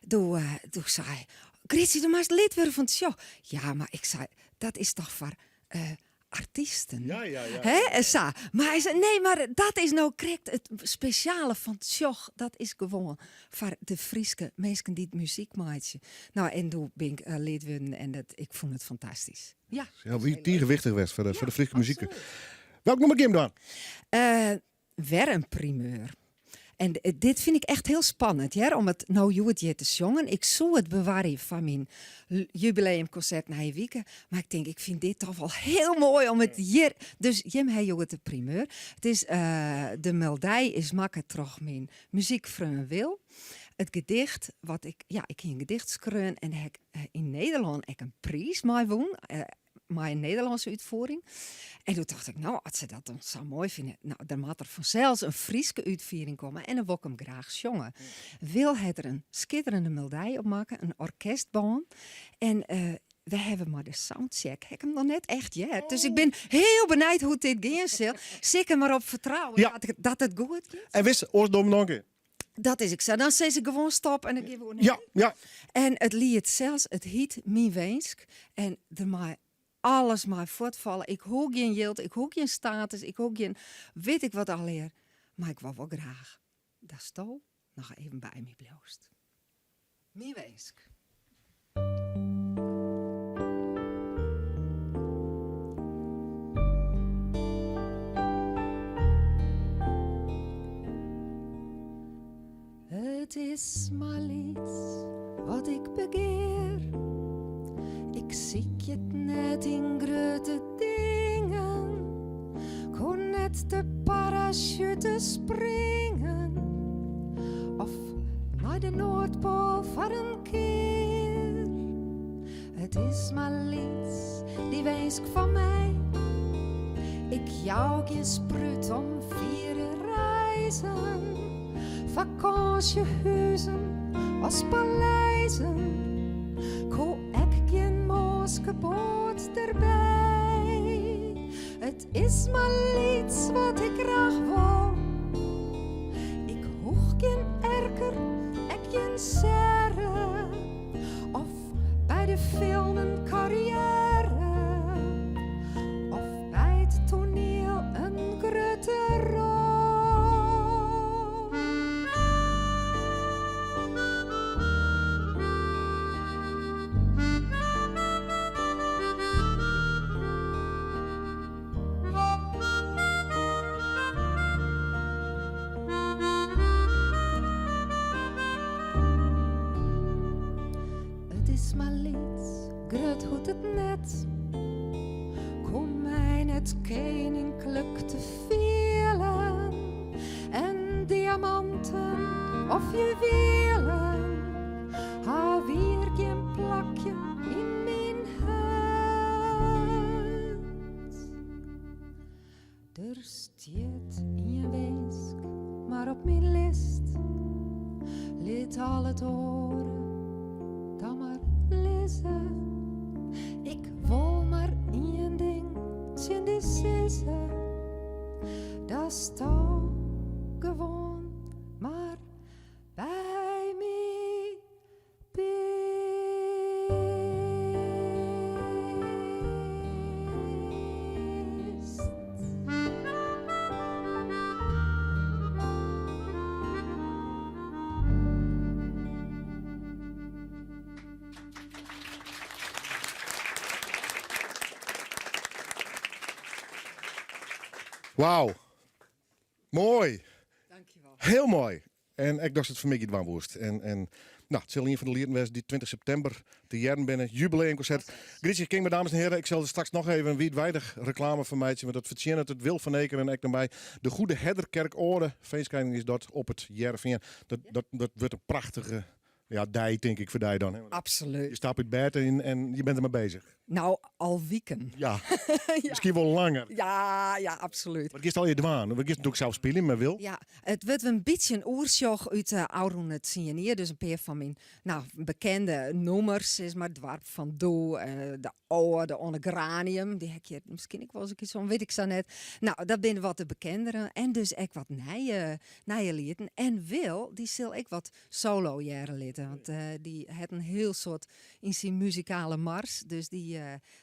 doe, eh, doe sei hy, Grytsje, do moatst lid wurde fan Tsjoch. Ja, mar ik sei, dat is toch foar eh, artysten? Ja, ja, ja. Hè? En sa. Mar hy sei, nee, mar dat is no krekt it spesjale fan Tsjoch. Dat is gewoan foar de Fryske minsken dy't muzyk meitsje. No, en doe bin ik eh, lid wurden en dat, ik fûn it fantastysk. Ja. Ja, wie tige wichtich west foar de, foar de Fryske muzyk. Welk nûmer gean we dwaan? Eh, wer in primeur. En dit fyn ik echt hiel spannend, hear, om it no hjoed hjir te sjongen. Ik soe it bewarje foar myn jubileumkonsert nije wike, mar ik tink, ik fyn dit toch wol hiel moai om it hjir. Dus jim ha hjoed de primeur. It is, de meldij is makke troch myn muzykfreon Wil. It gedicht, wat ik, ja, ik hie in gedicht skreaun en dêr ha ik yn Nederlân ek in priis mei wûn. Mei in Nederlânske útfiering. En doe tocht ik, no, as se dat dan sa moai fine, no, dan moat der fansels in Fryske útfiering komme en dan wol ik him graach sjonge. Wil hat der in skitterende meldij op makke, in orkestbân. En eh, we hawwe mei de soundcheck, ha ik him noch net echt heard. Dus ik bin hiel benijd hoe't dit gean sil. Sil ik der mar op fertrouwe Ja. dat, dat it goed giet? En witst, oars dogge we noch in kear. Dat is ek sa. Dan sis ik gewoan stop en dan gean we oer. Ja, ja. En it liet sels, it hyt Myn Winsk. En der mei alles mei fuortfalle. Ik hoech gjin jild, ik hoech gjin status, ik hoech gjin wit ik wat allegear. Mar ik wol wol graach datsto noch even by my bliuwst. Myn winsk. It is mar lyts wat ik begear. Ik sykje it net yn grutte dingen. Ik hoech net te parasjute springen of nei de Noardpoal foar in kear. It is mar lyts, dy winsk fan my. Ik jou gjin sprút om fiere reizen, fakânsjehuzen as paleizen. 'k Hoech ek gjin mânske boat derby. It is mar lyts wat ik graach wol. Ik hoech gjin erker, ek gjin serre. Of by de film in karriêre. Of by it toaniel in grutte rol. It is mar lyts, grut hoecht it net. 'K Hoech my net keninklik te fielen. En diamanten of juwielen ha wier gjin plakje yn myn hert. Der stiet ien winsk mar op myn list. Lit al it oare dan mar lizze. Ik wol mar ien ding tsjin dy sizze. Datsto gewoan mar by my bist. Wauw. Moai. Hiel moai. En ek datst it fan 'e middei dwaan woest. En, en no, it sil ien fan de lieten wêze dy't 20 septimber te hearren binne. Jubileumkonsert. Grytsje Kingma, dames en heren. Ik sil der straks noch even wiidweidich reklame foar meitsje, want dat fertsjinnet it Wil van Ekeren ek derby. De Goede Herderkerk Oare Feestkeining is dat op it Hearrenfean. Dat, dat, dat wurdt in prachtige ja, dei, tink ik, foar dy dan. Hè? Absoluut. Je stapt út bêd en, en je bent dermei beuzich. Nou, al wiken. Ja, miskien wol langer. Ja, ja, absolút. Wat giest allegear dwaan? Want giest natuerlik sels spyljen mei Wil. Ja, it wurdt in bytsje in oersjoch út de ôfrûne tsien jier. Dus in pear fan myn nou, bekende nûmers, sis mar, Doarp fan Doe, de Ode oan de Geranium, dy ha ik hjir miskien ek wolris in kear songen, wit ik sa net. Nou, dat binne wat de bekendere en dus ek wat nije, nije lieten. En Wil, dy sil ek wat solo hearre litte, want dy hat in hiel soad yn syn muzikale mars. Dus dy,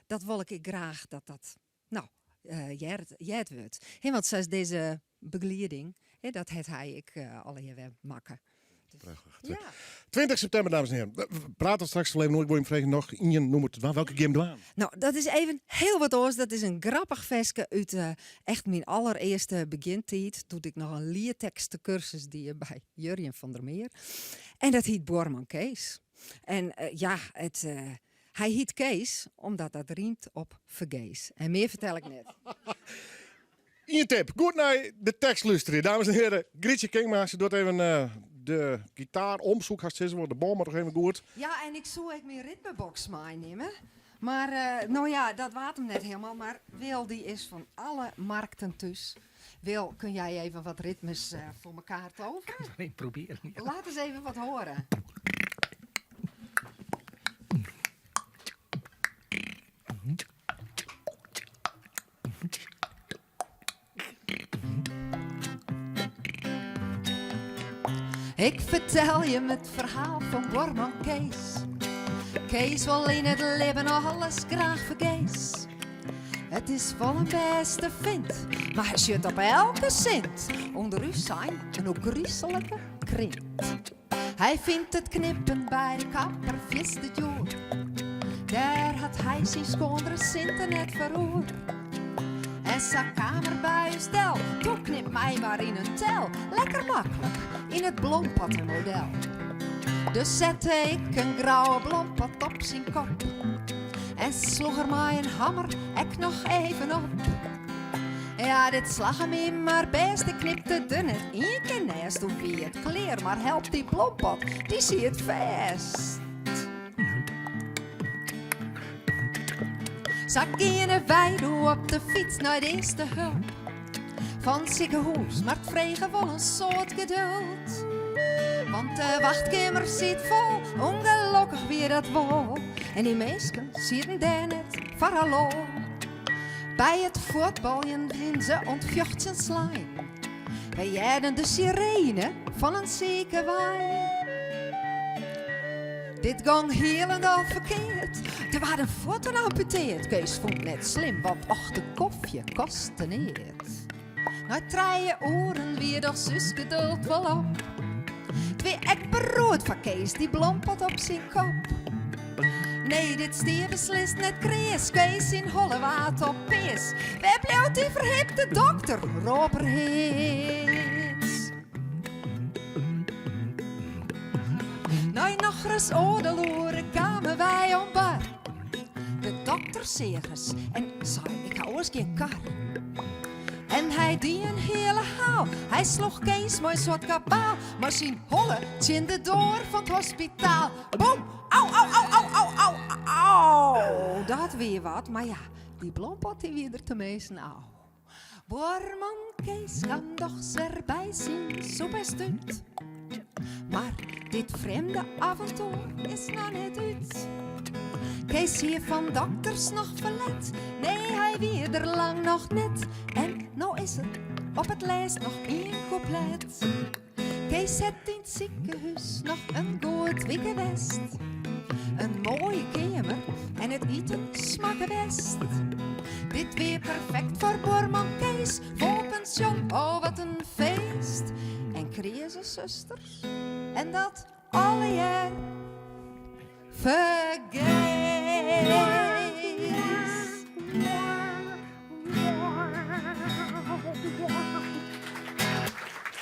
dat wol ik ek graach dat dat, nou, heard, heard wurdt. Hè, want sa as dizze begelieding, hè, dat hat hy ek allegear wer makke. Prachtich. Ja. 20 septimber, dames en heren. We prate straks wol even oer. Ik wol jim freegje noch ien nûmer te dwaan. Welke gean jim dwaan? Nou, dat is even hiel wat oars. Dat is in grappich ferske út eh, echt myn allerearste begjintiid. Doe't ik noch in liettekstkursus die by Jurjen van der Meer. En dat hiet Buorman Kees. En eh, ja, it, eh, hy hiet Kees omdat dat rymt op fergees. En mear fertel ik net. Ien tip, goed nei de tekst lústerje. Dames en heren, Grytsje Kingma, se docht even eh, de gitaar om, soe ik hast sizze, want de bân moat noch even goed. Ja, en ik soe ek myn ritmeboks meinimme. Mar eh, no ja, dat waard him net hielendal. Mar Wil die is fan alle markten thús. Wil, kun jij even wat ritmes eh, voor mekaar toveren? Ik probeer. Ja. Laat eens even wat horen. Ik fertel jim it ferhaal fan buorman Kees. Kees wol yn it libben alles graach fergees. It is wol in bêste fint, mar hy sjocht op elke sint. Under ús sein in ôfgryslike krint. Hy fynt it knippen by de kapper fierste djoer. Dêr hat hy syn skoandere sinten net foar oer. En sa kaam er by ús del, doe knip my mar yn in tel. Lekker maklik, yn it blompottemodel. Dus sette ik in grauwe blompot op syn kop. En sloech er mei in hammer ek noch even op. Ja, dit slagge my mar bêst. Ik knipte der net ien kear nêst. Doe wie it klear, mar help dy blompot, dy siet fêst. Sa giene wy doe op de fyts nei de earste hulp fan it sikehûs, mar it frege wol in soad geduld. Want de wachtkeamer siet fol, ûngelokkich wie dat wol. En dy minsken sieten dêr net foar har lol. By it fuotbaljen wiene se oan it fjochtsjen slein. Wy hearden de sirene fan in sikewein. Dit gong hielendal ferkeard. Der waarden fuotten amputeard. Kees fûn it net slim, want och de kofje koste neat. Nei trije oeren wie dochs ús geduld wol op. It wie ek beroerd foar Kees, dy blompot op syn kop. Nee, dit stie beslist net kreas. Kees syn holle waard op pears. Wêr bliuwt dy ferhipte dokter? Rôp er heas. Nei nochris oardel oere kamen wy oan bar. De dokter seach ús en sei, ik ha oars gjin kar. En hy die in hiele haal. Hy sloech Kees mei in soad kabaal, mei syn holle tsjin de doar fan it hospitaal. Boem! Au, au, au, au, au, au, au! Dat wie wat, mar ja, dy blompot dy wie der teminsten ôf. Buorman Kees kaam dochs wer by syn soepbêst út. Mar dit frjemde avontoer is noch net út. Kees hie fan dokters noch ferlet, nee hy wie der lang noch net. En no is er op it lêst noch ien kûplet. Kees hat yn it sikehûs noch in goed wike west. In moaie keamer en it iten smakke bêst. Dit wie perfekt foar buorman Kees, fol pensjon, oh wat in feest. En kreaze susters en dat allegear fergees.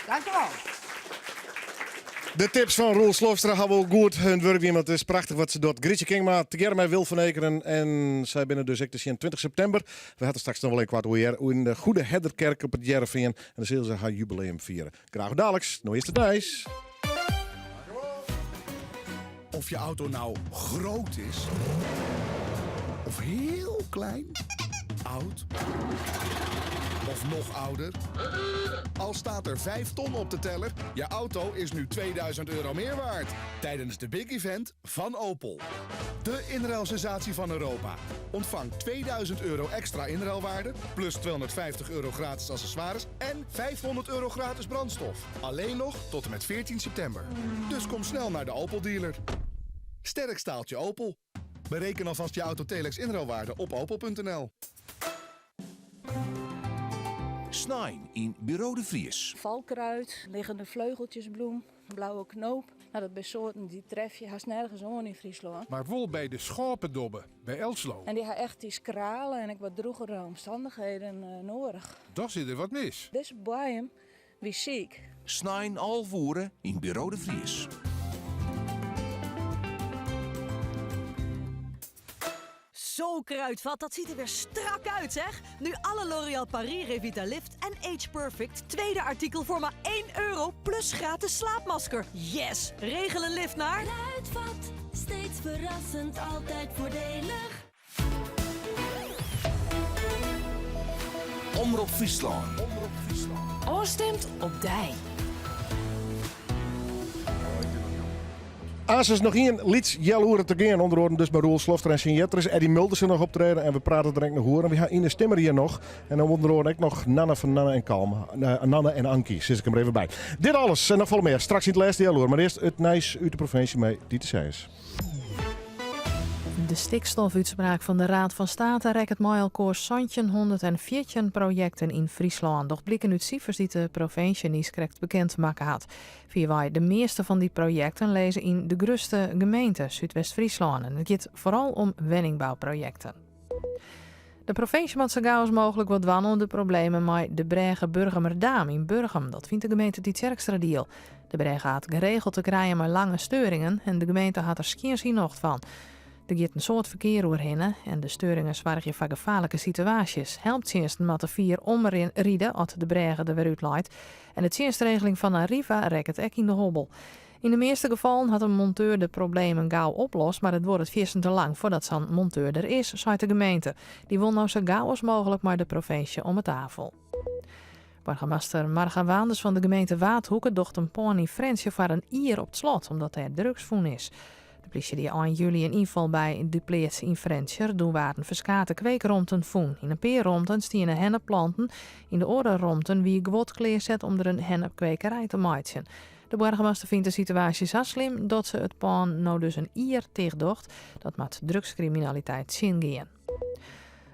Dankjewol. De tips fan Roel Slofstra ha wol goed hun wurk dien, want it is prachtich wat se docht. Grytsje Kingma tegearre mei Wil van Ekeren en sy binne dus ek te sjen 20 septimber. We ha it der straks noch wol even koart oer hear yn de Goede Herderkerk op It Hearrenfean en dan sille se har jubileum fiere. Graach daliks, no earst it nijs. Of je auto nou groot is. Of heel klein? Oud? Of nog ouder? Al staat er 5 ton op de teller, je auto is nu 2000 euro meer waard. Tijdens de Big Event van Opel. De inruilsensatie van Europa. Ontvang 2000 euro extra inruilwaarde, plus 250 euro gratis accessoires en 500 euro gratis brandstof. Alleen nog tot en met 14 september. Dus kom snel naar de Opel dealer. Sterk staaltje Opel. Bereken alvast je auto Telex inruilwaarde op opel.nl. Snein yn Buro de Vries. Valkruid, liggende vleugeltjesbloem, blauwe knoop. Nou, dat binne soarten dy tref je hast nergens oan yn Fryslân. Mar wol by de Skâpedobbe by Elslo. En dy ha echt dy skrale en ek wat drûgere omstannichheden noadich. Dan sit der wat mis. Dizze boaiem wie siik. Snein 11 oere yn Buro de Vries. Zo Kruidvat, dat ziet er weer strak uit zeg. Nu alle L'Oréal Paris Revitalift en Age Perfect tweede artikel voor maar 1 euro plus gratis slaapmasker. Yes! Regel een lift naar... Kruidvat, steeds verrassend, altijd voordelig. Omrop Fryslân. Ofstimd op dy. Aansens noch ien lyts healoere te gean, ûnder oaren dus mei Roel Slofstra en syn Jetris. Eddie Mulder sil noch optrede en we prate der ek noch oer. En we ha Ine Stimmer hjir noch. En dan ûnder oaren ek noch Nanne fan Nanne en Kalm. Eh, Nanne en Ankie, sis ik him der even by. Dit alles en noch folle mear straks yn it lêste healoere. Mar earst it nijs út de provinsje mei Diete Seijers. De stikstofútspraak fan de Raad van State rekket mei elkoar 1714 projekten yn Fryslân, docht bliken út sifers dy't de provinsje niiskrekt bekend makke hat. Fierwei de measte fan dy projekten lizze yn de grutste gemeente, Súdwest-Fryslân, en it giet foaral om wenningbouprojekten. De provinsje moat sa gau as mooglik wat dwaan oan de problemen mei de brêge Burgumerdaam yn Burgum. Dat fynt de gemeente Tytsjerksteradiel. De brêge hat geregeld te krijen mei lange steuringen en de gemeente hat der skjin syn nocht fan. Der giet in soad ferkear oerhinne en de steuringen soargje foar gefaarlike situaasjes. Helptsjinsten moatte fier omride as de brêge der wer út leit. En de tsjinstregeling fan Arriva rekket ek yn de hobbel. Yn de measte gefallen hat in monteur de problemen gau oplost, mar it duorret fierstente lang foardat sa'n monteur der is, seit de gemeente. Dy wol no sa gau as mooglik mei de provinsje om 'e tafel. Boargemaster Marga Waanders fan de gemeente Waadhoeke docht in pân yn Frjentsjer foar in jier op 't slot, omdat dêr drugs fûn is. De plysje die ein july in ynfal by de pleats yn Frjentsjer. Doe waarden ferskate kweekromten fûn. Yn in pear romten stiene hennepplanten, yn de oare romten wie guod klearset om der in hennepkwekerij te meitsjen. De boargemaster fynt de situaasje sa slim dat se it pân no dus in jier ticht docht. Dat moat drugskriminaliteit tsjingean.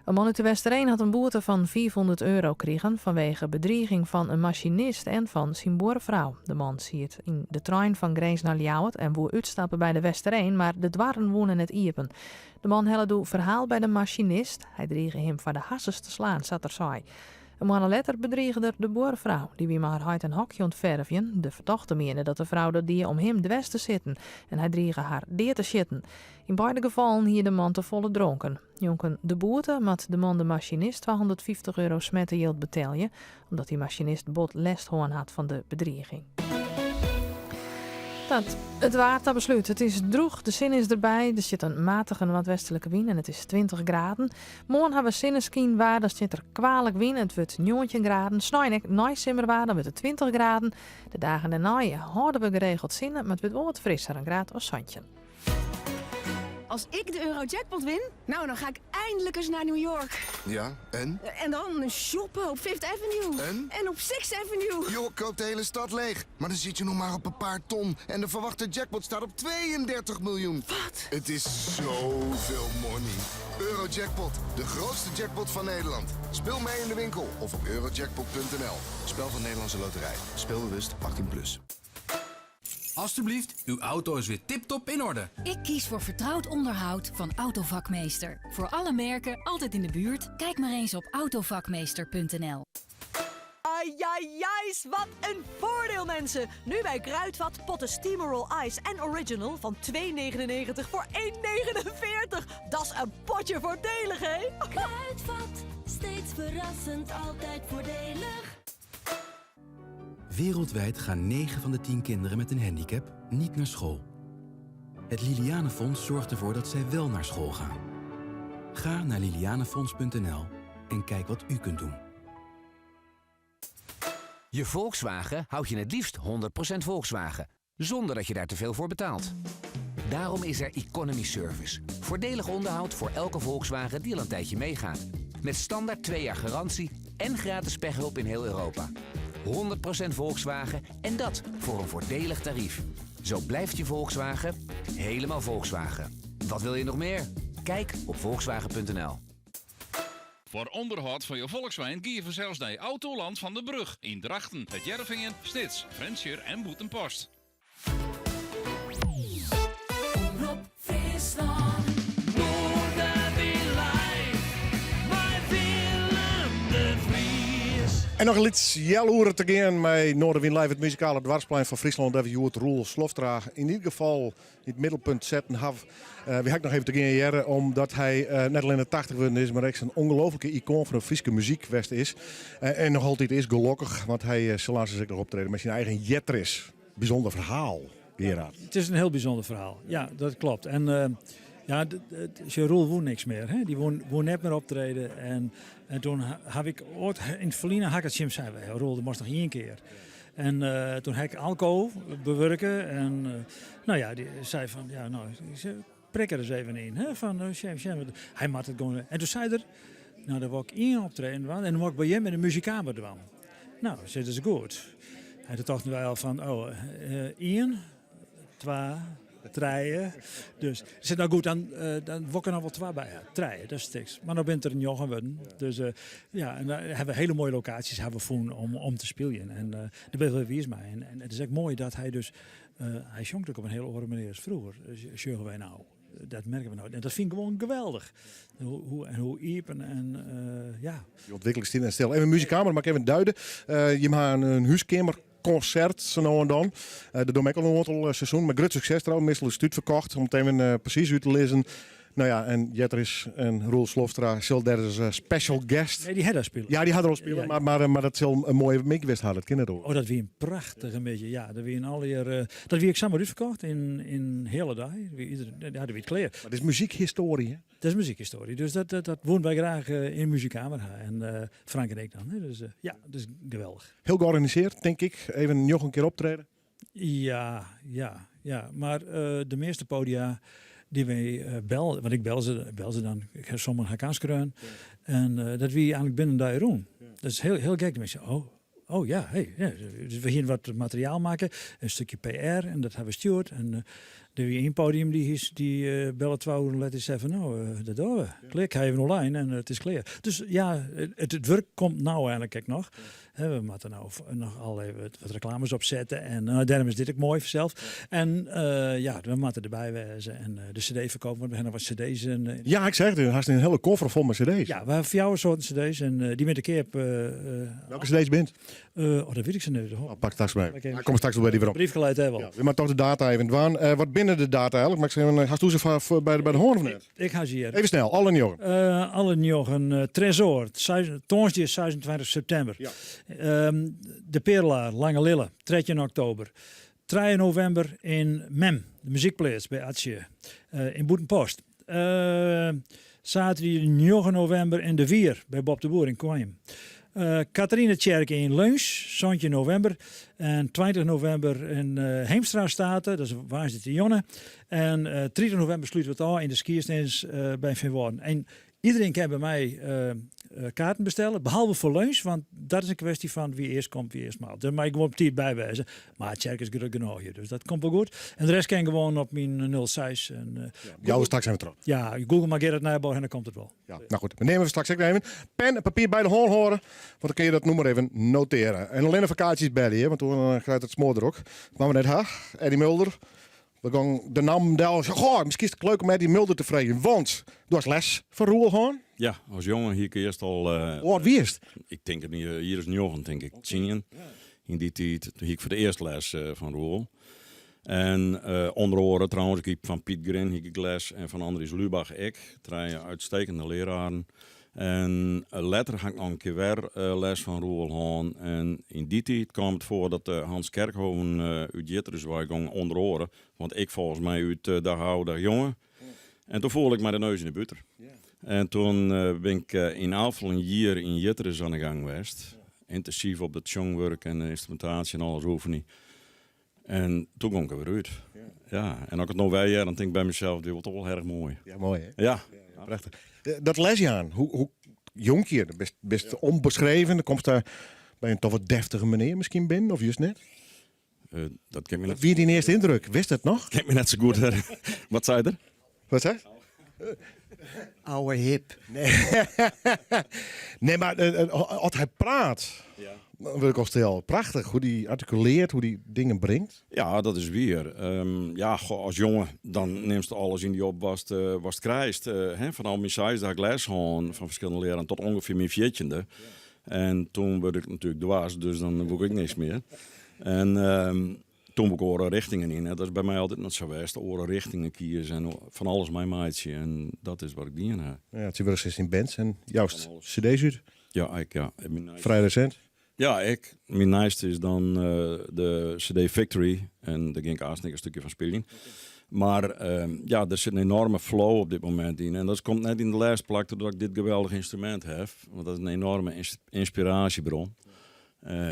In man út De Westereen hat in boete fan 500 euro krigen fanwege bedriging fan in masinist en fan syn buorfrou. De man siet yn de trein fan Grins nei Ljouwert en woe útstappe by De Westereen, mar de doarren woene net iepen. De man helle doe ferhaal by de masinist. Hy drige him foar de harsens te slaan, sa't er sei. In moanne letter bedrige er de buorfrou. Dy wie mei har heit in hokje oan it fervjen. De fertochte miende dat de frou dat die om him dwers te sitten en hy drige har dea te sjitten. Yn beide gefallen hie de man tefolle dronken. Njonken de boete moat de man de masinist 250 euro smertejild betelje, omdat dy masinist bot lêst hân hat fan de bedriging. Dat, it waar ta beslút. It is drûch, de sinne is derby, der stiet in matige noardwestlike wyn en it is 20 graden. Moarn ha we sinneskynwaar, dan stiet der kwalik wyn en it wurdt 19 graden. Snein ek neisimmerwaar, dan wurdt it 20 graden. De dagen dêrnei hâlde we geregeld sinne, mar it wurdt wol wat frisser, in graad as 17. Als ik de Eurojackpot win, nou dan ga ik eindelijk eens naar New York. Ja, en? En dan shoppen op Fifth Avenue. En? En op Sixth Avenue. Joh, koop de hele stad leeg. Maar dan zit je nog maar op een paar ton. En de verwachte jackpot staat op 32 miljoen. Wat? Het is zoveel money. Eurojackpot, de grootste jackpot van Nederland. Speel mee in de winkel of op eurojackpot.nl. Spel van Nederlandse Loterij. Speel bewust 18+. Plus. Alsjeblieft, uw auto is weer tip-top in orde. Ik kies voor vertrouwd onderhoud van Autovakmeester. Voor alle merken, altijd in de buurt. Kijk maar eens op autovakmeester.nl. Ai, ai, ai, wat een voordeel mensen. Nu bij Kruidvat potten Steamerol Ice en Original van 2,99 voor 1,49. Dat is een potje voordelig, hè? Kruidvat, steeds verrassend, altijd voordelig. Wereldwijd gaan 9 van de 10 kinderen met een handicap niet naar school. Het Liliane Fonds zorgt ervoor dat zij wel naar school gaan. Ga naar lilianefonds.nl en kijk wat u kunt doen. Je Volkswagen houd je het liefst 100% Volkswagen, zonder dat je daar te veel voor betaalt. Daarom is er Economy Service. Voordelig onderhoud voor elke Volkswagen die al een tijdje meegaat. Met standaard 2 jaar garantie en gratis pechhulp in heel Europa. 100% Volkswagen en dat voor een voordelig tarief. Zo blijft je Volkswagen helemaal Volkswagen. Wat wil je nog meer? Kijk op volkswagen.nl. Foar ûnderhâld fan jo Folkswein gean je fansels nei Autoland van der Brug yn Drachten, It Hearrenfean, Snits, Frjentsjer en Bûtenpost. Omrop Fryslân. Noardewyn live mei Willem de Vries. En noch in lyts healoere te gean mei Noardewyn Live, it muzikale doarpsplein fan Fryslân. Dêr't we hjoed Roel Slofstra yn ieder gefal yn it middelpunt setten hawwe. Wy ha ek noch even te gean hearre, omdat hy net allinne 80 wurden is, mar ek sa'n ongelooflike ikoan fan de Fryske muzyk west is. En noch altyd is, gelokkich, want hy sil aansens ek noch optrede mei syn eigen Jetris. Bysûnder ferhaal, Gerard. It is in hiel bysûnder ferhaal, ja, dat kloppet. En ja, sjoch, Roel woe niks mear. Hè? Dy woe, woe net mear optrede. En, en doe haw ik oait, yn it ferline ha ik it tsjin him sein, Roel, do moatst noch ien kear. En uh, doe ha ik Alco bewurke en uh, no ja, dy sei fan, ja, no, ik sei, prik der ris even yn, hè, fan, uh, sjen, sjen, hy moat it gewoan. En doe sei er, no, dan wol ik ien optreden dwaan en dan wol ik by jim yn de muzykkamer dwaan. No, sei, dat is goed. En doe tochten wy al fan, oh, ien, twa, trije. Dus sei, no goed, dan, uh, dan wol ik der noch wol twa by ha. Trije, dat is niks. Mar no binne it der njoggen wurden. Dus uh, ja, en dan hawwe we hiele moaie lokaasjes hawwe we fûn om, om te spyljen. En uh, dêr bin ik hiel wiis mei. En, en it is ek moai dat hy dus, uh, hy sjongt ek op in hiel oare manier as froeger, sjogge wy no. Dat merke we no. En dat fyn ik gewoan geweldich. Hoe, hoe, en hoe iepen en uh, ja. Dy ûntwikkeling stiet net stil. Even muzykkamer, moat ik even duide. Uh, jim ha in, in húskeamerkonsert sa no en dan. Uh, dat dogge we ek al in oantal seizoenen. Mei grut sukses trouwens. Meastal is it útferkocht. Om it even uh, presys út te lizzen. No ja, en Jetris en Roel Slofstra sil dêr as special guest. Nee, dy ha dêr spile. Ja, dy ha der al spile, mar, mar, mar dat sil in moaie middei west ha, dat kin net oars. Oh, dat wie in prachtige middei. Ja, dat wie in allegear, uh, dat wie ek samar útferkocht yn in hiele dei. Wie ieder, ja, dat wie it klear. Mar dat is muzykhistoarje, hè? Dat is muzykhistoarje, dus dat, dat, dat woene wy graach uh, yn de muzykkamer ha. En uh, Frank en ik dan. Hè. Dus uh, ja, dat is geweldich. Hiel georganisearre, tink ik. Even njoggen kear optrede. Ja, ja, ja. Mar uh, de measte podia dy't wy uh, bel, want ik bel se, bel se dan, ik ha sommige ha ik oanskreaun. Ja. En uh, dat wie eigentlik binnen in dei rûn. Ja. Dat is hiel, hiel gek. De minsken, oh, oh ja, hey, ja. Dus we hiene wat materiaal makke, in stikje PR en dat ha we stjoerd. En uh, der wie ien podium dy, is, dy uh, belle twa oeren letter en sei fan, no, uh, dat dogge we. Ja. Klear, ik ha even online en it is klear. Dus ja, it, it wurk komt no eigentlik ek noch. Ja. We moatte no noch al even wat, wat reklames opsette en uh, dêrom is dit ek moai fansels. En uh, ja, we moatte derby wêze en uh, de cd ferkope, want we ha noch wat cd's. En, uh, ja, ik sei it, hast in hiele koffer fol mei cd's. Ja, we ha fjouwer soarten cd's en uh, dy binne te keap. Welke cd's binne it? Oh, dat wit ik sa net. Oh, pak straks by. Ik kom straks wol by dy werom. Briefke leit dêr wol. Ja, we moatte toch de data even dwaan. Uh, wat binne de data eigentlik? Mar ik even, hasto se by, by de hân of net? Ik ha se hjir. Even snel, alle njoggen. Uh, alle njoggen. Uh, Tresoar, tongersdei 26 septimber. Ja. Um, de Perelaar, Langelille, 13 oktober. 3 novimber yn Mem, de muzykpleats by Atsje, uh, yn Bûtenpost. Uh, saterdei 9 novimber yn De Wier by Bob de Boer yn Koarnjum. Uh, Catharinetsjerke yn Leons, 17 novimber. En 20 novimber yn uh, Heemstra State, dat is woansdeitejûn. En uh, 30 novimber slute we it ôf yn de Skierstins uh, by Feanwâlden. En iderien kin by my uh, kaarten bestelle, behalve foar Leons, want dat is in kwestje fan wie earst komt, wie earst maalt. Dêr mei ik gewoan op tiid by wêze. Mar de tsjerke is grut genôch hjir, dus dat komt wol goed. En de rest kin gewoan op myn 06. En, uh, ja, jou we straks even troch. Ja, Google mar Gerard Nijborg en dan komt it wol. Ja, no goed, we nimme we straks ek even. Pen en papier by de hân hâlde, want dan kinne je dat nûmer even notearje. En allinne foar kaartsjes belje, want dan krijt it smoardrok. Mar we net ha, Eddie Mulder. We gean de naam del. Goh, miskien is it leuk om Eddie Mulder te freegjen, want do hast les fan Roel hân. Ja, as jonge hie ik earst al. Uh, Hoe âld wiest? Ik tink it jier as njoggen, tink ik, tsien. Yn dy tiid hie ik foar it earst les uh, fan Roel. En uh, ûnder oare trouwens, ik hie fan Piet Grin hie ik les en fan Andries Lubach ek. Trije uitstekende leraren. En letter ha ik noch in kear wer les fan Roel hân. En yn dy tiid kaam it foar dat Hans Kerkhoven út Jitris wei gong, ûnder oare, want ik folgens my út Dag Oude, Dag Jonge. En doe foel ik mei de neus yn de buter. En toen bin ik yn Alfel in jier yn Jitris oan de gang west. Yntinsyf op it sjongwurk en de ynstrumentaasje en alles oefenje. En toen gong ik er wer út. Ja, en as ik it no wer hear, dan tink ik by mysels, dit wurdt toch wol erch moai. Ja, moai hè? Ja. Prachtich. Dat lesjaan, hoe, hoe jong je, bist, bist onbeschreven, dan komst daar by in toch wat deftige menear miskien binnen, of just net? Dat kin my net. Wie dyn earste yndruk? Wist it noch? Kin my net sa goed herinnere. Wat sei er? Wat sei? Oude hip. Nee, nee mar as hy praat, dan wurd ik al stil. Prachtich hoe dy artikuleart, hoe dy dingen bringt. Ja, dat is wier. Ja, goh, as jonge dan nimst alles yn dy op watst, watst krijst. Hè, fanôf myn seisde ha ik les hân fan ferskillende leararen tot ûngefear myn fjirtjinde. En toen wurd ik natuerlik dwers, dus dan woe ik niks mear. En toen woe ik oare richtingen yn. Dat is by my altyd net sa west. Oare richtingen kieze en fan alles meimeitsje. En dat is wat ik dien ha. Ja, tsjintwurdich sitst yn bands en joust cd's út. Ja, ik ja. Frij resint. Ja, ik. Myn nijste is dan de cd Victory. En dêr gean ik aanst in stikje fan spyljen. Mar ja, der sit in enoarme flow op dit momint yn. En dat komt net yn de lêste plak trochdat ik dit geweldige ynstrumint haw. Want dat is in enoarme ynspiraasjebron.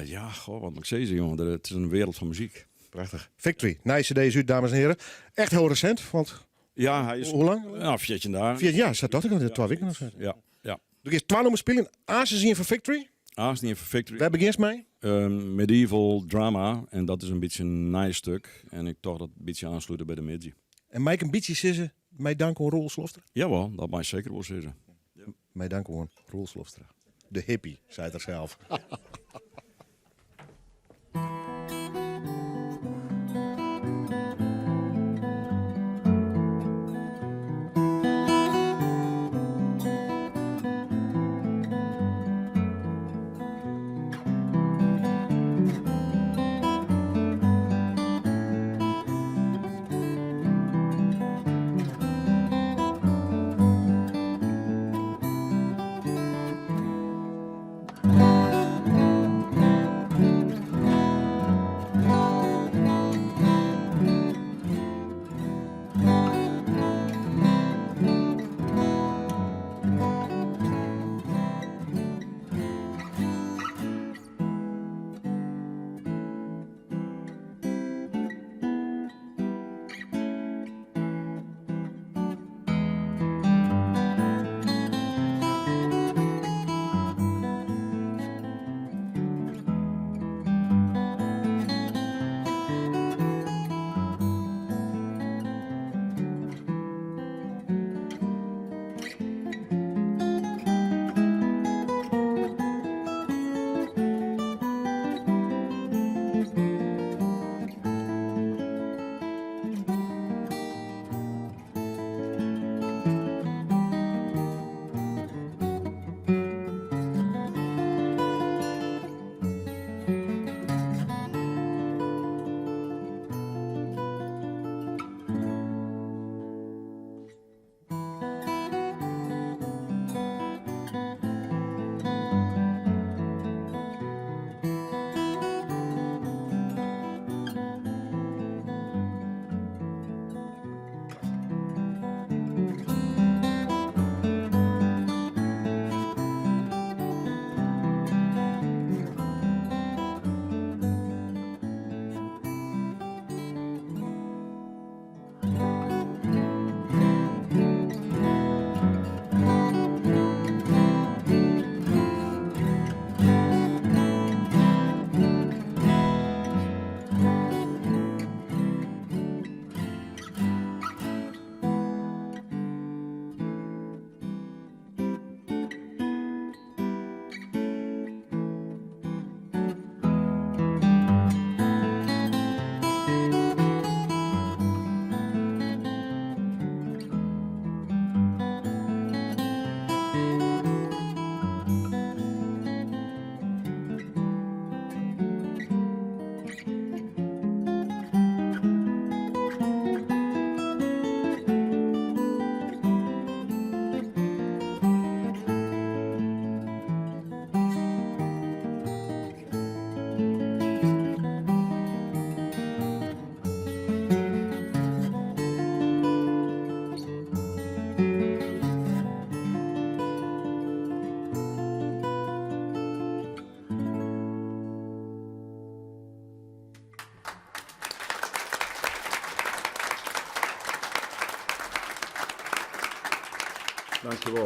Ja, goh, wat moat ik sizze, jonge. It is in wereld fan muzyk. Prachtich. Victory, nije cd is út, dames en heren. Echt hiel resint, want Ja, hy is Hoe lang? Nou, 14 dagen. 14, ja, sa tocht ik al, 2 wiken of sa. Ja, ja. Do giest twa nûmers spyljen. Aanst ien fan Victory. Aanst ien fan Victory. Wêr begjinst mei? Medieval Drama. En dat is in bytsje in nij stik. En ik tocht dat in bytsje oanslute by de middei. En mei ik in bytsje sizze, mei dank oan Roel Slofstra? Jawel, dat mei seker wol sizze. Mei dank oan Roel Slofstra. De hippie, seit er sels. Dankjewol.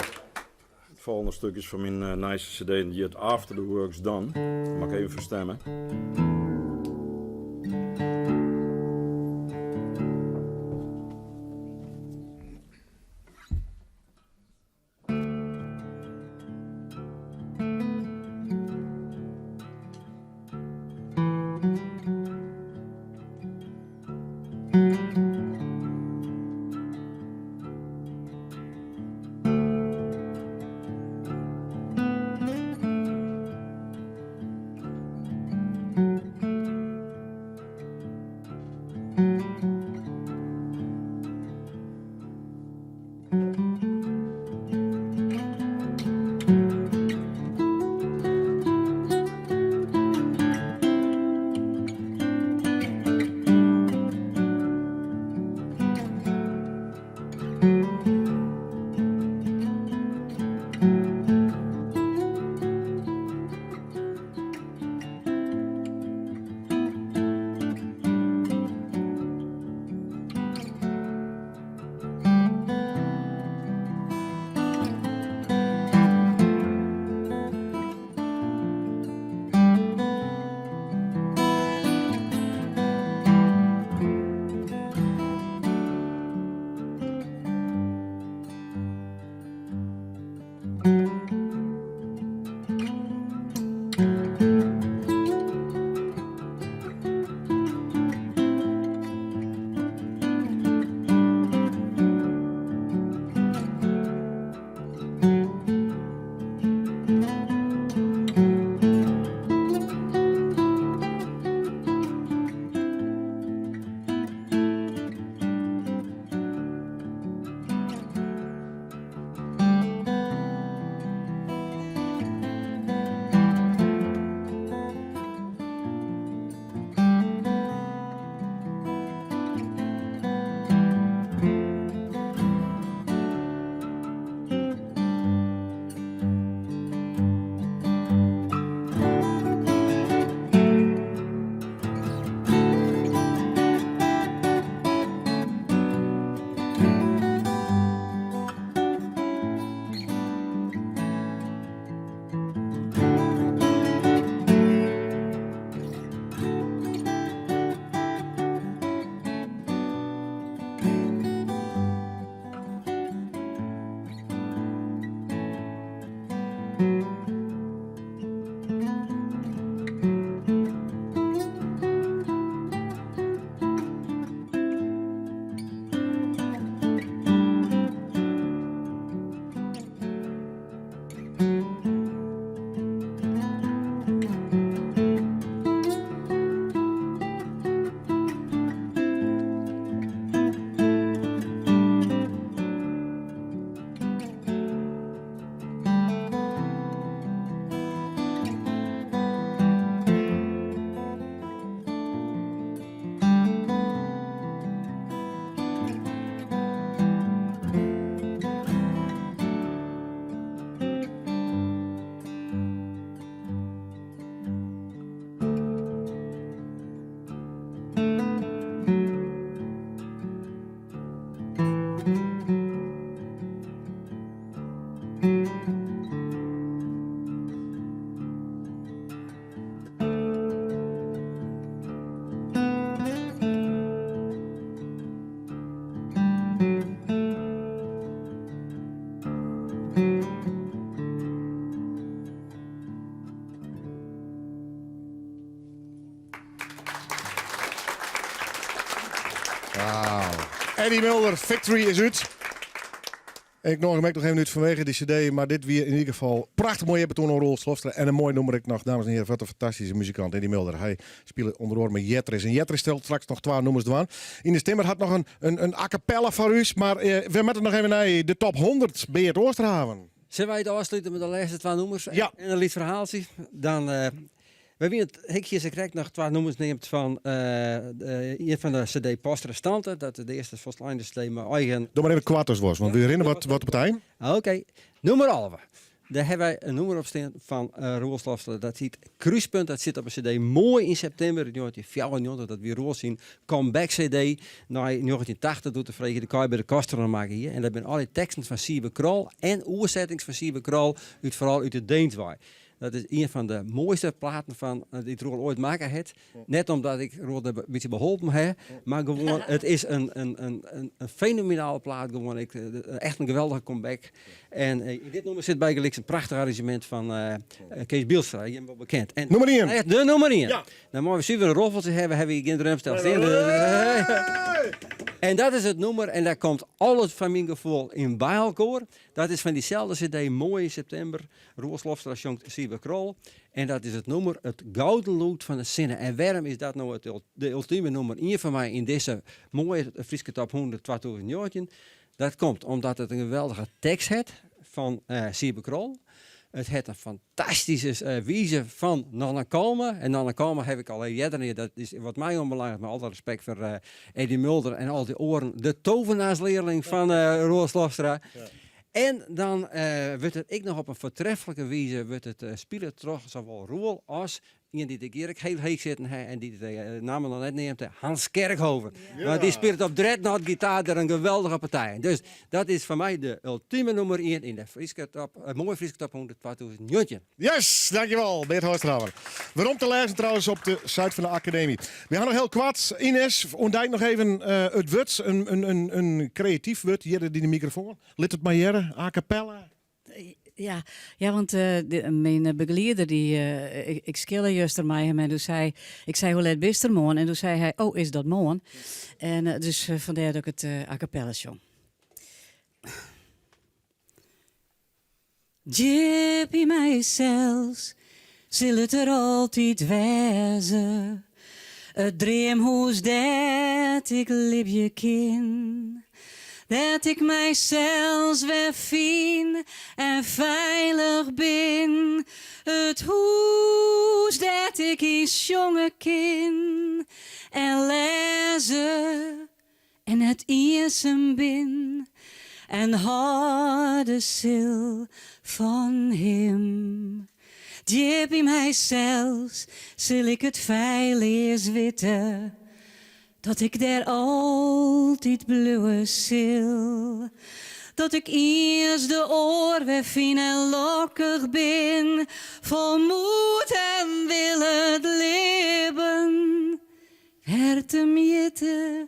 It folgjende stuk is fan myn nijste cd en hjit After the Work's Done. Moat ik even ferstimme. Eddie Mulder, Victory is út. Ik nodig hem ek noch even út fanwege dy CD, mar dit wie yn ieder gefal prachtich moai earbetoan oan Roel Slofstra. En in moai nûmer ek noch, dames en hearen, wat in fantastyske muzikant, Eddie Mulder. Hy spile ûnder oare mei Jetris. En Jetris stelt straks noch twa nûmers dwaan. Ines Timmer hat noch in, in, in a cappella foar ús, mar eh, we moatte noch even nei de top 100 Beart Oosterhaven. Sille wy it ôfslute mei de lêste twa nûmers en in lyts ferhaaltsje? Dan, eh, wy wiene it Hikje is krekt noch twa nûmers neamd fan eh, ien fan de CD Post Restante. Dat is de earste folsleine CD mei eigen. Doch mar even koart as was, want we rinne wat, wat op it ein. Oké, nûmer 11. Dêr hawwe wy in nûmer op stean fan Roel Slofstra. Dat hjit Krúspunt. Dat sit op 'e CD Moai yn septimber 1994. Dat wie Roel syn comeback CD nei 1980 doe't er Freegje de Kei by de Koster oan makke hie. En dat binne allegear teksten fan Sybe Krol en oersettings fan Sybe Krol út foaral út it Deens wei. Dat is ien fan de moaiste platen fan dy't Roel oait makke hat. Net omdat ik Roel der in bytsje by holpen ha, mar gewoan it is in, in, in, in fenomenale plaat. Gewoan ik, echt in geweldige comeback. En yn dit nûmer sit bygelyks in prachtich arranzjemint fan Kees Bielstra, jim wol bekend. En Nûmer ien. De nûmer ien. Ja. Dan meie we suver in roffeltsje hawwe, hawwe wy gjin drumstel stean. En dat is it nûmer en dêr komt alles fan myn gefoel yn by elkoar. Dat is fan dyselde CD Moai yn septimber. Roel Slofstra sjongt Sybe Krol. En dat is it nûmer It Gouden Lûd fan de Sinne. En wêrom is dat no it, de ultime nûmer ien foar my yn dizze moaie Fryske Top 100 2019? Dat komt omdat it in geweldige tekst hat fan Sybe Krol. It hat in fantastyske wize fan Nanne Kalma. En Nanne Kalma haw ik al earder neamd, dat is wat my oanbelanget, mei alle respekt foar Eddie Mulder en al dy oaren, de tovenaarslearling fan Roel Slofstra. En dan wurdt it ek noch op in foartreflike wize wurdt it spile troch sawol Roel as ien dy't ik hjir ek hiel heech sitten ha en dy't de namme noch net neamd ha, Hans Kerkhoven. Want dy spilet op dreadnought gitaar der in geweldige partij. Dus dat is foar my de ultime nûmer ien yn de Fryske top, moaie Fryske top 100 2019. Yes, dankjewol, Beart Hoogstraver. Werom te lêzen trouwens op de site fan de Akademy. We ha noch hiel koart, Ines, oan dy noch even it wurd, in kreatyf wurd hjir yn de mikrofoan. Lit it mar hearre, a cappella. Ja, ja, want myn begelieder, dy, ik skille juster mei him en doe sei ik sei hoe let bist der moarn? En doe sei hy, oh, is dat moarn? En dus fandêr dat ik it a cappella sjong. Djip yn mysels sil it der altyd wêze, it dreamhûs dêr't ik libje kin, dêr't ik mysels wer fyn en feilich bin, it hûs dêr't ik yn sjonge kin en lêze en net iensum bin en hâlde sil fan him. Djip yn mysels sil ik it feilleas witte dat ik dêr altyd bliuwe sil. Dat ik iens de oar wer fyn en lokkich bin, fol moed en wille it libben Wêr't de mjitte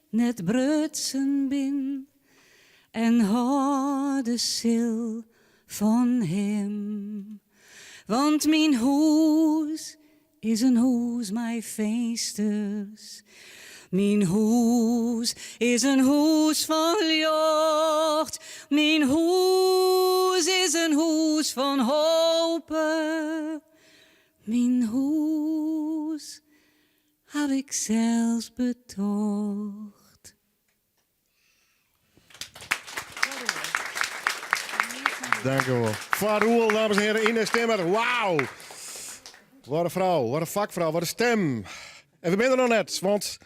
net brutsen bin en hâlde sil fan him. Want myn hûs is in hûs mei finsters. Myn hûs is in hûs fan ljocht. Myn hûs is in hûs fan hope. Myn hûs haw ik sels betocht. Dank u wol. Foar Roel, dames en heren, Ines Timmer. Wauw! Wat in frou, wat in fakfrou, wat in stim. En we binne der noch net, want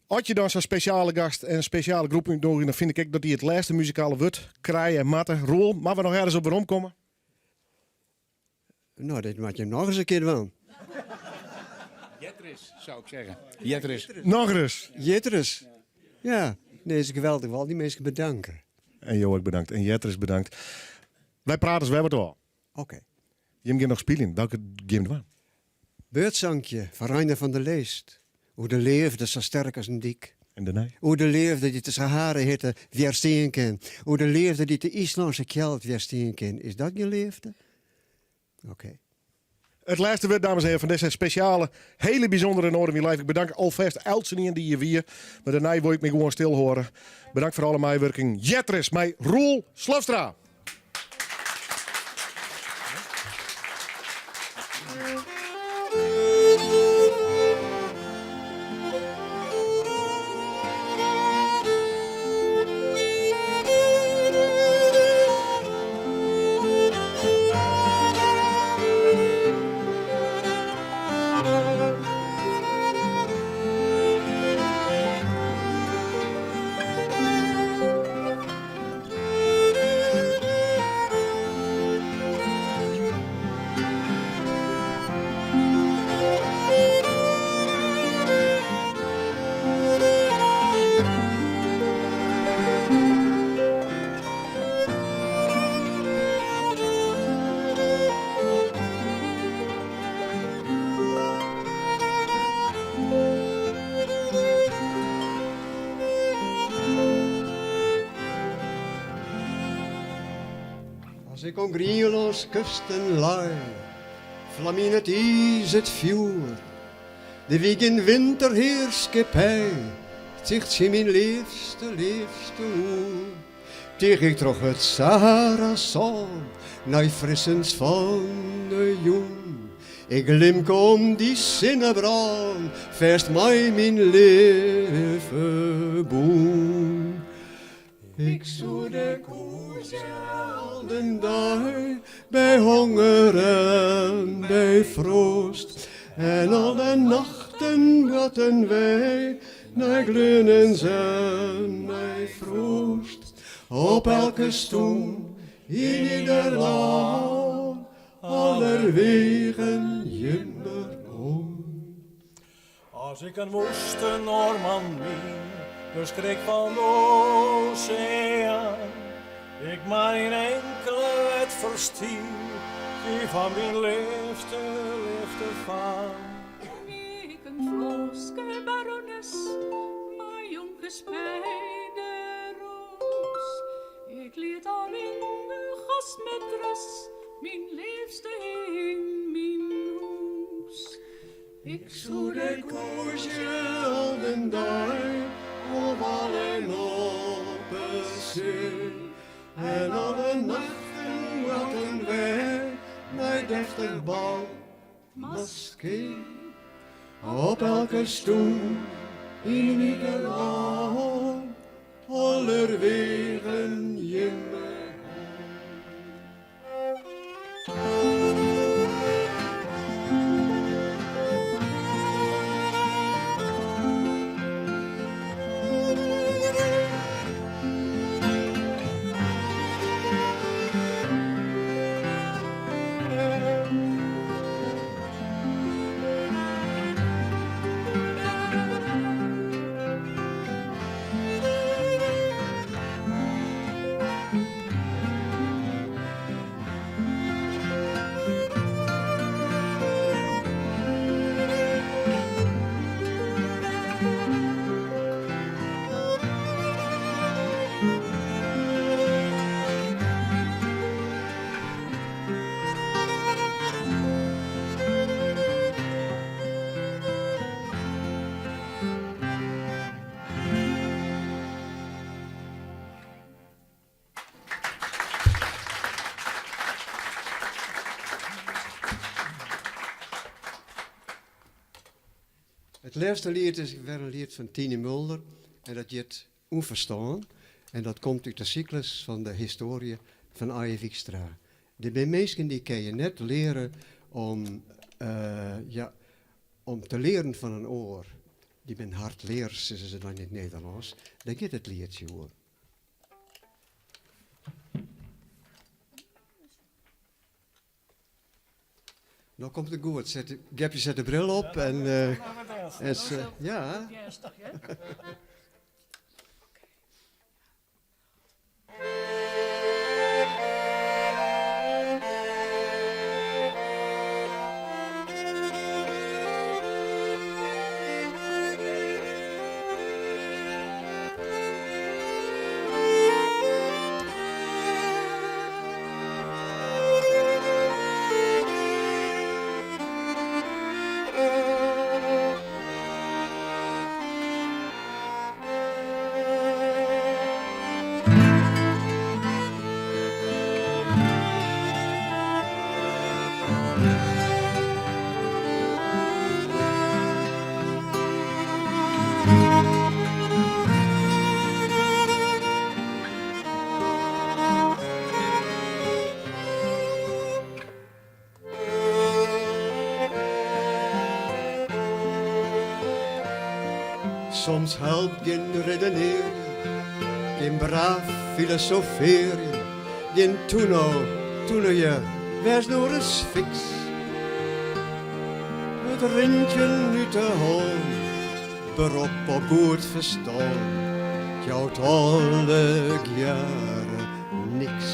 as je dan sa'n spesjale gast en in spesjale groep útnûgje, dan fyn ik ek dat dy it lêste muzikale wurd krije en moatte. Roel, moatte we noch ergens op weromkomme? No, dit moat je noch ris in kear dwaan. Jetris, zou ik zeggen. Jetris. Noch ris. Jetris. Ja, nee, is geweldich. Wol dy minsken bedanke. En jo ek bedankt. En Jetris bedankt. Wy prate wer wat ôf. Oké. Jim gean noch spyljen. Welke gean dwaan? Beurtsankje fan Reiner van der Leest. Oer de leafde sa sterk as in dyk. En dêrnei? Oer de leafde dy't de Sahara-hitte wjerstean kin. Oer de leafde dy't de Yslânske kjeld wjerstean kin. Is dat gjin leafde? Oké. It lêste wurd, dames en heren, fan dizze spesjale, hele bysûndere Noardewyn Live. Ik bedank alfêst eltsenien dy't hjir wie. Mar dêrnei wol ik my gewoan stil hâlde. Bedankt foar alle meiwurking. Jetris mei Roel Slofstra. As ik oan Grienlâns kusten lei, flam yn it iis it fjoer. Der wie gjin winterhearskippij, ticht tsjin myn leafste, leafste oer. Teach ik troch it Sahara-sân nei frissens fan 'e jûn. Ik limke om dy sinnebrân, fêst mei myn leave bûn. Ik soe de koesje al den dei by honger en by froast. En al de nachten boarten wy nei gleonens en nei froast. Op elke stoel yn ieder lân, allerwegen jimmeroan. As ik in woeste Noarman wie, de skrik fan de oseaan, ik mar ien inkele wet ferstie, dy fan myn leafste, leafste faam. Wie ik in Frânske barones, mei jonkers by de roos, ik liet allinnich as mêtres myn leafste yn myn hûs. Ik soe de koesje al den dei op wâl en op 'e see. En alle nachten boarten wy nei deftich bal maskee. Op elke stoel yn ieder lân, allerwegen jimme. It lêste liet is wer in liet fan Tiny Mulder en dat hjit Unferstân en dat komt út de syklus fan de histoarje fan Aije Wykstra. Der binne minsken dy kinne je net leare om, ja, om te learen fan in oar. Dy binne hardleers, sizze se dan yn it Nederlânsk. Dêr giet it lietsje oer. No komt it goed. Set, Gepje set de bril op en, en se, ja. Soms helpt gjin redenearjen, gjin braaf filosofearjen, gjin toe no, toe no je, wês no ris fiks. It rint jin út 'e hân, berop op goed ferstân, 't jout allegearre niks.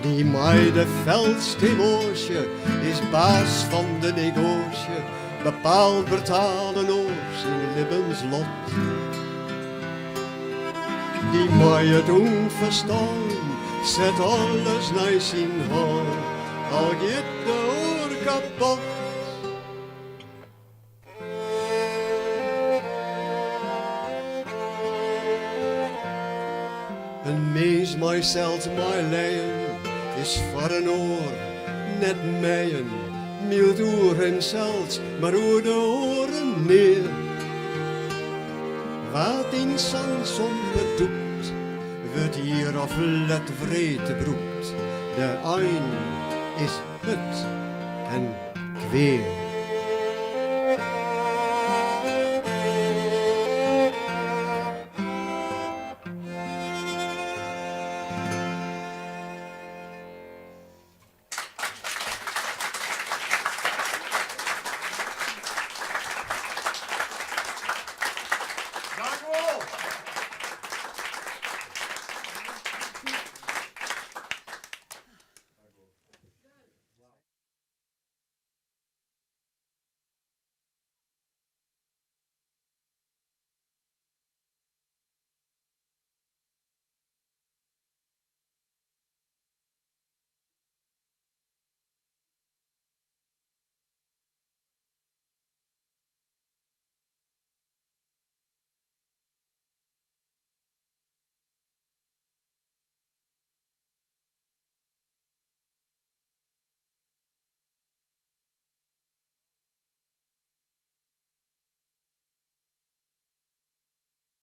Dy mei de felste emoasje is baas fan de negoasje, bepaalt brutaal in oar syn libbenslot. Dy mei it ûnferstân. Set alles nei syn hân, al giet de oar kapot. In mins mei sels meilijen is foar in oar net mijen. Mylt oer himsels, mar oer de oaren nea. Wa't yn sa'n sompe dûkt, wurdt ier of let wreed brûkt. De ein is hurd en kwea.